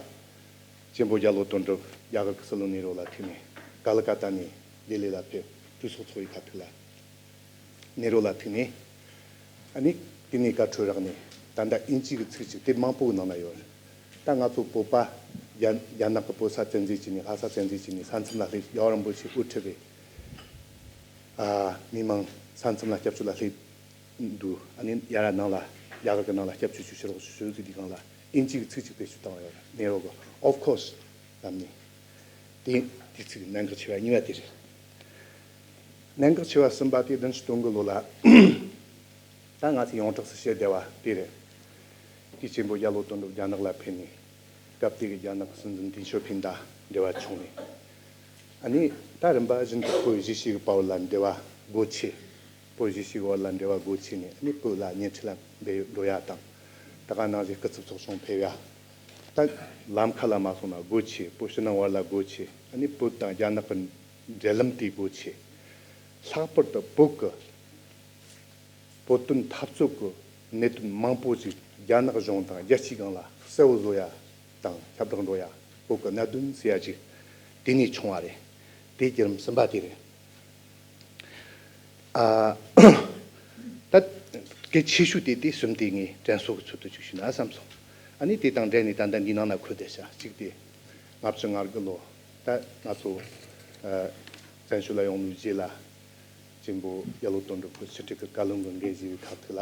ཆེན་པོ་རྒྱ་ལོ་དོན་གྲུབ་རྒྱ་གར་གྱི་སྲིད་བློན་ནེ་རུ་ལ་ཐུག་ནས། ཀ་ལི་ཀ་ཏ་ནས་ལྡི་ལི་ལ་ཕེབས། གྲོས་ཚོགས་ཚོགས་པའི་ཁ་ཐུག་ལ། ནེ་རུ་ལ་ཐུག་ནས། ཨ་ནི་དེ་ནས་བཀའ་འཁྲོལ་རག་ནས། ད་ལྟ་དབྱིན་ཇི་གི་ཚིག་ཅིག་དེབ་མང་པོ་གི་ནང་ན་ཡོད་རེད། ད་ང་ཚོ་བོད་པ་རྒྱ་རྒྱ་ནག་གི་བོད་ས་བཙན་འཛུལ་བྱས་ནས། ལྷ་ས་བཙན་འཛུལ་བྱས་ནས་ས་མཚམས་ལ་སླེབས། རྒྱལ་བ་རིན་པོ་ཆེ་དབུ་ཁྲིད་པའི་ཨ་མི་མང་ས་མཚམས་ལ་སྐྱབས་བཅོལ་ལ་སླེབས་འདུག་ཨ་ནི་ཡར་ནང་ལ་རྒྱ་གར་གྱི་ནང་ལ་སྐྱབས་བཅོལ་ཞུ། ཕྱིར་ལོག་ཞུ་ཞུ་ཟེར་དུས་སྒང་ལ་དབྱིན་ཇི་གི་ཚིག་ཅིག་བེད་སྤྱོད་བཏང་བ་ཡོད་རེད། ནེ་རུ་གིས། Of course ལབ་ནས། དེ་དེ་ཚིག་གནད་འགག་ཆེ་བ་གཉིས་པ་དེ་རེད། གནད་འགག་ཆེ་བ་གསུམ་པ་དེ་བདུན་ཅུ་དོན་དགུ་ལོ་ལ། ད་ང་ཚོས་ཡོངས་གྲགས་སུ་བཤད་བསྡད་པ་དེ་རེད། སྐུ་ཆེན་པོ་རྒྱ་ལོ་དོན་གྲུབ་རྒྱ་ནག་ལ་ཕེབས་ནས། སྐབས་དེ་གི་རྒྱ་ནག་གི་སྲིད་འཛིན་ཏེང་ཞའོ་ཕིང་དང་འབྲེལ་བ་བྱུང་ནས། ཨ་ནི་ད་རིམ་པ་བཞིན་དུ་བོད་གཞིས་བྱེས་ཀྱི་བར་ལ་འབྲེལ་བ་སྒོ་ཕྱེ། བོད་གཞིས་བྱེས་ཀྱི་བར་ལ་འབྲེལ་བ་སྒོ་ཕྱེ་ནས། ཨ་ནི་བོད་ལ་བརྙན་འཕྲིན་ལ་འབྲེལ་འགྲོ་ཡ་དང་། ད་ག་ནང་བཞིན་སྐུ་ཚབ་ཚོགས་ཆུང་ཕེབས་ཡ། ད་ལམ་ཁ་ལ་མ་སོང་ན་སྒོ་ཕྱེ། བོད་ཕྱི་ནང་བར་ལ་སྒོ་ཕྱེ། ཨ་ནི་བོད་དང་རྒྱ་ནག་གི་འབྲེལ་ལམ་དེ་སྒོ་ཕྱེ། ལྷག་པར་དུ་བོད་ཀྱི་བོད་དོན་འཐབ་རྩོད་ཀྱི་གནད་དོན་མང་པོ་ཞིག་རྒྱ་ནག་གཞུང་དང་རྒྱལ་སྤྱིའི་སྒང་ལ་གསལ་བོ་བཟོ་ཡ་དང་ཁྱབ་བསྒྲགས་འགྲོ་ཡ། བོད་ཀྱི་གནད་དོན་ཟེར་ཡ་ཅིག་དེ་ནས་བྱུང་བ་རེད། དེ་བརྒྱུད་རིམ་གསུམ་པ་དེ་རེད། ཨ། ད་གལ་ཆེ་ཤོས་དེ་དེ་གསུམ་དེ་ངས་དྲན་གསོ་གི་ཚུལ་དུ་ཅིག་ཞུས་ན་བསམ་སོང་། ཨ་ནི་དེ་དང་འབྲེལ་ནས་ད་ལྟ་འདི་ནང་ན་འཁོད་བསྡད་ཤག་གཅིག་དེ། ལྔ་བཅུ་ང་དགུ་ལོ། ད་ང་ཚོ་ཨ་བཙན་བྱོལ་ལ་ཡོང་ནས་རྗེས་ལ། ཆེན་པོ་རྒྱ་ལོ་དོན་གྲུབ་ཁོ་ཕྱི་དྲིལ་གྱི་བཀའ་བློན་གྱི་འགན་བཞེས་པའི་ཁ་ཐུག་ལ།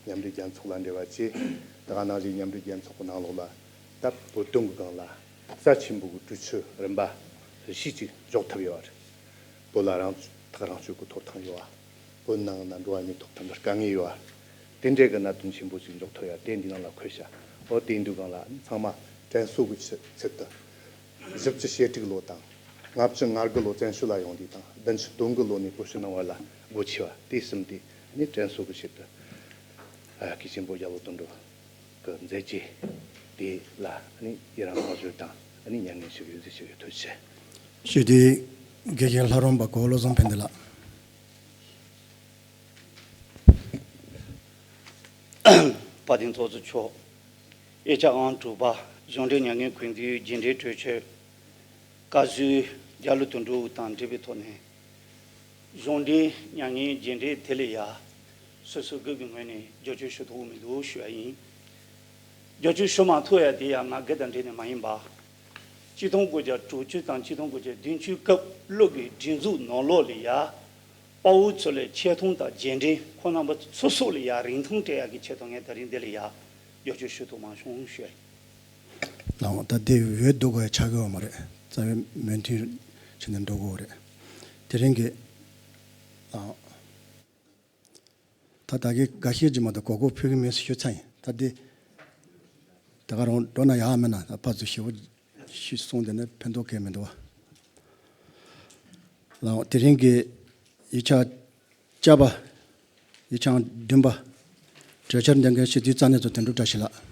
མཉམ་འབྲེལ་རྒྱལ་ཚོགས་ལ་འབྲེལ་བ་བྱས། ད་ག་ནང་བཞིན་མཉམ་འབྲེལ་རྒྱལ་ཚོགས་ཀྱི་ནང་ལོགས་ལ། ད་བོད་དོན་གྱི་སྒང་ལ་རྩ་ཆེན་པོ་གི་གྲོས་ཆོད་རིམ་པ་བཞི་ཅིག་འཇོག་ཐུབ་ཡོད་རེད། བོད་ལ་རང་ཐག་རང་གཅོད་ཀྱི་ཐོབ་ཐང་ཡོད་པ། བོད་ནང་ན་འགྲོ་བ་མིའི་ཐོབ་ཐང་གི་དཀའ་ངལ་ཡོད་པ། དེ་འདྲའི་གི་གནད་དོན་ཆེན་པོ་ཅིག་འཇོག་ཐུབ་ཡ་དེ་འདི་ནང་ལ་འཁོད་ཤག་འོ་དེ་འདུག་གང་ལ་ཚང་མ་དྲན་གསོ་གི་ཆེད་ཆེད་དུ། བཞི་བཅུ་ཞེ་དྲུག་ལོ་དང་། ལྔ་བཅུ་ང་དགུ་ལོ་བཙན་བྱོལ་ལ་ཡོང་དུས་དང་། བདུན་ཅུ་དོན་དགུ་ལོ་ནས་བོད་ཕྱི་ནང་བར་ལ་སྒོ་ཕྱེ་བ་དེ་གསུམ་དེ་ནི་དྲན་གསོ་གི་ཆེད་དུ། ཨ། སྐུ་ཆེན་པོ་རྒྱ་ལོ་དོན་གྲུབ་གི་མཛད་རྗེས་དེ་ལ་ནི་ཡི་རང་བསྔགས་བརྗོད་དང་ནི་མྱ་ངན་ཞུ་ཡོད་ཟེར་ཞུ་ཡོད། ཐུགས་རྗེ་ཆེ། ཞུ་དེ་དགེ་རྒན་ལྷ་རམས་པ་གོ་བོ་བློ་བཟང་ཕན་བདེ་ལགས། བོད་ དཔལ་ལྡན་ཚོགས་གཙོ་མཆོག་དབྱེ་ཆ་ཨང་དྲུག་པ་གཞུང་འབྲེལ་མྱ་ངན་གུས་འདུད་རྗེས་འབྲེལ་གྲོས་ཆོད་བཀའ་ཟུར་རྒྱ་ལོ་དོན་གྲུབ་དང་འབྲེལ་བའི་ཐོག་ནས། གཞུང་འབྲེལ་མྱ་ངན་རྗེས་འབྲེལ་དེ་ལ་ཡ། སོ་སོའི་སྒེར་གྱི་ངོས་ནས་བསྒྱུར་བཅོས་ཞུ་ཐུབ་མི་འདུག་ཞུ་བ་ཡིན། བསྒྱུར་བཅོས་ཞུ་མ་ཐུབ་ཡ་དེ་ཡང་ང་སྒེར་དང་འབྲེལ་ནས་མ་ཡིན་པ། ཆིག་སྟོང་དགུ་བརྒྱ་དྲུག་ཅུ་དང་ཆིག་སྟོང་དགུ་བརྒྱ་བདུན་ཅུ་སྐབས་ལོ་གི་སྒྲིག་འཛུགས་ནང་ལོགས་ལ་ཡ། དཔའ་བོ་ཚོ་ལ་ཆེ་མཐོང་དང་རྗེས་འབྲེལ་ཁོང་རྣམ་པ་སོ་སོ་ལ་ཡ་རིན་ཐང་སྤྲད་ཡ་གི་ཆེད་དུ་ངས་ད་རིང་འདི་ལ་ཡ། བསྒྱུར་བཅོས་ཞུ་ཐུབ་མ་སོང་ཞུ་བ་ཡིན། ལགས་འོང་། ད་དེ་འོས་ལྡུག་དགོས་ཡ་ཆགས་ཀྱི་ཡོད་མ་རེད། རྩ་བའི་མོས་མཐུན་བྱས་ནས་འགྲོ་དགོས་རེད། དེ་རིང་གི། ལགས་འོང་། ད་ད་གིན་འགའ་ཤས་ཀྱིས་མ་གཏོགས་གོ་སྐབས་ཕུལ་གྱི་མེད་ཟེར་ཞུས་ཚར་ཡིན། ད་འདི་ད་ག་རང་འགྲོ་ན་ཡག་མེད་ན། ད་ཕར་ཚུར་ཞིབ་པོ་ཞུས་སོང་། དེ་ནས་ཕན་ཐོགས་གང་ཡང་མི་འདུག་བ། ལགས་འོང་། དེ་རིང་གི་ཡིག་ཆ་བཅུ་པ། ཡིག་ཆ་བདུན་པ། གྲོས་འཆར་འདོན་མཁན་སྤྱི་འཐུས་རྩ་གནད་ཚོ་དོན་གྲུབ་བཀྲ་ཤིས་ལགས། ཨ།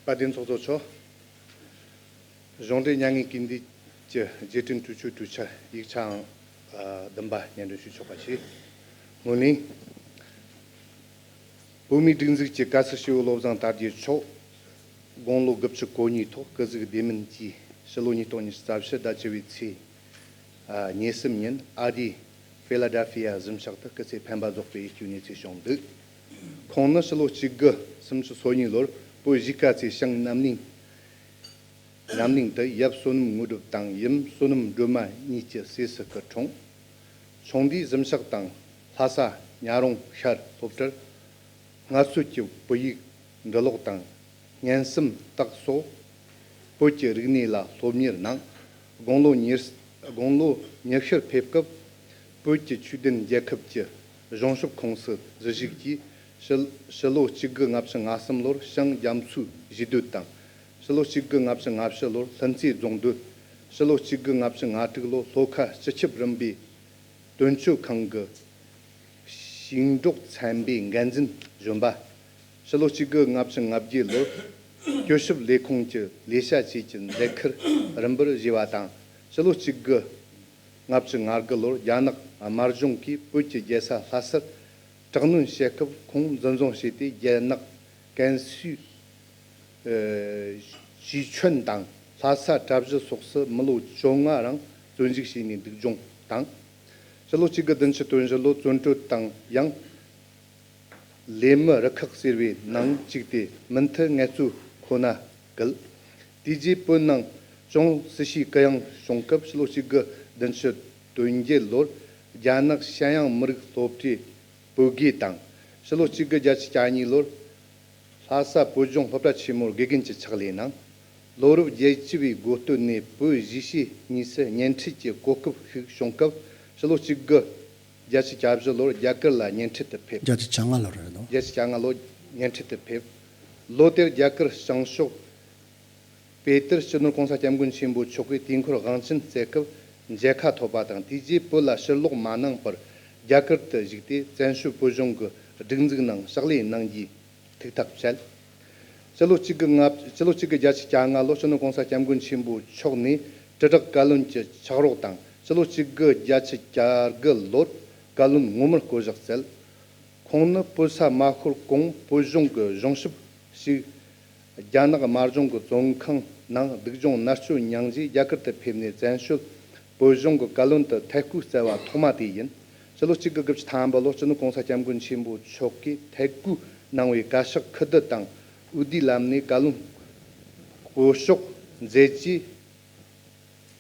དཔལ་ལྡན་ཚོགས་གཙོ་མཆོག་གཞུང་འབྲེལ་མྱ་ངན་གུས་འདུད་ཀྱི་རྗེས་དྲན་གྲོས་ཆོད་གྲོས་འཆར་ཡིག་ཆའང་བདུན་པ་སྙན་སྒྲོན་ཞུ་ཆོག་པ་ཞིག་སྔོན་ལ། བོད་མིའི་སྒྲིག་འཛུགས་ཀྱི་བཀའ་ཟུར་སྐྱེས་བུ་བློ་བཟང་དར་རྒྱས་མཆོག་དགུང་ལོ་དགུ་བཅུ་གོ་གཉིས་ཐོག་སྐུ་གཟུགས་བདེ་མིན་གྱིས་ཕྱི་ལོ་ཉིས་སྟོང་ཉི་ཤུ་རྩ་བཞི་ཟླ་བཅུ་པའི་ཚེས་ཉེར་གསུམ་ཉིན་ཨ་རིའི་ཕི་ལ་ཌེལ་ཕི་ཡ་གཟིམ་ཤག་ཏུ་སྐུ་ཚེ་འཕེན་པ་རྫོགས་པའི་ཡིད་སྐྱོའི་གནས་ཚུལ་བྱུང་འདུག་ཁོང་ནི་ཕྱི་ལོ་གཅིག་དགུ་སུམ་ཅུ་སོ་གཉིས་ལོར་བོད་གཞིས་ཀ་རྩེའི་ཞང་རྣམ་གླིང་རྣམ་གླིང་དུ་ཡབ་བསོད་ནམས་དངོས་གྲུབ་དང་ཡུམ་བསོད་ནམས་སྒྲོལ་མ་གཉིས་ཀྱི་སྲས་སུ་སྐུ་འཁྲུངས། ཆུང་དུས་གཟིམ་ཤག་དང་ལྷ་ས་ཉ་རོང་ཤར་སློབ་གྲྭར་སྔར་སྲོལ་གྱི་བོད་ཡིག་འབྲི་ཀློག་དང་སྙན་སུམ་རྟགས་སོགས་བོད་ཀྱི་རིག་གནས་ལ་སློབ་གཉེར་གནང་། དགུང་ལོ་ཉེར་དགུང་ལོ་ཉི་ཤུར་ཕེབས་སྐབས་བོད་ཀྱི་ཆོས་ལྡན་རྒྱལ་ཁབ་ཀྱི་གཞུང་ཞབས་ཁོངས་སུ་འཛུལ་ཞུགས་ཀྱིས་ཕྱི་ཕྱི་ལོ་གཅིག་དགུ་ལྔ་བཅུ་ང་གསུམ་ལོར་ཞང་རྒྱ་མཚོའི་གཞིས་སྡོད་དང་། ཕྱི་ལོ་གཅིག་དགུ་ལྔ་བཅུ་ང་བཞི་ལོར་ལྷུན་རྩེ་རྫོང་སྡོད། ཕྱི་ལོ་གཅིག་དགུ་ལྔ་བཅུ་ང་དྲུག་ལོར་ལྷོ་ཁ་སྤྱི་ཁྱབ་རིམ་པའི་དོན་གཅོད་ཁང་གི་ཞིང་འབྲོག་ཚན་པའི་འགན་འཛིན་གཞོན་པ། ཕྱི་ལོ་གཅིག་དགུ་ལྔ་བཅུ་ང་བརྒྱད་ལོར་སྐྱོད་ཞིབ་ལས་ཁུངས་ཀྱི་ལས་བྱ་བཅས་ཀྱི་མཛད་ཁུར་རིམ་པར་བཞེས་པ་དང་། ཕྱི་ལོ་གཅིག་དགུ་ལྔ་བཅུ་ང་དགུ་ལོར་རྒྱ་ནག་དམར་གཞུང་གིས་བོད་ཀྱི་རྒྱལ་ས་ལྷ་སར་དྲག་གནོན་བྱེད་སྐབས་ཁོང་འཛིན་བཟུང་བྱས་ཏེ། རྒྱ་ནག་ཀན་སུའུ། ཨ། ཞི་ཁྲོན་དང་ལྷ་ས་གྲྭ་བཞི་སོགས་སུ་མི་ལོ་བཅོ་ལྔ་རིང་བཙོན་འཇུག་བྱས་ནས་སྡུག་སྦྱོང་དང་། ཕྱི་ལོ་གཅིག་དགུ་བདུན་ཅུ་དོན་བཞི་ལོར་བཙོན་གྲོལ་དང་ཡང་། ལས་མི་རུ་ཁག་ཟེར་བའི་ནང་བཅུག་སྟེ་མུ་མཐུད་ངལ་རྩོལ་ཁོ་ན་བསྐུལ། དེ་རྗེས་བོད་ནང་ཅུང་སྲིད་བྱུས་གུ་ཡངས་བྱུང་སྐབས་ཕྱི་ལོ་གཅིག་དགུ་བདུན་ཅུ་དོན་བརྒྱད་ལོར་རྒྱ་ནག་ཤན་ཡང་མི་རིགས་སློབ་གྲྭའི་བོད་དགེ་དང་། ཕྱི་ལོ་གཅིག་དགུ་བརྒྱད་ཅུ་གྱ་གཉིས་ལོར་ལྷ་ས་བོད་ལྗོངས་སློབ་གྲྭ་ཆེན་མོར་དགེ་རྒན་གྱི་ཕྱག་ལས་གནང་། ལོ་རབས་བརྒྱད་ཅུ་པའི་འགོ་སྟོད་ནས་བོད་གཞིས་བྱེས་གཉིས་སུ་གཉེན་འཕྲད་ཀྱི་གོ་སྐབས་ཤིག་བྱུང་སྐབས་ཕྱི་ལོ་གཅིག་དགུ་བརྒྱད་ཅུ་གྱ་བཞི་ལོར་རྒྱ་གར་ལ་གཉེན་འཕྲད་དུ་ཕེབས། བརྒྱད་ཅུ་གྱ་ལྔ་ལོར་རེད་དོ། བརྒྱད་ཅུ་གྱ་ལྔ་ལོར་གཉེན་འཕྲད་དུ་ཕེབས། ལོ་དེར་རྒྱ་གར་བྱང་ཕྱོགས་པེ་ཏར་སྤྱི་ནོར་༸གོང་ས་༸སྐྱབས་མགོན་ཆེན་པོ་མཆོག་གིས་དུས་འཁོར་དབང་ཆེན་བསྩལ་སྐབས་མཇལ་ཁ་ཐོབ་པ་དང་། དེ་རྗེས་བོད་ལ་ཕྱིར་ལོག་མ་གནང་བར་རྒྱ་གར་དུ་བཞུགས་ཏེ་བཙན་བྱོལ་བོད་གཞུང་གི་སྒྲིག་འཛུགས་ནང་ཕྱག་ལས་གནང་རྒྱུའི་ཐུགས་ཐག་བཅད། སྤྱི་ལོ་གཅིག་དགུ་ལྔ། སྤྱི་ལོ་གཅིག་དགུ་བརྒྱད་ཅུ་གྱ་ལྔ་ལོར་སྤྱི་ནོར་༸གོང་ས་༸སྐྱབས་མགོན་ཆེན་པོ་མཆོག་ནས་དྲིལ་བསྒྲགས་བཀའ་བློན་གྱི་ཕྱག་རོགས་དང་། སྤྱི་ལོ་གཅིག་དགུ་བརྒྱད་ཅུ་གྱ་དགུ་ལོར་བཀའ་བློན་ངོ་མར་བསྐོ་གཞག་བསྩལ། ཁོང་ནི་བོད་ས་མ་ཤོར་གོང་བོད་གཞུང་གི་གཞུང་ཞབས་ཤིག་རྒྱ་ནག་དམར་གཞུང་གི་བཙོན་ཁང་ནང་སྡུག་སྦྱོང་མནར་གཅོད་མྱངས་རྗེས་རྒྱ་གར་དུ་ཕེབས་ནས་བཙན་བྱོལ་བོད་གཞུང་གི་བཀའ་བློན་དུ་ཐད་བསྐོས་བསྩལ་བ་ཐོག་མ་དེ་ཡིན། ཕྱི་ལོ་གཅིག་དགུ་དགུ་བཅུ་ཐམ་པ་ལོར་སྤྱི་ནོར་༸གོང་ས་༸སྐྱབས་མགོན་ཆེན་པོ་མཆོག་གིས་ཐད་བསྐོས་གནང་བའི་བཀའ་ཤག་ཁུ་བསྡུ་དང་འོས་བསྡུའི་ལམ་ནས་བཀའ་བློན་བསྐོ་གཞག་མཛད་རྗེས།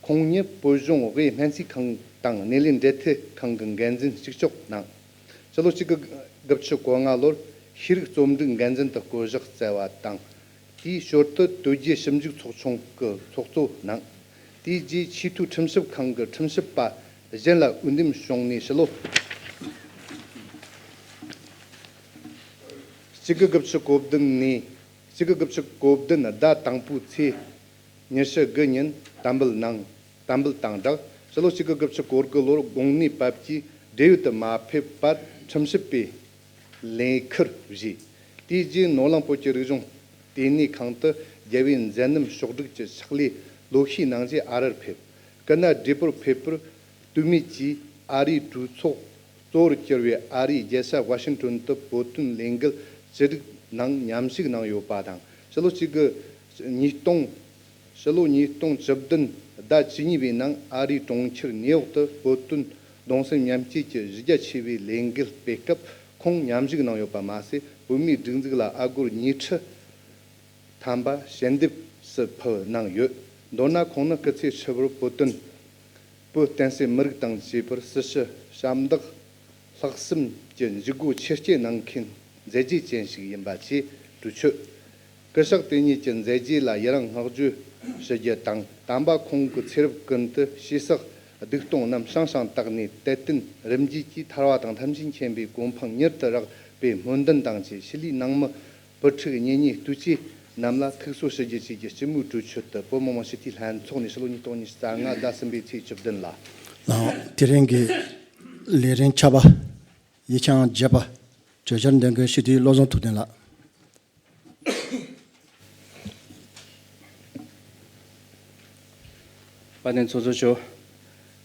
ཁོང་ཉིད་བོད་གཞུང་དབུས་སྨན་རྩིས་ཁང་དང་སྣེ་ལེན་འབྲེལ་མཐུད་ཁང་གི་འགན་འཛིན་གཅིག་ལྕོགས་གནང་། ཕྱི་ལོ་གཅིག་དགུ་དགུ་བཅུ་གོ་ལྔ་ལོར་ཤེས་རིག་རྩོམ་སྒྲིག་འགན་འཛིན་དུ་བསྐོ་གཞག་བསྩལ་བ་དང་། དེའི་ཞོར་དུ་དོལ་རྒྱལ་ཞིབ་འཇུག་ཚོགས་ཆུང་གི་ཚོགས་གཙོ་གནང་། དེའི་རྗེས་ཆེས་མཐོའི་ཁྲིམས་ཞིབ་ཁང་གི་ཁྲིམས་ཞིབ་པ་གཞན་ལ་འོས་འདེམས་བྱུང་ནས་ཕྱི་ལོ་གཅིག་དགུ་དགུ་བཅུ་གོ་བདུན་ནས་གཅིག་དགུ་དགུ་བཅུ་གོ་བདུན་ཟླ་དང་པོའི་ཚེས་ཉི་ཤུ་དགུ་ཉིན་དམ་འབུལ་གནང་། དམ་འབུལ་དང་སྦྲགས་ཕྱི་ལོ་གཅིག་དགུ་དགུ་བཅུ་གོ་དགུ་ལོར་དགུང་ནས་བབས་ཀྱིས་ འབྲེལ་ཡོད་དུ་མ་ཕེབས་པར་ཁྲིམས་ཞིབ་པས་ལས་ཁུར་བཞེས། དེའི་རྗེས་ནོར་གླིང་བོད་ཀྱི་རིག་གཞུང་ལྟེ་གནས་ཁང་དུ་རྒྱལ་བའི་མཛད་རྣམ་ཕྱོགས་བསྒྲིགས་ཀྱི་ཕྱག་ལས་ལོ་ཤས་གནང་རྗེས་ཨ་རིར་ཕེབས། སྐུ་ན་བགྲེས་པོར་ཕེབས་པར་དོན་མེད་ཀྱིས་ཨ་རིའི་གྲོས་ཚོགས་གཙོ་བོར་གྱུར་བའི་ཨ་རིའི་རྒྱལ་ས་ཝ་ཤིང་ཏོན་དུ་བོད་དོན་ལས་འགུལ་ཅི་རིགས་ནང་མཉམ་ཞུགས་གནང་ཡོད་པ་དང་། ཕྱི་ལོ་གཅིག་དགུ་ཉིས་སྟོང་ཕྱི་ལོ་ཉིས་སྟོང་བཅུ་བདུན་ཟླ་བཅུ་གཉིས་པའི་ནང་ཨ་རིའི་གྲོང་ཁྱེར་ནེའུ་ཡོག་ཏུ་བོད་དོན་གདུང་སེམས་མཉམ་སྐྱེད་ཀྱི་གཞི་རྒྱ་ཆེ་བའི་ལས་འགུལ་སྤེལ་སྐབས་ཁོང་མཉམ་ཞུགས་གནང་ཡོད་པ་མ་ཟད། བོད་མིའི་སྒྲིག་འཛུགས་ལ་ཨ་སྒོར་ཉིས་ཁྲི་ཐམ་པ་ཞལ་འདེབས་སུ་ཕུལ་གནང་ཡོད། མདོར་ན་ཁོང་ནི་སྐུ་ཚེ་ཧྲིལ་པོར་བོད་དོན། བོད་བསྟན་སྲིད་མི་རིགས་དང་བཅས་པར་སྲི་ཞུ་ཞབས་འདེགས་ལྷག་བསམ་གྱི་འཇུག་སྒོ་ཆེར་སྐྱེད་གནང་མཁན་མཛད་རྗེས་ཅན་ཞིག་ཡིན་པ་བཅས་གྲོས་ཆོད། སྐུ་ཞབས་དེ་ཉིད་ཀྱི་མཛད་རྗེས་ལ་ཡི་རང་བསྔགས་བརྗོད་ཞུ་རྒྱུ་དང་། དམ་པ་ཁོང་གི་ཚེ་རབས་ཀུན་ཏུ་ཞེ་སག་སྡིག་ལྟུང་རྣམས་ཤང་ཤང་དག་ནས་དད་རྟེན་རིམ་གྱིས་ཀྱིས་ཐར་བ་དང་ཐམས་ཅད་མཁྱེན་པའི་གོ་འཕང་མྱུར་དུ་རག་པའི་སྨོན་འདུན་དང་བཅས། ཕྱི་ལུས་ནང་མི་བུ་ཕྲུག་གཉེན་ཉེ་བསྟུད་ཅེས་རྣམས་ལ་ཐུགས་གསོ་ཞུ་རྒྱུ་བཅས་ཀྱི་སྤྱི་མོས་གྲོས་ཆོད་དུ་བོད་མི་མང་སྤྱི་འཐུས་ལྷན་ཚོགས་ནས་ཕྱི་ལོ་ཉིས་སྟོང་ཉི་ཤུ་རྩ་ལྔ་ཟླ་གསུམ་པའི་ཚེས་བཅུ་བདུན་ལ། ལའང་དེ་རིང་གི་ལས་རིམ་ཆ་བ་ཡིག་ཆ་བརྒྱད་པ་གྲོས་འཆར་འདོན་མཁན་སྤྱི་འཐུས་བློ་བཟང་ཐུབ་བསྟན་ལགས། དཔལ་ལྡན་ཚོགས་གཙོ་མཆོག་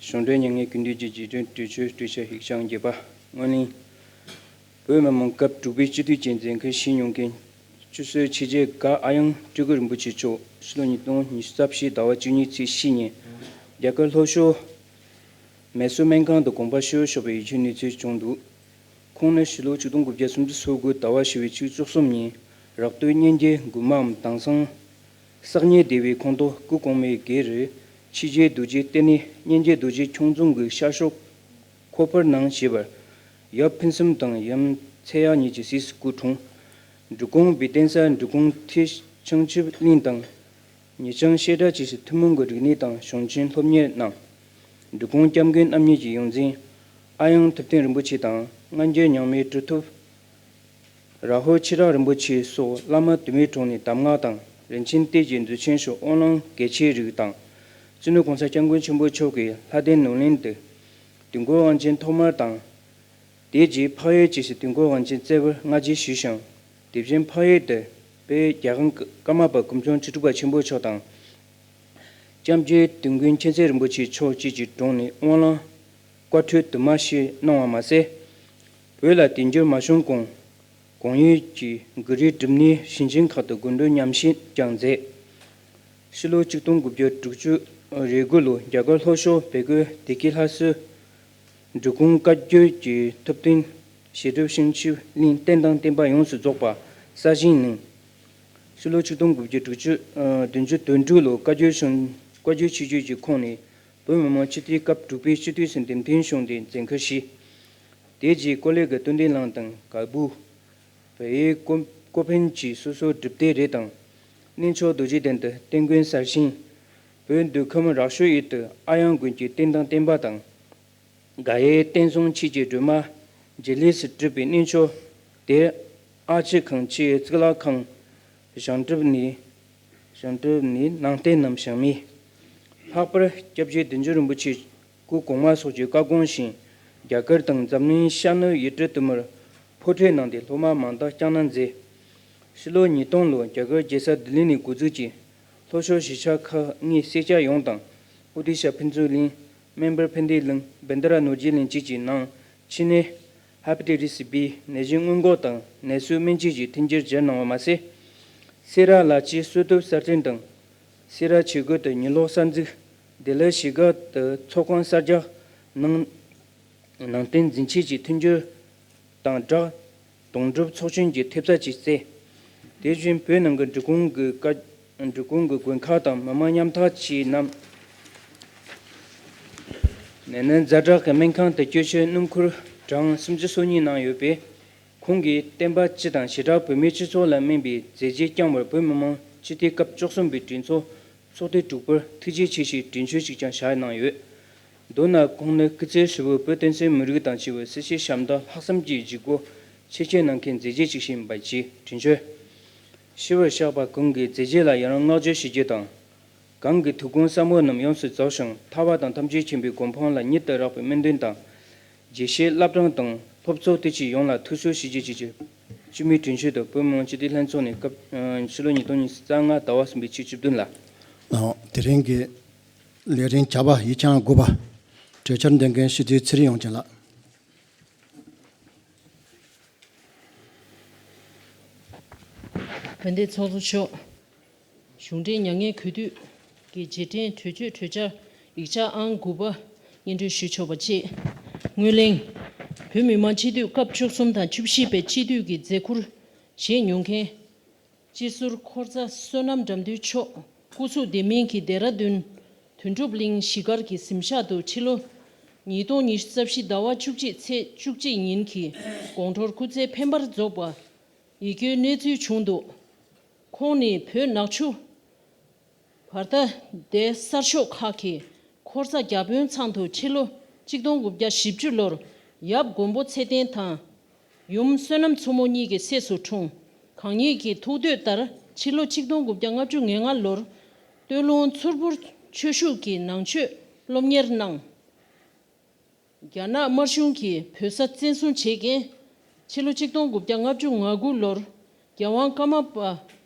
གཞུང་འབྲེལ་མྱ་ངན་གུས་འདུད་ཀྱི་རྗེས་དྲན་གྲོས་ཆོད་གྲོས་ཆོད་ཡིག་ཆ་བརྒྱད་པ་སྔོན་གླེང་། བོད་མི་མང་སྐབས་དྲུག་པའི་སྤྱི་འཐུས་ཀྱི་མཛད་འཁུར་བཞེས་མྱོང་མཁན་སྤྱི་ཟུར་ཆེ་བརྒྱུད་དགའ་ཨ་ཡང་སྤྲུལ་སྐུ་རིན་པོ་ཆེ་མཆོག་ཕྱི་ལོ་ཉིས་སྟོང་ཉི་ཤུ་རྩ་བཞི་ཟླ་བ་བཅུ་གཉིས་ཚེས་བཞི་ཉིན་རྒྱ་གར་ལྷོ་ཕྱོགས་མེ་སོར་སྨན་ཁང་དུ་དགོངས་པ་ཤོར་ཤོར་བའི་ཡིད་ཆེས་གནས་ཚུལ་བྱུང་འདུག། ཁོང་ནི་ཕྱི་ལོ་ཆིག་སྟོང་དགུ་བརྒྱ་སུམ་ཅུ་སོ་དགུ་ཟླ་བ་བཞི་པའི་ཚེས་བཅུ་གསུམ་ཉིན་རག་སྟོད་གཉན་གྱི་དགོན་པའམ་དེང་སང་སག་ཉའི་སྡེ་བའི་ཁོངས་གཏོགས་སྐུ་གོང་མའི་སྒེར་རུ་ཆོས་རྗེ་རྡོ་རྗེ་གདན་ནས་གཉན་གྱི་རྡོ་རྗེ་ཁྱུང་རྫོང་གི་ཤར་ཕྱོགས་ཁོ་ཕར་ནང་ཞེས་པར་ཡབ་ཕུན་སུམ་དང་ཡུམ་ཚེ་ཡག་གཉིས་ཀྱི་སྲས་སུ་སྐུ་འཁྲུངས། འབྲི་གུང་བི་ཏན་ས་འབྲི་གུང་མཐེ་ཕྱིན་ཆིབས་གླིང་དང་། ཉི་ལྕང་བཤད་གྲྭ་བཅས་སུ་ཐུན་མོང་གི་རིག་གནས་དང་གཞུང་ཆེན་སློབ་གཉེར་གནང་། འབྲི་གུང་སྐྱབས་མགོན་རྣམ་གཉིས་ཀྱི་ཡོངས་འཛིན་ཨ་ཡང་ཐུབ་བསྟན་རིན་པོ་ཆེ་དང་སྔ་འགྱུར་རྙིང་མའི་གྲུབ་ཐོབ་ར་ཧོ་ཆོས་གྲགས་རིན་པོ་ཆེ་སོགས་བླ་མ་དུ་མའི་དྲུང་ནས་གདམས་ངག་དང་རིན་ཆེན་གཏེར་གྱི་མཛོད་ཆེན་སོགས་དབང་བླང་གལ་ཆེའི་རིགས་དང་། སྤྱི་ནོར་༸གོང་ས་༸སྐྱབས་མགོན་ཆེན་པོ་མཆོག་གིས་ལྷ་ལྡན་ནོར་གླིང་དུ་དུས་འཁོར་དབང་ཆེན་ཐོག་མར་དང་། དེ་རྗེས་འཕགས་ཡུལ་བཅས་སུ་དུས་འཁོར་དབང་ཆེན་བསྩལ་བར་བསྔགས་བརྗོད་ཞུས་ཤིང་། དེ་བཞིན་འཕགས་ཡུལ་དུ་དཔལ་རྒྱལ་དབང་ཀརྨ་པ་ཀུན་མཆོག་ཁྲི་དྲུག་པ་ཆེན་པོ་མཆོག་དང་། སྐྱབས་རྗེ་དོན་ཀུན་མཁྱེན་བརྩེ་རིན་པོ་ཆེ་མཆོག་བཅས་ཀྱི་དྲུང་ནས་དབང་བླང་བཀའ་འཁྲོལ་དུ་མ་ཞིག་གནང་བ་མ་ཟད། བོད་ལ་དུས་འགྱུར་མ་བྱུང་གོང་གོང་ཡུལ་གྱི་གུ་རུའི་སྒྲུབ་གནས་ཞིང་ཆེན་ཁག་ཏུ་སྒོམ་སྒྲུབ་ཉམས་ཞིབ་ཀྱང་མཛད། ཕྱི་ལོ་ཆིག་སྟོང་དགུ་བརྒྱ་དྲུག་ཅུ་རེ་དགུ་ལོར་རྒྱ་གར་ལྷོ་ཕྱོགས་བལ་གོས་བདེ་སྐྱིད་ལྷ་སའི་འབྲི་གུང་བཀའ་བརྒྱུད་ཀྱི་ཐུབ་བསྟན་བྱིན་རླབས་ཤིང་ཆུ་གླིང་རྟེན་དང་བརྟེན་པ་ཡོངས་སུ་རྫོགས་པ་གསར་བཞེངས་གནང་། ཕྱི་ལོ་ཆིག་སྟོང་དགུ་བརྒྱ་དྲུག་ཅུ་བདུན་ཅུ་དོན་དྲུག་ལོར་བཀའ་བརྒྱུད་གཞུང་བཀའ་བརྒྱུད་ཆོས་བརྒྱུད་ཀྱི་ཁོངས་ནས་བོད་མི་མང་སྤྱི་འཐུས་སྐབས་དྲུག་པའི་སྤྱི་འཐུས་སུ་འདེམས་ཐོན་བྱུང་སྟེ་མཛད་ཁུར་བཞེས། དེ་རྗེས་ཀོ་ལི་གི་རྟེན་འབྲེལ་གླིང་དང་གར་སྦུག་བལ་ཡུལ་ཀོ་ཀོ་ཕན་གྱི་སོ་སོའི་སྒྲུབ་སྡེ་རེ་དང་། གནས་མཆོག་རྡོ་རྗེ་གདན་དུ་རྟེན་མགོན་གསར་བཞེངས། བོད་མདོ་ཁམས་ར་ཤོད་ཡུལ་དུ་ཨ་ཡང་དགོན་གྱི་རྟེན་དང་བརྟེན་པ་དང་། དགའ་ཡེ་བསྟན་སྲུང་ཆོས་ཀྱི་སྒྲོན་མ་རྗེས་ལུས་སུ་གྲུབ་པའི་གནས་མཆོག་དེར་ཨ་ཕྱི་ཁང་ཆེའི་གཙུག་ལག་ཁང་བཞེངས་གྲུབ་ནས་བཞེངས་གྲུབ་ནས་ནང་རྟེན་རྣམས་བཞེངས་མིན། ལྷག་པར་སྐྱབས་རྗེ་བདུད་འཇོམས་རིན་པོ་ཆེ་སྐུ་གོང་མ་སོགས་ཀྱི་བཀའ་དགོངས་བཞིན་རྒྱ་གར་དང་འཛམ་གླིང་ཤར་ནུབ་ཡུལ་གྲུ་དུ་མར་ཕོ་བྲང་གནང་སྟེ་སློབ་མ་མང་དག་བསྐྱངས་གནང་མཛད། ཕྱི་ལོ་ཉིས་སྟོང་ལོར་རྒྱ་གར་རྒྱལ་ས་ལྡི་ལི་ནས་འགོ་འཛུགས་ཀྱིས་ལྷོ་ཕྱོགས་གཞིས་ཆགས་ཁག་ལྔའི་སེར་སྐྱ་ཡོངས་དང་། ཨོ་ཏི་ཤ་ཕུན་ཚོགས་གླིང་། སྨན་པར་ཕན་བདེ་གླིང་། བན་དྷ་ར་ནོར་རྒྱས་གླིང་བཅས་ཀྱི་ནང་ཕྱི་ནད་ཧེ་པ་ཊའི་ཏི་སི་བི་ནད་གཞི་སྔོན་འགོག་དང་ནད་གསོའི་སྨན་བཅོས་ཀྱི་མཐུན་འགྱུར་སྦྱར་གནང་བ་མ་ཟད། སེ་ར་ལ་ཕྱིའི་གསོལ་གདབ་གསར་སྐྲུན་དང་། སེ་ར་ཆོས་སྒར་དུ་ཉི་གློག་གསར་འཛུགས། བདེ་ལེགས་གཞིས་སྒར་དུ་ཚོགས་ཁང་གསར་རྒྱག་གནང་། ནང་རྟེན་འཛིན་ཆས་ཀྱི་མཐུན་འགྱུར་དང་སྦྲགས། དུང་སྒྲུབ་ཚོགས་ཆུང་གི་ཐེབས་རྩ་བཅས་བསྩལ། དེ་བཞིན་བོད་ནང་གི་འབྲི་གུང་གི་བཀའ་འབྲི་གུང་གི་དགོན་ཁག་དང་མི་མང་མཉམ་ཐག་བཅས་རྣམས། ནས་ནི་ཛ་དྲག་གི་སྨན་ཁང་དུ་བསྐྱོད་ཕྱིར་སྣུམ་འཁོར་གྲངས་སུམ་ཅུ་སོ་གཉིས་གནང་ཡོད་པས། ཁོང་གིས་བསྟན་པ་སྤྱི་དང་བྱེ་བྲག་བོད་མིའི་སྤྱི་ཚོགས་ལ་སྨིན་པའི་མཛད་རྗེས་བསྐྱངས་པར་བོད་མི་མང་སྤྱི་འཐུས་སྐབས་བཅུ་གསུམ་པའི་གྲོས་ཚོགས་ཚོགས་དུས་དྲུག་པར་ཐུགས་རྗེ་ཆེ་ཞེས་དྲན་གསོའི་ཆིག་ཀྱང་བཞག་གནང་ཡོད། མདོར་ན་ཁོང་ནི་སྐུ་ཚེ་ཧྲིལ་པོར་བོད་བསྟན་སྲིད་མི་རིགས་དང་བཅས་པའི་སྲི་ཞུ་ཞབས་འདེགས་ལྷག་བསམ་གྱི་ལྗིད་ཁོག་ཆེ་བསྐྱེད་གནང་མཁན་མཛད་རྗེས་ཅིག་ཡིན་པ་བཅས་དྲན་ཤོས། ཞི་བར་གཤེགས་པ་གང་གི་མཛད་རྗེས་ལ་ཡི་རང་བསྔགས་བརྗོད་ཞུ་རྒྱུ་དང་། གང་གི་ཐུགས་དགོངས་ཟབ་མོ་རྣམས་ཡོངས་སུ་རྫོགས་ཤིང་ཐར་པ་དང་ཐམས་ཅད་མཁྱེན་པའི་གོ་འཕང་ལ་མྱུར་དུ་རག་པའི་སྨོན་འདུན་དང་། དགེ་བཤེས་བླ་བྲང་དང་སློབ་ཚོགས་དེ་ཅིག་ཡོངས་ལ་ཐུགས་གསོ་ཞུ་རྒྱུ་བཅས་ཀྱི་བཅུད་མའི་དྲུང་ཆེ་དང་བོད་མི་མང་སྤྱི་འཐུས་ལྷན་ཚོགས་ནས་སྐབས་ཕྱི་ལོ་ཉིས་སྟོང་ཉི་ཤུ་རྩ་ལྔ་ཟླ་བ་གསུམ་པའི་ཚེས་བཅུ་བདུན་ལ། ཨོ། དེ་རིང་གི་ལས་རིམ་བྱ་བ་ཡིག་ཆ་དགུ་པ། གྲོས་འཆར་འདོན་མཁན་སྤྱི་འཐུས་ཚེ་རིང་དབྱངས་ཅན་ལགས། བོད་འདི་ཚོགས་གཙོ་མཆོག་གཞུང་འབྲེལ་མྱ་ངན་གུས་འདུད་ཀྱི་རྗེས་དྲན་གྲོས་ཆོད་གྲོས་འཆར་ཡིག་ཆ་ཨང་དགུ་པ་སྙན་སྒྲོན་ཞུ་ཆོག་པ་བཅས། སྔོན་གླེང་། བོད་མི་མང་སྤྱི་འཐུས་སྐབས་བཅུ་གསུམ་དང་བཅུ་བཞི་པའི་སྤྱི་འཐུས་ཀྱི་མཛད་ཁུར་བཞེས་མྱོང་མཁན། སྤྱི་ཟུར་འཁོར་རྩ་བསོད་ནམས་དགྲ་འདུལ་མཆོག་སྐུ་གཟུགས་བདེ་མིན་གྱིས་ལྡེ་ར་ལྡུན་དོན་གྲུབ་གླིང་གཞིས་སྒར་གྱི་གཟིམ་ཤག་ཏུ་ཕྱི་ལོ་ཉིས་སྟོང་ཉི་ཤུ་རྩ་བཞི་ཟླ་བ་བཅུ་གཅིག་ཚེས་བཅུ་གཅིག་ཉིན་གྱི་དགོང་དྲོར་སྐུ་ཚེ་འཕེན་པར་རྫོགས་པ་ཡིད་སྐྱོའི་གནས་ཚུལ་བྱུང་འདུག་ཁོང་ནི་བོད་ནག་ཆུ་བར་ད་སྡེ་གསར་ཤོག་ཁག་གི་འཁོར་རྩ་བརྒྱ་དཔོན་ཚང་དུ་ཕྱི་ལོ་གཅིག་སྟོང་དགུ་བརྒྱ་བཞི་བཅུ་ལོར་ཡབ་མགོན་པོ་ཚེ་བརྟན་དང་། ཡུམ་བསོད་ནམས་མཚོ་མོ་གཉིས་ཀྱི་སྲས་སུ་འཁྲུངས། གང་ཉིད་ཀྱི་ཐུགས་འདོད་ལྟར་ཕྱི་ལོ་ཆིག་སྟོང་དགུ་བརྒྱ་ལྔ་བཅུ་ང་ལྔ་ལོར་སྟོད་ལུང་མཚུར་ཕུ་ཆོས་ཞུགས་ཀྱི་ནང་ཆོས་སློབ་གཉེར་གནང་། རྒྱ་ནག་དམར་གཞུང་གིས་བོད་ས་བཙན་བཟུང་བྱས་རྐྱེན། ཕྱི་ལོ་ཆིག་སྟོང་དགུ་བརྒྱ་ལྔ་བཅུ་ང་དགུ་ལོར་རྒྱལ་དབང་ཀརྨ་པ་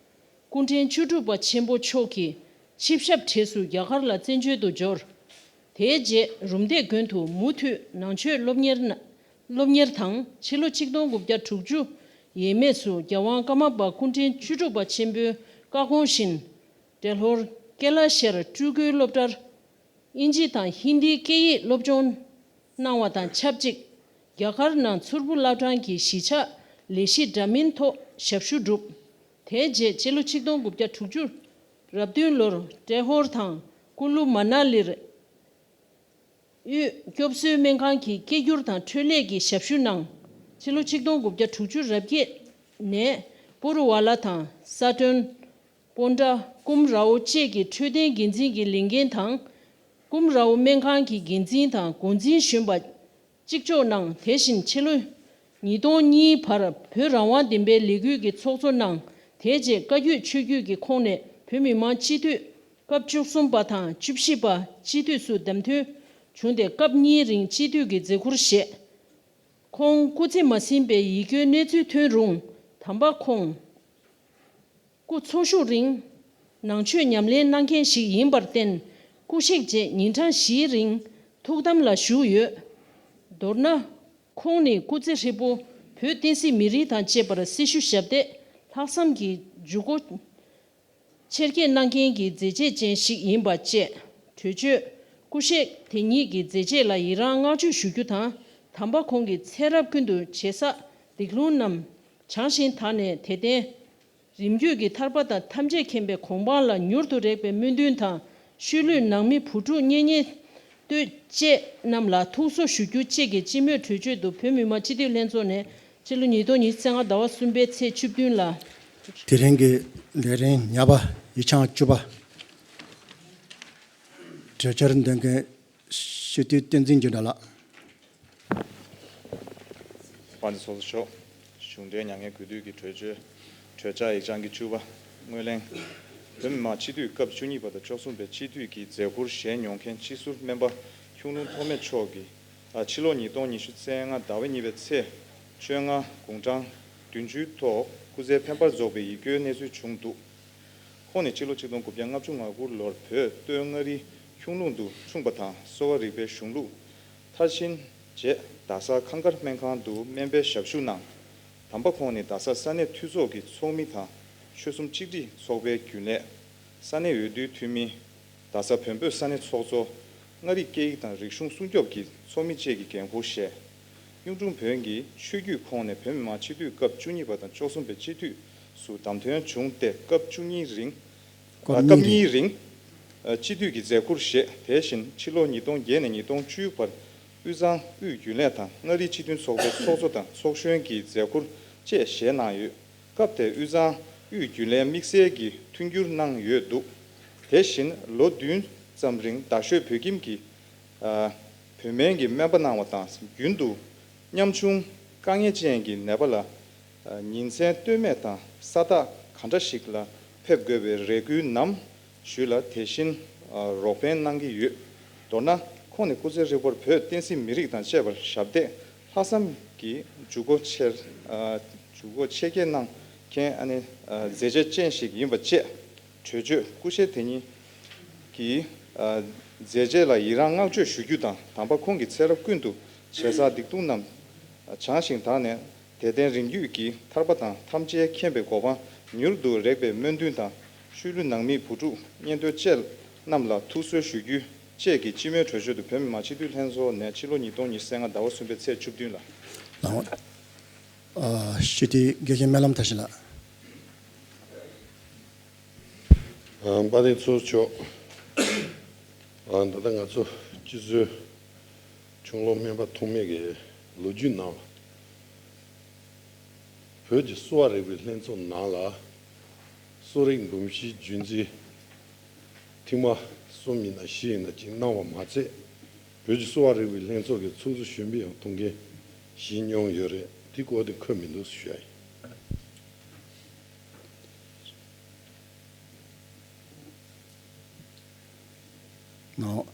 སྐུ་ཕྲེང་བཅུ་དྲུག་པ་ཆེན་པོ་མཆོག་གི་ཆིབས་ཞབས་གྲས་སུ་རྒྱ་གར་ལ་བཙན་བྱོལ་དུ་འབྱོར། དེའི་རྗེས་རུམ་བཏེག་དགོན་དུ་མུ་མཐུད་ནང་ཆོས་སློབ་གཉེར་གནང་། སློབ་གཉེར་དང་ཕྱི་ལོ་ཆིག་སྟོང་དགུ་བརྒྱ་དྲུག་ཅུ་ཡས་མས་སུ་རྒྱལ་དབང་ཀརྨ་པ་སྐུ་ཕྲེང་བཅུ་དྲུག་པ་ཆེན་པོའི་བཀའ་དགོངས་བཞིན། བྲེ་ལྷོར་ཀེ་ལ་ཤར་སྤྲུལ་སྐུའི་སློབ་གྲྭར་དབྱིན་ཇི་དང་ཧིན་དིའི་སྐད་ཡིག་སློབ་སྦྱོང་གནང་བ་དང་ཆབས་ཅིག་རྒྱ་གར་ནང་མཚུར་ཕུ་བླ་བྲང་གི་གཞིས་ཆགས་ལས་གཞི་འདྲ་མིན་ཐོག་ཞབས་ཞུ་བསྒྲུབས། དེའི་རྗེས་ཕྱི་ལོ་ཆིག་སྟོང་དགུ་བརྒྱ་དྲུག་ཅུ་རེ་བདུན་ལོར་བྲེ་ལྷོར་དང་ཀུ་ལུ་མ་ན་ལིར་དབུས་སྐྱོབ་གསོའི་སྨན་ཁང་གི་སྐད་སྒྱུར་དང་འཕྲོད་ལས་ཀྱི་ཞབས་ཞུ་གནང་། ཕྱི་ལོ་ཆིག་སྟོང་དགུ་བརྒྱ་དྲུག་ཅུ་རེ་བརྒྱད་ནས་པུ་རུ་ཝ་ལ་དང་ས་ཏྲོན། པོན་ཏྲ། ཀུམ་རའོ་བཅས་ཀྱི་འཕྲོད་བསྟེན་འགན་འཛིན་གྱི་ལས་འགན་དང་། ཀུམ་རའོ་སྨན་ཁང་གི་འགན་འཛིན་དང་འགོ་འཛིན་གཞོན་པ་གཅིག་ལྕོགས་གནང་། དེ་བཞིན་ཕྱི་ལོ་ཉིས་སྟོང་གཉིས་བར་བོད་རང་དབང་བདེན་པའི་ལས་འགུལ་གྱི་ཚོགས་གཙོ་གནང་། དེའི་རྗེས་བཀའ་བརྒྱུད་ཆོས་བརྒྱུད་ཀྱི་ཁོངས་ནས་བོད་མི་མང་སྤྱི་འཐུས་སྐབས་བཅུ་གསུམ་པ་དང་བཅུ་བཞི་པ་སྤྱི་འཐུས་སུ་བདམས་ཐོན་བྱུང་སྟེ་སྐབས་གཉིས་རིང་སྤྱི་འཐུས་ཀྱི་མཛད་ཁུར་བཞེས། ཁོང་སྐུ་ཚེ་མ་ཟིན་པའི་ཡིད་སྐྱོའི་གནས་ཚུལ་ཐོན་རུང་དམ་པ་ཁོང་སྐུ་འཚོ་བཞུགས་རིང་ནང་ཆོས་ཉམས་ལེན་གནང་མཁན་ཞིག་ཡིན་པར་བརྟེན་སྐུ་གཤེགས་རྗེས་ཉིན་གྲངས་བཞིའི་རིང་ཐུགས་དམ་ལ་བཞུགས་ཡོད། མདོར་ན། ཁོང་ནི་སྐུ་ཚེ་ཧྲིལ་པོ་བོད་བསྟན་སྲིད་མི་རིགས་དང་བཅས་པར་སྲི་ཞུ་ཞབས་འདེགས་ལྷག་བསམ་གྱིས་འཇུག་སྒོ་ཆེར་སྐྱེད་གནང་མཁན་གྱི་མཛད་རྗེས་ཅན་ཞིག་ཡིན་པ་བཅས། གྲོས་ཆོད་སྐུ་གཤེགས་དེ་ཉིད་ཀྱི་མཛད་རྗེས་ལ་ཡི་རང་བསྔགས་བརྗོད་ཞུ་རྒྱུ་དང་། དམ་པ་ཁོང་གི་ཚེ་རབས་ཀུན་ཏུ་བྱས་བསགས་སྡིག་ལྷུང་རྣམས་བྱང་ཞིང་དག་ནས་དད་ལྡན་རིམ་བརྒྱུད་ཀྱི་ཐར་པ་དང་ཐམས་ཅད་མཁྱེན་པའི་གོ་འཕང་ལ་མྱུར་དུ་རེག་པའི་སྨོན་འདུན་དང་། ཤུལ་ལུས་ནང་མི་བུ་ཕྲུག་གཉེན་ཉེ་ལྟོས་བཅས་རྣམས་ལ་ཐུགས་གསོ་ཞུ་རྒྱུ་བཅས་ཀྱི་སྤྱི་མོས་གྲོས་ཆོད་དུ་བོད་མི་མང་སྤྱི་འཐུས་ལྷན་ཚོགས་ནས་ཕྱི་ལོ་ཉིས་སྟོང་ཉི་ཤུ་རྩ་ལྔ་ཟླ་བ་གསུམ་པའི་ཚེས་བཅུ་བདུན་ལ། དེ་རིང་གི་ལས་རིམ་ཉག་པ་ཡིག་ཆ་བཅུ་པ། གྲོས་འཆར་འདོན་མཁན་སྤྱི་འཐུས་བསྟན་འཛིན་འཇིགས་བྲལ་ལགས། དཔལ་ལྡན་ཚོགས་གཙོ་མཆོག་གཞུང་འབྲེལ་མྱ་ངན་གུས་འདུད་ཀྱི་གྲོས་ཆོད། གྲོས་འཆར་ཡིག་ཆ་གི་བཅུ་པ། སྔོན་གླེང་། བོད་མི་མང་སྤྱི་འཐུས་སྐབས་བཅུ་གཉིས་པ་དང་བཅུ་གསུམ་པའི་སྤྱི་འཐུས་ཀྱི་མཛད་ཁུར་བཞེས་མྱོང་མཁན་སྤྱི་ཟུར་སྨན་པ་ཁྱུང་ལུང་ཐོགས་མེད་མཆོག་གིས། ཕྱི་ལོ་ཉིས་སྟོང་ཉི་ཤུ་རྩ་ལྔ་ཟླ་བ་གཉིས་པའི་ཚེས་བཅོ་ལྔ་དགུང་གྲངས་བདུན་ཅུའི་ཐོག་སྐུ་ཚེ་འཕེན་པར་རྫོགས་པའི་ཡིད་སྐྱོའི་གནས་ཚུལ་བྱུང་འདུག་ཁོང་ནི་སྤྱི་ལོ་ཆིག་སྟོང་དགུ་བརྒྱ་ལྔ་བཅུ་ང་དགུ་ལོར་བོད་སྟོད་མངའ་རིས་ཁྱུང་ལུང་དུ་འཁྲུངས་པ་དང་། གསོ་བ་རིག་པའི་གཞུང་ལུགས་མཐར་ཕྱིན་རྗེས། རྡ་ས་ཁང་དཀར་སྨན་ཁང་དུ་སྨན་པའི་ཞབས་ཞུ་གནང་། དམ་པ་ཁོང་ནི་རྡ་ས་ས་གནས་འཐུས་ཚོགས་ཀྱི་ཚོགས་མི་དང་། ཆོལ་གསུམ་གཅིག་སྒྲིལ་ཚོགས་པའི་རྒྱུན་ལས། ས་གནས་འོས་བསྡུའི་འཐུས་མི། རྡ་ས་བོན་པོད་ས་གནས་ཚོགས་གཙོ། མངའ་རིས་སྐད་ཡིག་དང་རིག་གཞུང་སྲུང་སྐྱོབ་ཀྱི་ཚོགས་མི་བཅས་ཀྱི་འགན་འཁུར་བཞེས། གཡུང་དྲུང་བོན་གྱི་ཆོས་བརྒྱུད་ཁོངས་ནས་བོད་མི་མང་སྤྱི་འཐུས་སྐབས་བཅུ་གཉིས་པ་དང་བཅུ་གསུམ་པའི་སྤྱི་འཐུས་སུ་བདམས་ཐོན་བྱུང་སྟེ། སྐབས་བཅུ་གཉིས་རིང་། སྐབས་གཉིས་རིང་། སྐབས་གཉིས་རིང་། སྤྱི་འཐུས་ཀྱི་མཛད་ཁུར་བཞེས། དེ་བཞིན་ཕྱི་ལོ་ཉིས་སྟོང་བརྒྱད་ནས་ཉིས་སྟོང་བཅུའི་བར་དབུས་གཙང་དབུས་རྒྱུན་ལས་དང་མངའ་རིས་སྤྱི་མཐུན་ཚོགས་པའི་ཚོགས་གཙོ་དང་ཚོགས་གཞོན་གྱི་མཛད་ཁུར་བཅས་བཞེས་གནང་ཡོད། སྐབས་དེར་དབུས་གཙང་དབུས་རྒྱུན་ལས་དམིགས་བསལ་གྱི་མཐུན་འགྱུར་གནང་ཡོད་འདུག་དེ་བཞིན་ལོ་བདུན་ཙམ་རིང་རྡ་ཤོད་བོད་ཁྱིམ་གྱི་བོད་སྨན་གྱི་སྨན་པ་གནང་བ་དང་། རྒྱུན་དུ་ཉམ་ཆུང་དཀའ་ངལ་ཅན་གྱི་ནད་པ་ལ་ཉིན་མཚན་ལྟོས་མེད་དང་ས་རྟགས་ག་འདྲ་ཞིག་ལ་ཕེབས་དགོས་པའི་རེ་སྐུལ་ནམ་ཞུས་ལ། དེ་བཞིན་རོགས་ཕན་གནང་གི་ཡོད། མདོར་ན། ཁོང་ནི་སྐུ་ཚེ་ཧྲིལ་པོར་བོད་བསྟན་སྲིད་མི་རིགས་དང་བཅས་པར་ཞབས་འདེགས་ལྷག་བསམ་གྱིས་ཇུས་འགོད་ཆེར་ཨ་ཇུས་འགོད་ཆེ་བསྐྱེད་གནང་མཁན་ཨ་ནི་ཨ་མཛད་རྗེས་ཅན་ཞིག་ཡིན་པ་བཅས། གྲོས་ཆོད་སྐུ་ཞབས་དེ་ཉིད་ཀྱི་ཨ་མཛད་རྗེས་ལ་ཡི་རངས་བསྔགས་བརྗོད་ཞུ་རྒྱུ་དང་། དམ་པ་ཁོང་གི་ཚེ་རབས་ཀུན་ཏུ་བྱས་བསགས་སྡིག་ལྟུང་རྣམས་བྱང་ཞིང་དག་ནས་དད་ལྡན་རིམ་བརྒྱུད་ཀྱི་ཐར་པ་དང་ཐམས་ཅད་མཁྱེན་པའི་གོ་འཕང་མྱུར་དུ་རེག་པའི་སྨོན་འདུན་དང་། ཤུལ་ལུས་ནང་མི་བུ་ཕྲུག་གཉེན་འདུན་བཅས་རྣམས་ལ་ཐུགས་གསོ་ཞུ་རྒྱུ་བཅས་ཀྱི་སྤྱི་མོས་གྲོས་ཆོད་དུ་བོད་མི་མང་སྤྱི་འཐུས་ལྷན་ཚོགས་ནས་ཕྱི་ལོ་ཉིས་སྟོང་ཉི་ཤུ་རྩ་ལྔ་ཟླ་བ་གསུམ་པའི་ཚེས་བཅུ་བདུན་ལ། ལགས། ཨ་སྤྱི་འཐུས་དགེ་བཤེས་སྨོན་ལམ་མཐར་ཕྱིན་ལགས། ཨ་དཔལ་ལྡན་ཚོགས་གཙོ་མཆོག་ཨ་ད་ལྟ་ང་ཚོ་སྤྱི་ཟུར་ཆུང་ལོ་སྨན་པ་ཐོགས་མེད་ཀྱི་ལོ་རྒྱུས་ནང་བོད་ཀྱི་གསོ་བ་རིག་པའི་ལྷན་ཚོགས་ནང་ལ་གསོ་རིག་འབུམ་བཞིའི་རྒྱུན་འཛིན་ཐེངས་མ་གསུམ་ཡིན་ན་བཞི་ཡིན་ན་ཅིག་གནང་བ་མ་ཚད། བོད་ཀྱི་གསོ་བ་རིག་པའི་ལྷན་ཚོགས་ཀྱི་ཚོགས་གཙོ་གཞོན་པའི་ཐོག་འགན་བཞེས་མྱོང་ཡོད་རེད། དེ་སྐོར་དེ་འཁོད་མི་འདུག་ཞུ་ཡ་ཡིན། ནའོ།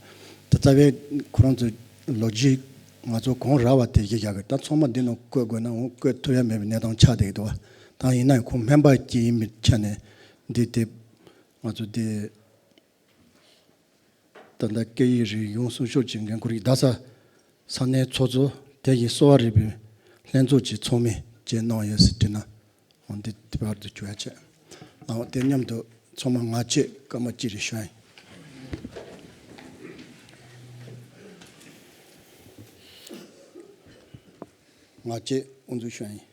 ད་རྩ་བའི་ཁོ་རང་ཚོའི་ལོ་རྒྱུས་ང་ཚོ་གོང་རག་པ་དེ་ཞིག་ཡག་གི། ད་ཚང་མ་འདི་ནང་བཀོད་དགོས་ན་འོང་བཀོད་ཐུབ་ཡ་མེད་པའི་གནས་སྟངས་ཆགས་བསྡད་ཀྱི་འདུག་བ། ད་ཡིན་ན་ཡང་ཁོང་སྨན་པ་ཅིག་ཡིན་པའི་ཆ་ནས་འདི་དེ་ང་ཚོ་དེ་ད་ལྟ་སྐད་ཡིག་རིག་གཞུང་སྲུང་སྐྱོབ་ཀྱི་འགན་ཁུར་ཡིན། རྡ་ས་ས་གནས་ཚོགས་གཙོ་དེ་བཞིན་གསོ་བ་རིག་པའི་ལྷན་ཚོགས་ཀྱི་ཚོགས་མི་བཅས་གནང་ཡོད་ཟེར་དྲིས་ན། འོ་འདི་དེ་བར་དུ་བཅུག་ཡ་བྱས། ཨ་དེ་མཉམ་དུ་ཚང་མ་ང་བཅས་སྐར་མ་གཅིག་རེ་ཞུ་ཡ་ཡིན། ང་བཅས་དབུ་འཛུགས་ཞུ་ཡ་ཡིན།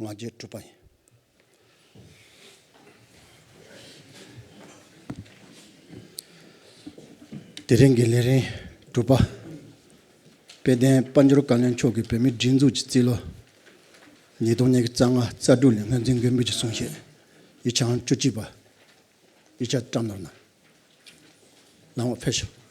ང་རྒྱལ་གྲུབ་པ་ཡིན། དེ་རིང་གི་ལས་རིམ་དྲུག་པ། དཔལ་ལྡན་དཔལ་འབྱོར་བཀའ་བློན་མཆོག་གིས་བོད་མིའི་སྒྲིག་འཛུགས་ཀྱི་རྩིས་ལོ་ཉིས་སྟོང་ཉི་ཤུ་རྩ་ལྔ་རྩ་དྲུག་ལས་སྔོན་འཛིན་མགོན་པོ་གྱི་གསུང་བཤད་ཡིག་ཆ་བཅུ་གཅིག་པ། ཡིག་ཆ་བཀྲམ་ནོར་ན། ལམ་འོག་ཕེབས་ཤོག།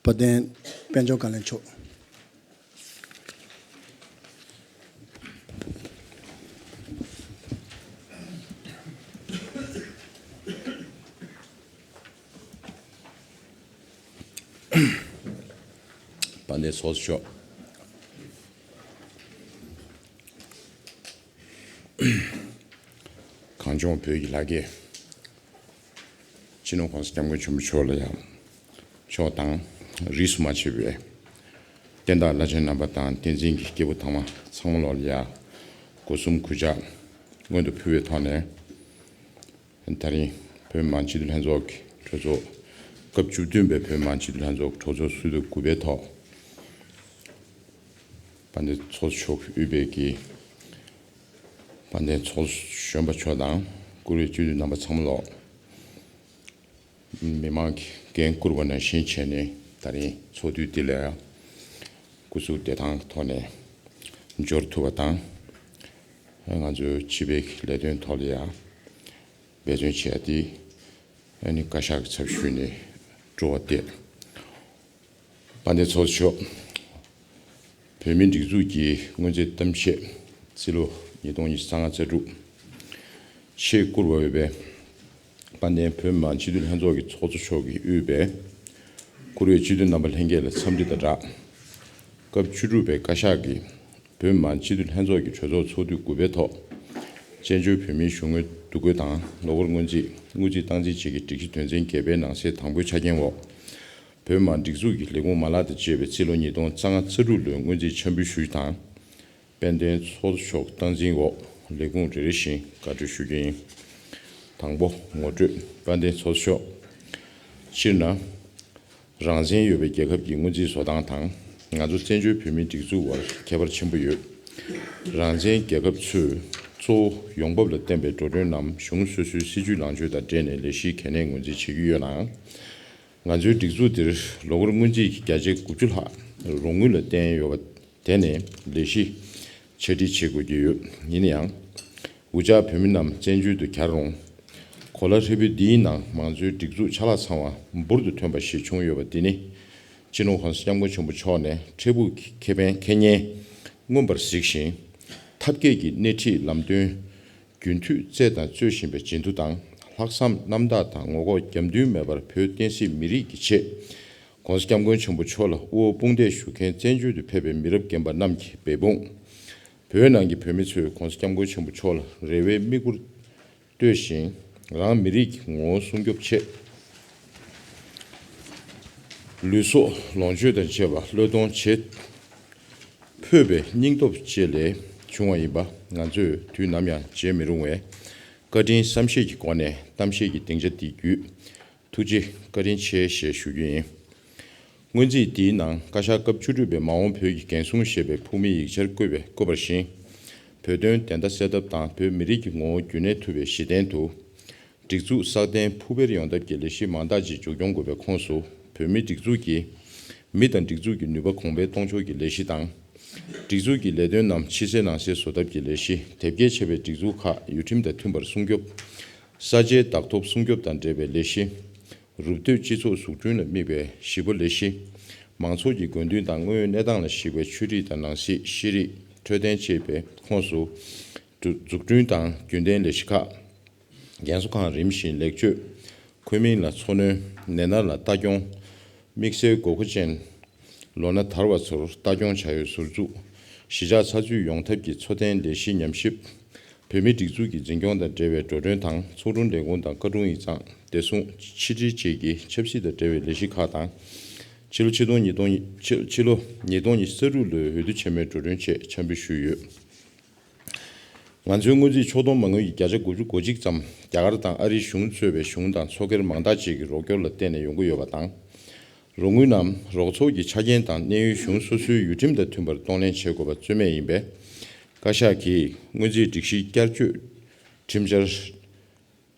དཔལ་ལྡན་དཔལ་འབྱོར་བཀའ་བློན་མཆོག། དཔལ་ལྡན་ཚོགས་གཙོ་མཆོག། གངས་ལྗོངས་བོད་ཀྱི་ལྷ་སྐལ། སྤྱི་ནོར་༸གོང་ས་༸སྐྱབས་མགོན་ཆེན་པོ་མཆོག་ལ་ཡང་། མཆོག་དང་། རིས་སུ་མ་ཆད་པའི་བསྟན་བདག་བླ་ཆེན་རྣམ་པ་དང་། བསྟན་འཛིན་གྱི་སྐྱེས་བུ་དམ་པ་ཚང་མ་ལོག་ལ་ཡང་། སྒོ་གསུམ་གུས་ཕྱག་སྔོན་དུ་ཕུལ་བའི་ཐོག་ནས། ད་རིང་བོད་མི་མང་སྤྱི་འཐུས་ལྷན་ཚོགས་ཀྱི་གྲོས་ཚོགས་སྐབས་བཅུ་བདུན་པའི་བོད་མི་མང་སྤྱི་འཐུས་ལྷན་ཚོགས་ཀྱི་གྲོས་ཚོགས་ཚོགས་དུས་དགུ་པའི་ཐོག་དཔལ་ལྡན་ཚོགས་གཙོ་མཆོག་དབུས་པའི་གི་དཔལ་ལྡན་ཚོགས་གཞོན་པ་མཆོག་དང་། བཀུར་འོས་སྤྱི་འཐུས་རྣམ་པ་ཚང་མ་ལོག་མི་མང་གིས་འགན་བསྐུར་བ་ནང་བཞིན་བྱས་ནས། ད་རིང་ཚོགས་དུས་འདི་ལ་སྐུ་གཟུགས་བདེ་ཐང་གི་ཐོག་ནས་འབྱོར་ཐུབ་པ་དང་། ང་ཚོའི་སྤྱི་པའི་ལས་དོན་ཐོག་ལ་ཡང་འབད་བརྩོན་བྱས་ཏེ། ཨ་ནི་བཀའ་ཤག་གི་ཚབ་ཞུས་ནས་སྤྲོ་བ་བརྟས། དཔལ་ལྡན་ཚོགས་གཙོ་མཆོག་བོད་མིའི་སྒྲིག་འཛུགས་ཀྱི་སྔོན་རྩིས་གཏམ་བཤད་རྩིས་ལོ་ཉིས་སྟོང་ཉི་ཤུ་རྩ་ལྔ་རྩ་དྲུག་ཆེད་བསྐུར་བ་འོས་པའི་དཔལ་ལྡན་བོད་མི་མང་སྤྱི་འཐུས་ལྷན་ཚོགས་ཀྱི་ཚོགས་གཙོ་མཆོག་གིས་དབུས་པའི་བཀུར་འོས་སྤྱི་འཐུས་རྣམ་པ་ལྷན་རྒྱས་ལ་འཚམས་འདྲི་དང་སྦྲགས། སྐབས་བཅུ་དྲུག་པའི་བཀའ་ཤག་གིས་བོད་མི་མང་སྤྱི་འཐུས་ལྷན་ཚོགས་ཀྱི་གྲོས་ཚོགས་ཚོགས་དུས་དགུ་པའི་ཐོག་བཙན་བྱོལ་བོད་མིའི་གཞུང་དངུལ་བསྡུ་སྒོ་དང་ལོ་འཁོར་སྔོན་རྩིས་དངུལ་རྩིས་སྟངས་འཛིན་བྱེད་ཀྱི་སྒྲིག་གཞི་དོན་ཚན་བརྒྱད་པའི་ནང་གསེས་དང་པོའི་ཆ་རྐྱེན་འོག་བོད་མི་མང་སྒྲིག་འཛུགས་ཀྱི་ལས་ཁུངས་མ་ལག་དང་བཅས་པའི་རྩིས་ལོ་ཉིས་སྟོང་རྩ་ལྔ་རྩ་དྲུག་ལོའི་སྔོན་རྩིས་འཆར་འབུལ་ཞུ་རྒྱུ་དང་། དཔལ་ལྡན་ཚོགས་གཙོ་མཆོག་སྟངས་འཛིན་འོག་ལས་ཁུངས་རེ་རེ་བཞིན་བཀའ་འཁྲོལ་ཞུ་རྒྱུ་ཡིན། དང་པོ། ངོ་སྤྲོད། དཔལ་ལྡན་ཚོགས་གཙོ་མཆོག་སྤྱིར་ན། རང་བཙན་ཡོད་པའི་རྒྱལ་ཁབ་ཀྱི་སྔོན་རྩིས་བཟོ་སྟངས་དང་། ང་ཚོ་བཙན་བྱོལ་བོད་མིའི་སྒྲིག་འཛུགས་དབར་ཁྱད་པར་ཆེན་པོ་ཡོད། རང་བཙན་རྒྱལ་ཁབ་ཚོས་གཙོ་བོ་ཡོང་འབབ་ལ་བརྟེན་པའི་འགྲོ་གྲོན་ནམ་གཞུང་སོ་སོའི་སྲིད་ཇུས་ལངས་ཕྱོགས་དང་འབྲེལ་ནས་ལས་གཞིའི་གལ་གནད་ངོས་འཛིན་བྱེད་ཀྱི་ཡོད་ནའང་། ང་ཚོའི་སྒྲིག་འཛུགས་འདིར་ལོ་འཁོར་སྔོན་རྩིས་ཀྱི་བརྒྱ་ཆའི་དགུ་བཅུ་ལྷག་རོགས་དངུལ་ལ་བརྟེན་ཡོད་པ། དེ་ནས་ལས་གཞི་ཆ་སྒྲིག་བྱེད་དགོས་ཀྱི་ཡོད། ཡིན་ན་ཡང་། འུ་ཅག་བོད་མི་རྣམས་བཙན་བྱོལ་དུ་གྱར་རུང་། གོ་ལ་ཧྲིལ་པོ་འདིའི་ནང་མང་གཙོའི་སྒྲིག་འཛུགས་ཆ་ལག་ཚང་བ་འབུར་དུ་ཐོན་པ་ཞིག་བྱུང་ཡོད་པ་འདི་ནི། སྤྱི་ནོར་༸གོང་ས་༸སྐྱབས་མགོན་ཆེན་པོ་མཆོག་ནས་འཕྲལ་ཕུགས་ཀྱི་ཁེ་ཕན་འཁྱེར་ཉེན་མངོན་པར་གཟིགས་ཤིང་། ཐབས་མཁས་ཀྱི་སྣེ་ཁྲིད་ལམ་སྟོན་རྒྱུན་མཐུད་སྩལ་དང་སྩོལ་བཞིན་པའི་བྱེད་འདུན་དང་། ལྷག་བསམ་རྣམ་དག་དང་ངོ་ལྐོག་རྒྱབ་མདུན་མེད་པར་བོད་བསྟན་སྲིད་མི་རིགས་ཀྱི་ཆེད། ༸གོང་ས་༸སྐྱབས་མགོན་ཆེན་པོ་མཆོག་ལ་དབུ་འོག་དཔུང་འདེགས་ཞུ་མཁན་བཙན་བྱོལ་དུ་ཕེབས་པའི་མི་རབས་རྒན་པ་རྣམས་ཀྱི་འབད་འབུངས། བོད་ནང་གི་བོད་མི་ཚོས་༸གོང་ས་༸སྐྱབས་མགོན་ཆེན་པོ་མཆོག་ལ་རེ་བའི་མིག་དཔེར་ལྟོས་ཤིང་། རང་མི་རིགས་ཀྱི་ངོ་བོ་སྲུང་སྐྱོབ་ཆེད། ལུས་སྲོག་ལོངས་སྤྱོད་དང་བཅས་པ་བློས་གཏོང་བྱེད་ཕོད་པའི་སྙིང་སྟོབས་བཅས་ལས་བྱུང་བ་ཡིན་པ་ང་ཚོས་དུས་ནམ་ཡང་བརྗེད་མི་རུང་བས། བཀའ་དྲིན་བསམ་ཤེས་ཀྱི་སྒོ་ནས་གཏམ་བཤད་ཀྱི་སྡིངས་ཆ་འདི་བརྒྱུད། ཐུགས་རྗེ་བཀའ་དྲིན་ཆེ་ཞེས་ཞུ་རྒྱུ་ཡིན། སྔོན་རྩིས་འདིའི་ནང་བཀའ་ཤག་སྐབས་བཅུ་དྲུག་པའི་མ་འོངས་བོད་ཀྱི་འགན་སྲུང་ཞེས་པའི་ཕུགས་དམིགས་ཡིག་ཆར་བཀོད་པའི་བཀོད་པར་བཞིན། བོད་དོན་བདེན་མཐའ་གསལ་ཐབས་དང་བོད་མི་རིགས་ཀྱི་ངོ་བོ་རྒྱུན་གནས་ཐུབ་པའི་གཞི་རྟེན་དུ། སྒྲིག་འཛུགས་སྲ་བརྟན་ཕུགས་འཕེར་ཡོང་ཐབས་ཀྱི་ལས་གཞི་མང་དག་ཅིག་མཇུག་སྐྱོང་དགོས་པའི་ཁོངས་སུ། བོད་མིའི་སྒྲིག་འཛུགས་ཀྱིས་མི་དང་སྒྲིག་འཛུགས་ཀྱི་ནུས་པ་གོང་འཕེལ་གཏོང་ཕྱོགས་ཀྱི་ལས་གཞི་དང་། སྒྲིག་འཛུགས་ཀྱི་ལས་དོན་རྣམས་ཕྱི་གསལ་ནང་གསལ་བཟོ་ཐབས་ཀྱི་ལས་གཞི། དེབ་སྐྱེལ་བྱས་པའི་སྒྲིག་འཛུགས་ཁག་ཡུལ་ཁྲིམས་དང་མཐུན་པར་སྲུང་སྐྱོབ། ས་ཆའི་བདག་ཐོབ་སྲུང་སྐྱོབ་དང་འབྲེལ་བའི་ལས་གཞི། རུབ་བསྡུས་སྤྱི་ཚོགས་བཟོ་སྐྲུན་ལ་དམིགས་པའི་གཞིས་སྤོ་ལས་གཞི། མང་ཚོགས་ཀྱི་དགོས་འདུན་དང་དངོས་ཡོད་གནས་སྟངས་ལ་གཞིགས་པའི་ཆོས་རིག་དང་ནང་སྲིད། ཤེས་རིག། འཕྲོད་བསྟེན་བཅས་པའི་ཁོངས་སུ། འཛུགས་སྐྲུན་དང་རྒྱུན་གཏན་ལས་གཞི་ཁག་རྒན་གསོ་ཁང་རིམ་བཞིན་ལེགས་བཅོས། འཁོས་མིང་ལ་འཚོ་སྣོན། ནད་མནར་ལ་ལྟ་སྐྱོང་། དམིགས་བསལ་དགོས་མཁོ་ཅན། ལོ་ན་དར་བ་ཚོར་ལྟ་སྐྱོང་བྱ་ཡུལ་ཟུར་འཛུགས། གཞིས་ཆགས་ཚགས་ཚུད་ཡོང་ཐབས་ཀྱི་འཚོ་རྟེན་ལས་གཞི་ཉམས་ཞིབ། བོད་མིའི་སྒྲིག་འཛུགས་ཀྱི་འཛིན་སྐྱོང་དང་འབྲེལ་བའི་འགྲོ་གྲོན་དང་ཚོགས་དྲུང་ལས་ཁུངས་དང་བཀའ་དྲུང་ཡིག་ཚང་། བདེ་སྲུང་། ཕྱི་དྲིལ་བཅས་ཀྱི་ཆབ་སྲིད་དང་འབྲེལ་བའི་ལས་གཞི་ཁག་དང་། ཕྱི་ལོ་ཆིག་སྟོང་ཉིས་སྟོང་ཕྱི་ཕྱི་ལོ་ཉིས་སྟོང་ཉི་ཤུ་རྩ་དྲུག་ལོའི་འོས་བསྡུ་ཆེན་མོའི་འགྲོ་གྲོན་ཆེད་འཆར་འབུལ་ཞུས་ཡོད། ང་ཚོའི་སྔོན་རྩིས་ཕྱོགས་གཏོགས་མ་དངུལ་གྱི་བརྒྱ་ཆ་དགུ་བཅུ་གོ་གཅིག་ཙམ་རྒྱ་གར་དང་ཨ་རིའི་གཞུང་གཙོས་པའི་གཞུང་དང་ཚོགས་སྒེར་མང་དག་ཅིག་གི་རོགས་སྐྱོར་ལ་བརྟེན་ནས་ཡོང་གི་ཡོད་པ་དང་། རོགས་དངུལ་རྣམས་རོགས་ཚོགས་ཀྱི་ཆ་རྐྱེན་དང་གནས་ཡུལ་གཞུང་སོ་སོའི་ཡུལ་ཁྲིམས་དང་མཐུན་པར་གཏོང་ལེན་བྱེད་དགོས་པ་རྩོད་མེད་ཡིན་པས། བཀའ་ཤག་གིས་སྔོན་རྩིས་སྒྲིག་གཞི་བསྐྱར་བཅོས་ཁྲིམས་འཆར་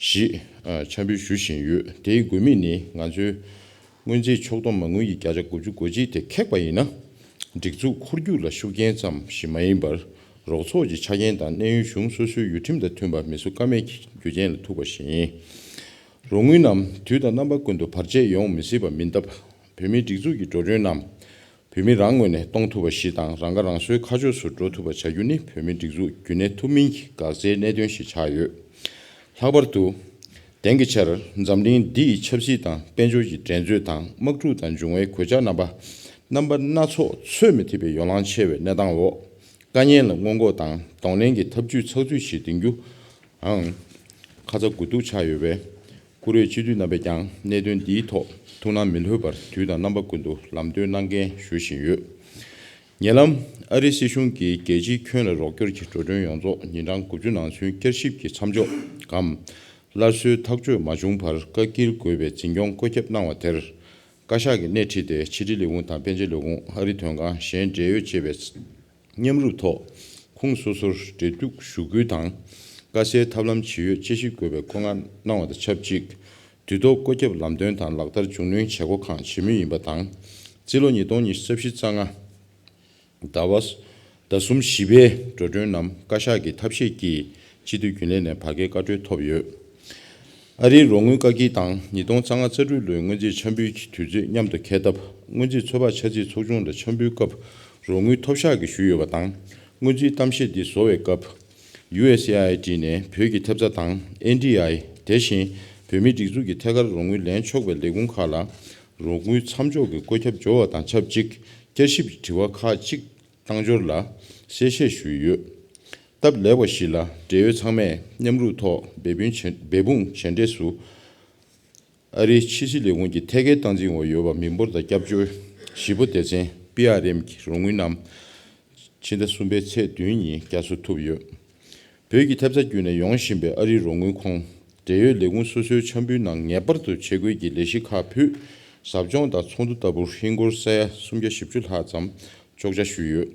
བཞི། ཨ། འཆར་འབུལ་ཞུ་བཞིན་ཡོད། དེའི་དགོས་དམིགས་ནི་ང་ཚོའི་སྔོན་རྩིས་ཕྱོགས་གཏོགས་མ་དངུལ་གྱི་བརྒྱ་ཆ་དགུ་བཅུ་གོ་གཅིག་དེ་ཁེགས་པ་ཡིན་ན། སྒྲིག་འཛུགས་འཁོར་རྒྱུག་ལ་ཤུགས་རྐྱེན་ཙམ་ཞིག་མ་ཡིན་པར། རོགས་ཚོགས་ཀྱི་ཆ་རྐྱེན་དང་གནས་ཡུལ་གཞུང་སོ་སོའི་ཡུལ་ཁྲིམས་དང་མཐུན་པ་མི་བཟོ་ཀ་མེད་ཀྱི་རྒྱུ་རྐྱེན་ལ་ཐུག་པ་ཞིག་ཡིན། རོགས་དངུལ་རྣམས་དུས་དང་རྣམ་པ་ཀུན་ཏུ་བར་ཆད་ཡོང་མི་སྲིད་པ་མིན་སྟབས། བོད་མིའི་སྒྲིག་འཛུགས་ཀྱི་འགྲོ་གྲོན་རྣམས། བོད་མི་རང་ངོས་ནས་གཏོང་ཐུབ་པ་ཞིག་དང་། རང་ཁ་རང་གསོའི་ཁ་ཕྱོགས་སུ་འགྲོ་ཐུབ་པ་བྱ་རྒྱུ་ནི་བོད་མིའི་སྒྲིག་འཛུགས་རྒྱུན་གནས་ཐུབ་མིན་གྱི་འགག་རྩའི་གནད་དོན་ཞིག་ཆགས་ཡོད། ལྷག་པར་དུ། དེང་གི་ཆར་འཛམ་གླིང་འདི་ཡི་ཆབ་སྲིད་དང་དཔལ་འབྱོར་གྱི་འགྲན་རྩོད་དང་། དམག་འཁྲུག་དང་འབྱུང་བའི་གོད་ཆག་རྣམ་པ། རྣམ་པ་སྣ་ཚོགས་ཚོད་མི་ཐིག་པའི་ཡོ་ལང་ཆེ་བའི་གནས་སྟངས་འོག་དཀའ་ཉེན་ལ་སྔོན་འགོག་དང་གདོང་ལེན་གྱི་ཐབས་ཇུས་ཚགས་ཚུད་ཞིག་འདིང་རྒྱུའང་ ཁ་ཚ་དགོས་གཏུགས་ཆགས་ཡོད་པས། བཀུར་འོས་སྤྱི་འཐུས་རྣམ་པས་ཀྱང་གནད་དོན་འདིའི་ཐོག་ཐུགས་སྣང་མི་ལྷོད་པར་དུས་དང་རྣམ་པ་ཀུན་ཏུ་ལམ་སྟོན་གནང་མཁན་ཞུ་བཞིན་ཡོད། ཉེ་ལམ་ཨ་རིའི་སྲིད་གཞུང་གིས་རྒྱལ་སྤྱིའི་ཁྱོན་ལ་རོགས་སྐྱོར་གྱི་འགྲོ་གྲོན་ཡོངས་རྫོགས་ཉིན་གྲངས་དགུ་བཅུ་ནང་ཚུན་བསྐྱར་ཞིབ་ཀྱི་མཚམས་འཇོག་གམ། སླར་གསོའི་ཐག་གཅོད་མ་བྱུང་བར་བཀག་སྐྱིལ་དགོས་པའི་འཛིན་སྐྱོང་བཀོད་ཁྱབ་གནང་བ་དེར། བཀའ་ཤག་གིས་སྣེ་ཁྲིད་དེ་ཕྱི་དྲིལ་ལས་ཁུངས་དང་པཎ་ཆེན་ལས་ཁུངས། ཨ་རིའི་དོན་ཁང་། གཞན་འབྲེལ་ཡོད་ཅེས་པའི་མཉམ་རུབ་ཐོག་ཁོངས་སོ་སོར་འབྲེལ་གཏུག་ཞུ་སྐུལ་དང་། དཀའ་སེལ་ཐབས་ལམ་ཇི་ཡོད་དཔྱད་ཞིབ་དགོས་པའི་བཀོད་མངགས་གནང་བ་དང་ཆབས་ཅིག་དུས་ཐོག་བཀོད་ཁྱབ་ལམ་སྟོན་དང་ལག་བསྟར་མགྱོགས་གནོན་བྱེད་སྒོ་ཁག་བྱེད་མུས་ཡིན་པ་དང་། རྩིས་ལོ་ཉིས་སྟོང་ཉི་ཤུ་རྩ་བཞི་རྩ་ལྔ་ཟླ་བ། ཟླ་གསུམ་བཞི་པའི་འགྲོ་གྲོན་རྣམས་བཀའ་ཤག་གི་ཐབས་ཤེས་ཀྱིས་སྤྱི་འཐུས་རྒྱུན་ལས་ནས་བར་བརྒལ་བཀའ་འཁྲོལ་ཐོབ་ཡོད། ཨ་རིའི་རོགས་དངུལ་བཀག་སྐྱིལ་དང་ཉིས་སྟོང་རྩ་ལྔ་རྩ་དྲུག་ལོའི་སྔོན་རྩིས་འཆར་འབུལ་གྱི་དུས་ཚོད་མཉམ་དུ་འཁེལ་སྟབས། སྔོན་རྩིས་ཚོད་དཔག་འཆར་རྩིས་ཚོགས་ཆུང་ལ་འཆར་འབུལ་སྐབས་རོགས་དངུལ་ཐོབ་ཤག་གིས་ཞུས་ཡོད་པ་དང་། སྔོན་རྩིས་གཏམ་བཤད་འདི་བཟོ་བའི་སྐབས། ཡུ་ཨེ་སི་ཨེ་ཨའི་ཌི་ནས་བོད་ཀྱི་ཐེབས་རྩ་དང་ཨེན་ཌི་ཨའི། དེ་བཞིན་བོད་མིའི་སྒྲིག་འཛུགས་ཀྱི་ཐད་ཀར་རོགས་དངུལ་ལེན་ཆོག་པའི་ལས་ཁུངས་ཁག་ལ་རོགས་དངུལ་མཚམས་འཇོག་གི་བཀོད་ཁྱབ་འབྱོར་བ་དང་ཆབས་ཅིག་བསྐྱར་ཞིབ་ཀྱི་དྲི་བ་ཁག་ཅིག་བཏང་འབྱོར་ལ་གསལ་བཤད་ཞུས་ཡོད། སྟབས་ལེགས་པ་ཞིག་ལ་འབྲེལ་ཡོད་ཚང་མས་མཉམ་རུབ་ཐོག་འབད་འབུངས་བྱས། འབད་འབུངས་བྱས་འབྲས་སུ། ཨ་རིའི་ཕྱི་སྲིད་ལས་ཁུངས་ཀྱི་ཐད་ཀའི་སྟངས་འཛིན་འོག་ཡོད་པ་མི་འབོར་དང་སྐྱབས་བཅོལ་གཞིས་སྤོ་སྡེ་ཚན་པི་ཨར་ཨེམ་གྱི་རོགས་དངུལ་རྣམས་ཕྱི་ཟླ་གསུམ་པའི་ཚེས་བདུན་ཉིན་བསྐྱར་གསོ་ཐུབ་ཡོད། བོད་ཀྱི་ཐེབས་རྩ་བརྒྱུད་ནས་ཡོང་བཞིན་པའི་ཨ་རིའི་རོགས་དངུལ་ཁོངས། འབྲེལ་ཡོད་ལས་ཁུངས་སོ་སོའི་འཆར་འབུལ་ནང་ངེས་པར་དུ་བྱེད་དགོས་ཀྱི་ལས་གཞི་ཁག་ཕུད། ཟབ་སྦྱོང་དང་ཚོགས་འདུ་ལྟ་བུར་ཧིན་སྒོར་ས་ཡ་སུམ་བརྒྱ་བཞི་བཅུ་ལྷག་ཙམ་གཅོག་ཆ་ཞུས་ཡོད།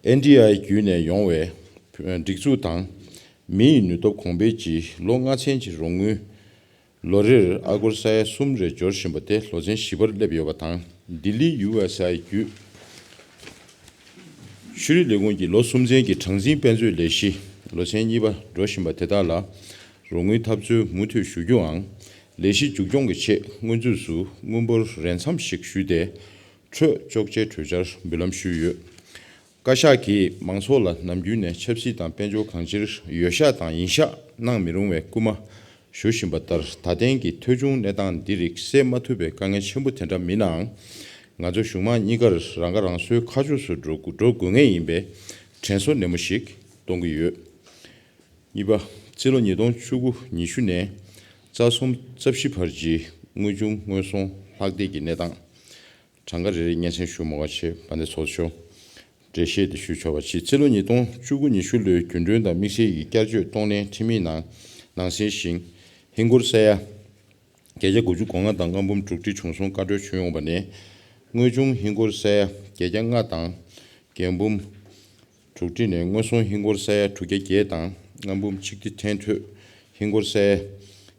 ཨེན་ཌི་ཨའི་བརྒྱུད་ནས་ཡོང་བའི་སྒྲིག་འཛུགས་དང་མི་ཡི་ནུས་སྟོབས་གོང་འཕེལ་གྱི་ལོ་ལྔ་ཚན་གྱི་རོགས་དངུལ། ལོ་རེར་ཨ་སྒོར་ས་ཡ་གསུམ་རེ་འབྱོར་བཞིན་པ་དེ་ལོ་ཚན་བཞི་པར་སླེབས་ཡོད་པ་དང་། ལྡི་ལི་ཡུ་ཨེ་སི་ཨའི་བརྒྱུད་ཤུ་རི་ལས་ཁུངས་ཀྱི་ལོ་གསུམ་ཚན་གྱི་གྲངས་འཛིན་དཔེ་མཛོད་ལས་གཞི་ལོ་ཚན་གཉིས་པ་འགྲོ་བཞིན་པ་དེ་དག་ལ་རོགས་དངུལ་ཐབས་འཚོལ་མུ་མཐུད་ཞུ་རྒྱུའང་། ལས་གཞི་མཇུག་སྐྱོང་གི་ཆེད་སྔོན་ཚུད་སུ་དངུལ་འབོར་རན་འཚམ་ཞིག་ཞུས་ཏེ། འཕྲོད་གཅོག་ཆེད་གྲོས་འཆར་འབུལ་ལམ་ཞུས་ཡོད། བཀའ་ཤག་གིས་མང་ཚོགས་ལ་ནམ་རྒྱུན་ནས་ཆབ་སྲིད་དང་དཔལ་འབྱོར་གང་ཅིར་འོས་ཤག་དང་ཡིན་ཤག་གནང་མི་རུང་བའི་སྐུལ་མ་ཞུ་བཞིན་པ་ལྟར། ད་ཐེངས་ཀྱི་ཐོལ་བྱུང་གནས་སྟངས་འདི་རིགས་སེལ་མ་ཐུབ་པའི་དཀའ་ངལ་ཆེན་པོ་དེ་འདྲ་མིན་ནའང་། ང་ཚོ་གཞུང་མང་གཉིས་ཀར་རང་ཁ་རང་གསོའི་ཁ་ཕྱོགས་སུ་འགྲོ་འགྲོ་དགོས་ངེས་ཡིན་པའི་དྲན་གསོ་ནན་མོ་ཞིག་གཏོང་གི་ཡོད། གཉིས་པ། རྩིས་ལོ་ཉིས་སྟོང་བཅུ་དགུ་ཉི་ཤུ་ནས་རྩ་གསུམ་རྩ་བཞི་བར་གྱི་དངོས་བྱུང་དངོས་ཟོང་ལྷག་བསྡད་ཀྱི་གནས་སྟངས། གྲངས་ཀ་རེ་རེ་སྙན་སེང་ཞུ་མ་དགོས་པ་བྱས། དཔལ་ལྡན་ཚོགས་གཙོ་མཆོག་འགྲེལ་བཤད་དེ་ཞུ་ཆོག་པ་བྱས། རྩིས་ལོ་ཉིས་སྟོང་བཅུ་དགུ་ཉི་ཤུ་ལོའི་རྒྱུན་གྲོན་དང་དམིགས་བསལ་གྱི་བསྐྱར་བཅོས་གཏོང་ལེན་ཁྲིམས་ཡིག་ནང་ནང་གསལ་བཞིན། ཧིན་སྒོར་ས་ཡ་བརྒྱད་བརྒྱ་དགུ་བཅུ་གོ་ལྔ་དང་ལྔ་འབུམ་དྲུག་ཁྲི་བྱུང་སོང་བཀའ་འཁྲོལ་བྱུང་ཡོང་བ་ནས། དངོས་བྱུང་ཧིན་སྒོར་ས་ཡ་བརྒྱད་བརྒྱ་ལྔ་དང་བརྒྱད་འབུམ་དྲུག་ཁྲི་ནས་དངོས་ཟོང་ཧིན་སྒོར་ས་ཡ་དྲུག་བརྒྱ་བརྒྱད་དང་ལྔ་འབུམ་ཆིག་ཁྲི་འཐེན་འཕྲོད་ཧིན་སྒོར་ས་ཡ་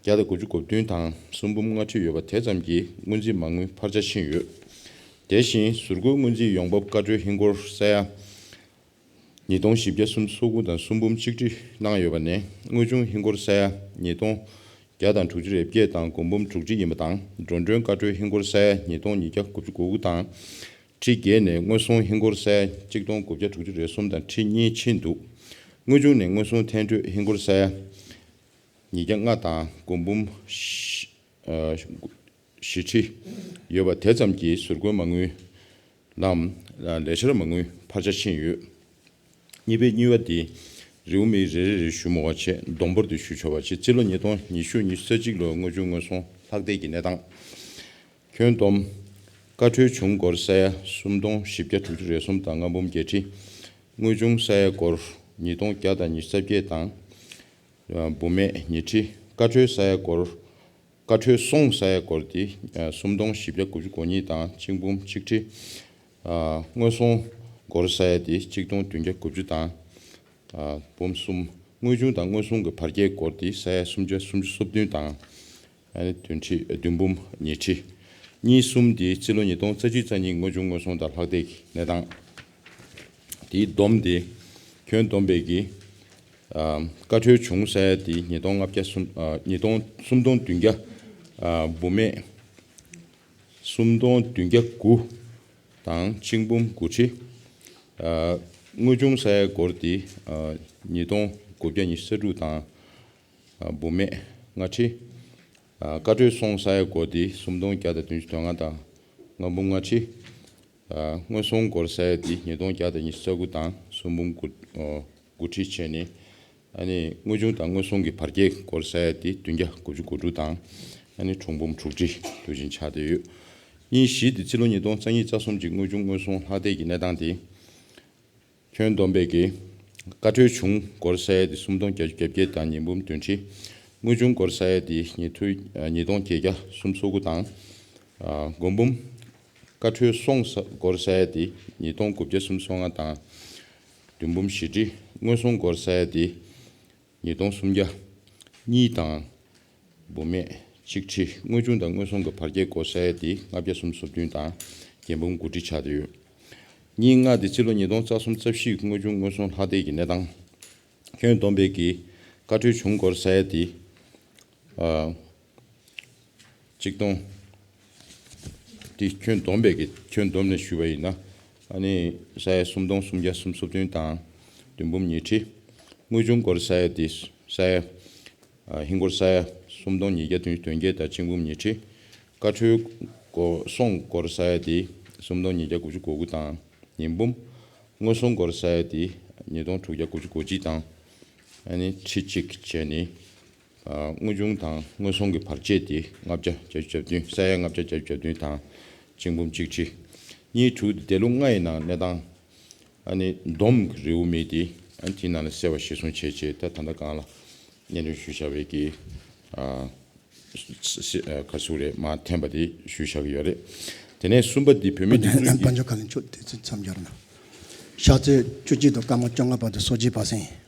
བརྒྱ་དང་དགུ་བཅུ་གོ་བདུན་དང་སུམ་འབུམ་ལྔ་ཁྲི་ཡོད་པ་དེ་ཙམ་གྱིས་སྔོན་རྩིས་མ་དངུལ་འཕར་ཆ་ཕྱིན་ཡོད། དེ་བཞིན་ཟུར་བཀོལ་སྔོན་རྩིས་ཡོང་འབབ་བཀའ་འཁྲོལ་ཧིན་སྒོར་ས་ཡ་ཉིས་སྟོང་བཞི་བརྒྱ་སུམ་ཅུ་སོ་དགུ་དང་སུམ་འབུམ་གཅིག་ཁྲི་གནང་ཡོད་པ་ནས། དངོས་བྱུང་ཧིན་སྒོར་ས་ཡ་ཉིས་སྟོང་བརྒྱ་དང་དྲུག་ཅུ་རེ་བརྒྱད་དང་དགུ་འབུམ་དྲུག་ཁྲི་ཡིན་པ་དང་། འགྲོ་གྲོན་བཀའ་འཁྲོལ་ཧིན་སྒོར་ས་ཡ་ཉིས་སྟོང་ཉིས་བརྒྱ་དགུ་བཅུ་གོ་དགུ་དང་། ཁྲི་བརྒྱད་ནས་དངོས་ཟོང་ཧིན་སྒོར་ས་ཡ་གཅིག་སྟོང་དགུ་བརྒྱ་དྲུག་ཅུ་རེ་གསུམ་དང་ཁྲི་གཉིས་ཕྱིན་འདུག་དངོས་བྱུང་ནས་དངོས་ཟོང་འཐེན་འཕྲོད་ཧིན་སྒོར་ས་ཡ་ཉིས་བརྒྱ་ལྔ་དང་དགུ་འབུམ་བཞི་ཁྲི་ཡོད་པ་དེ་ཙམ་གྱིས་ཟུར་བཀོལ་མ་དངུལ་ལམ་ལས་འཆར་མ་དངུལ་འཕར་ཆ་ཕྱིན་ཡོད། གཉིས་པའི་གཉིས་པ་དེ་རེའུ་མིག་རེ་རེ་རེ་ཞུ་མ་དགོས་པ་བྱས། བསྡོམས་འབོར་དེ་ཞུ་ཆོག་པ་བྱས། རྩིས་ལོ་ཉིས་སྟོང་ཉི་ཤུ་ཉི་ཤུ་རྩ་གཅིག་ལོའི་དངོས་བྱུང་དངོས་ཟོང་ལྷག་བསྡད་ཀྱི་གནས་སྟངས། ཁྱོན་བསྡོམས་བཀའ་འཁྲོལ་བྱུང་སྒོར་ས་ཡ་སུམ་སྟོང་བཞི་བརྒྱ་དྲུག་ཅུ་རེ་གསུམ་དང་ལྔ་འབུམ་བརྒྱད་ཁྲི། དངོས་བྱུང་ས་ཡ་སྒོར་ཉིས་སྟོང་བརྒྱ་དང་ཉི་ཤུ་རྩ་བརྒྱད་དང་། འབུམ་མེད་ཉི་ཁྲི། བཀའ་འཁྲོལ་ས་ཡ་སྒོར། བཀའ་འཁྲོལ་སོང་ས་ཡ་སྒོར་དེ་སུམ་སྟོང་བཞི་བརྒྱ་དགུ་བཅུ་གོ་གཉིས་དང་གཅིག་འབུམ་གཅིག་ཁྲི། དངོས་སོང་སྒོར་ས་ཡ་དེ་གཅིག་སྟོང་བདུན་བརྒྱ་དགུ་བཅུ་དང་། འབུམ་གསུམ། དངོས་བྱུང་དང་དངོས་སོང་གི་བར་བརྒལ་སྒོར་དེ་ས་ཡ་སུམ་བརྒྱ་སུམ་ཅུ་སོ་བདུན་དང་། ཨ་ནི་བདུན་ཁྲི་བདུན་འབུམ་ཉི་ཁྲི། གཉིས་གསུམ་དེ་རྩིས་ལོ་ཉིས་སྟོང་རྩ་གཅིག་རྩ་གཉིས་དངོས་བྱུང་དངོས་སོང་དང་ལྷག་བསྡད་ཀྱི་གནས་སྟངས། དེའི་བསྡོམས་དེ་ཁྱོན་བསྡོམས་པའི་གི་བཀའ་འཁྲོལ་བྱུང་ས་ཡ་དེ་ཉིས་སྟོང་ལྔ་བརྒྱ་སུམ། ཉིས་སྟོང་སུམ་སྟོང་བདུན་བརྒྱ། འབུམ་མེད་སུམ་སྟོང་བདུན་བརྒྱ་དགུ་དང་གཅིག་འབུམ་དགུ་ཁྲི། དངོས་བྱུང་ས་ཡ་སྒོར་དེ་ཉིས་སྟོང་དགུ་བརྒྱ་ཉི་ཤུ་རྩ་དྲུག་དང་། འབུམ་མེད་ལྔ་ཁྲི། བཀའ་འཁྲོལ་སོང་ས་ཡ་སྒོར་དེ་སུམ་སྟོང་བརྒྱ་དང་བདུན་ཅུ་དོན་ལྔ་དང་ལྔ་འབུམ་ལྔ་ཁྲི། དངོས་སོང་སྒོར་ས་ཡ་དེ་ཉིས་སྟོང་བརྒྱ་དང་ཉི་ཤུ་རྩ་དགུ་དང་སུམ་འབུམ་དགུ་དགུ་ཁྲི་བྱས་ནས། ཨ་ནི་དངོས་བྱུང་དང་དངོས་སོང་གི་བར་ཁྱད་སྐོར་ཟེར་ཡ་དེ་བདུན་བརྒྱ་དགུ་བཅུ་གོ་དྲུག་དང་། ཨ་ནི་གྲངས་འབུམ་དྲུག་ཁྲི་དུ་ཅན་ཆགས་བསྡད་ཡོད། གཉིས་བཞི་དེ་སྤྱི་ལོ་ཉིས་སྟོང་རྩ་གཉིས་རྩ་གསུམ་གྱི་དངོས་བྱུང་དངོས་སོང་ལྷག་བསྡད་ཀྱི་གནས་སྟངས་དེ། ཁྱོན་བསྡོམས་པས་ཀྱི་བཀའ་འཁྲོལ་བྱུང་སྐོར་ཟེར་ཡ་དེ་སུམ་སྟོང་བརྒྱད་བརྒྱ་བརྒྱད་དང་ཉིས་འབུམ་བདུན་ཁྲི། དངོས་བྱུང་སྐོར་ཟེར་ཡ་དེ་ཉིས་ཐུ་ཉིས་སྟོང་བརྒྱད་བརྒྱ་སུམ་ཅུ་སོ་དགུ་དང་། ཨ་མགོ་འབུམ། བཀའ་འཁྲོལ་སོང་ས་སྐོར་ཟེར་ཡ་དེ་ཉིས་སྟོང་དགུ་བརྒྱ་སུམ་ཅུ་སོ་ལྔ་དང་། བདུན་འབུམ་བཞི་ཁྲི། དངོས་སོང་སྐོར་ཟེར་ཡ་དེ་ཉིས་སྟོང་སུམ་བརྒྱ་གཉིས་དང་། འབུམ་མེད་གཅིག་ཁྲི། དངོས་བྱུང་དང་དངོས་སོང་གི་བར་ཁྱད་སྐོར་ཟེར་ཡ་དེ་ལྔ་བརྒྱ་སུམ་ཅུ་སོ་བདུན་དང་བརྒྱད་འབུམ་དགུ་ཁྲི་ཆགས་བསྡད་ཡོད། གཉིས་ལྔ་དེ་སྤྱི་ལོ་ཉིས་སྟོང་རྩ་གསུམ་རྩ་བཞི་དངོས་བྱུང་དངོས་སོང་ལྷག་བསྡད་ཀྱི་གནས་སྟངས། ཁྱོན་བསྡོམས་པས་ཀྱི་བཀའ་འཁྲོལ་བྱུང་སྐོར་ཟེར་ཡ་དེ། ཨ། གཅིག་སྟོང་། དེ་ཁྱོན་བསྡོམས་པས་ཀྱི་ཁྱོན་བསྡོམས་ནས་ཞུས་པ་ཡིན་ན། ཨ་ནི་ས་ཡ་སུམ་སྟོང་སུམ་བརྒྱ་སུམ་ཅུ་སོ་བདུན་དང་བདུན་འབུམ་ཉི་ཁྲི། དངོས་བྱུང་སྐོར་ས་ཡ་དེ་ས་ཡ། ཨ་ཧིན་སྒོར་ས་ཡ་སུམ་སྟོང་ཉིས་བརྒྱ་བདུན་ཅུ་དོན་བརྒྱད་དང་གཅིག་འབུམ་ཉི་ཁྲི། བཀའ་འཁྲོལ་སྐོར་སོང་སྐོར་ས་ཡ་དེ་སུམ་སྟོང་ཉིས་བརྒྱ་དགུ་བཅུ་གོ་དགུ་དང་ཉིས་འབུམ། དངོས་སོང་སྐོར་ས་ཡ་དེ་ཉིས་སྟོང་དྲུག་བརྒྱ་དགུ་བཅུ་གོ་གཅིག་དང་། ཨ་ནི་ཁྲི་གཅིག་བྱས་ནས། ཨ་དངོས་བྱུང་དང་དངོས་སོང་གི་བར་ཆད་དེ་ལྔ་བརྒྱ་བརྒྱད་ཅུ་གྱ་བདུན། ས་ཡ་ལྔ་བརྒྱ་བརྒྱད་ཅུ་གྱ་བདུན་དང་གཅིག་འབུམ་གཅིག་ཁྲི། གཉིས་དྲུག་དེ་ལོ་ལྔ་ཡི་ནང་གནས་སྟངས། ཨ་ནི་བསྡོམས་ཀྱི་རེའུ་མིག་དེ་ཨ་ནི་དེའི་ནང་ལ་གསལ་བ་གཞིར་བཟུང་བྱས་བྱས་ད་ད་ལྟ་གང་ལ་སྙན་སྒྲོན་ཞུས་བཞག་པའི་གི་ཨ་སི་སི་ཨ་ག་ཚོད་རེད་མར་འཐེན་པ་དེ་ཞུས་བཞག་གི་ཡོད་རེད། དེ་ནས་གསུམ་པ་འདི་བུད་མེད་སྒྲིག་འཛུགས་ཀྱི། དཔལ་འབྱོར་བཀའ་བློན་མཆོག་དུས་ཚོད་མཚམས་སྦྱོར་གནང་། ཕྱག་ཚོད་བཅུ་གཅིག་དང་སྐར་མ་བཅོ་ལྔ་བར་དུ་སོ་བརྒྱད་པ་ཟིན།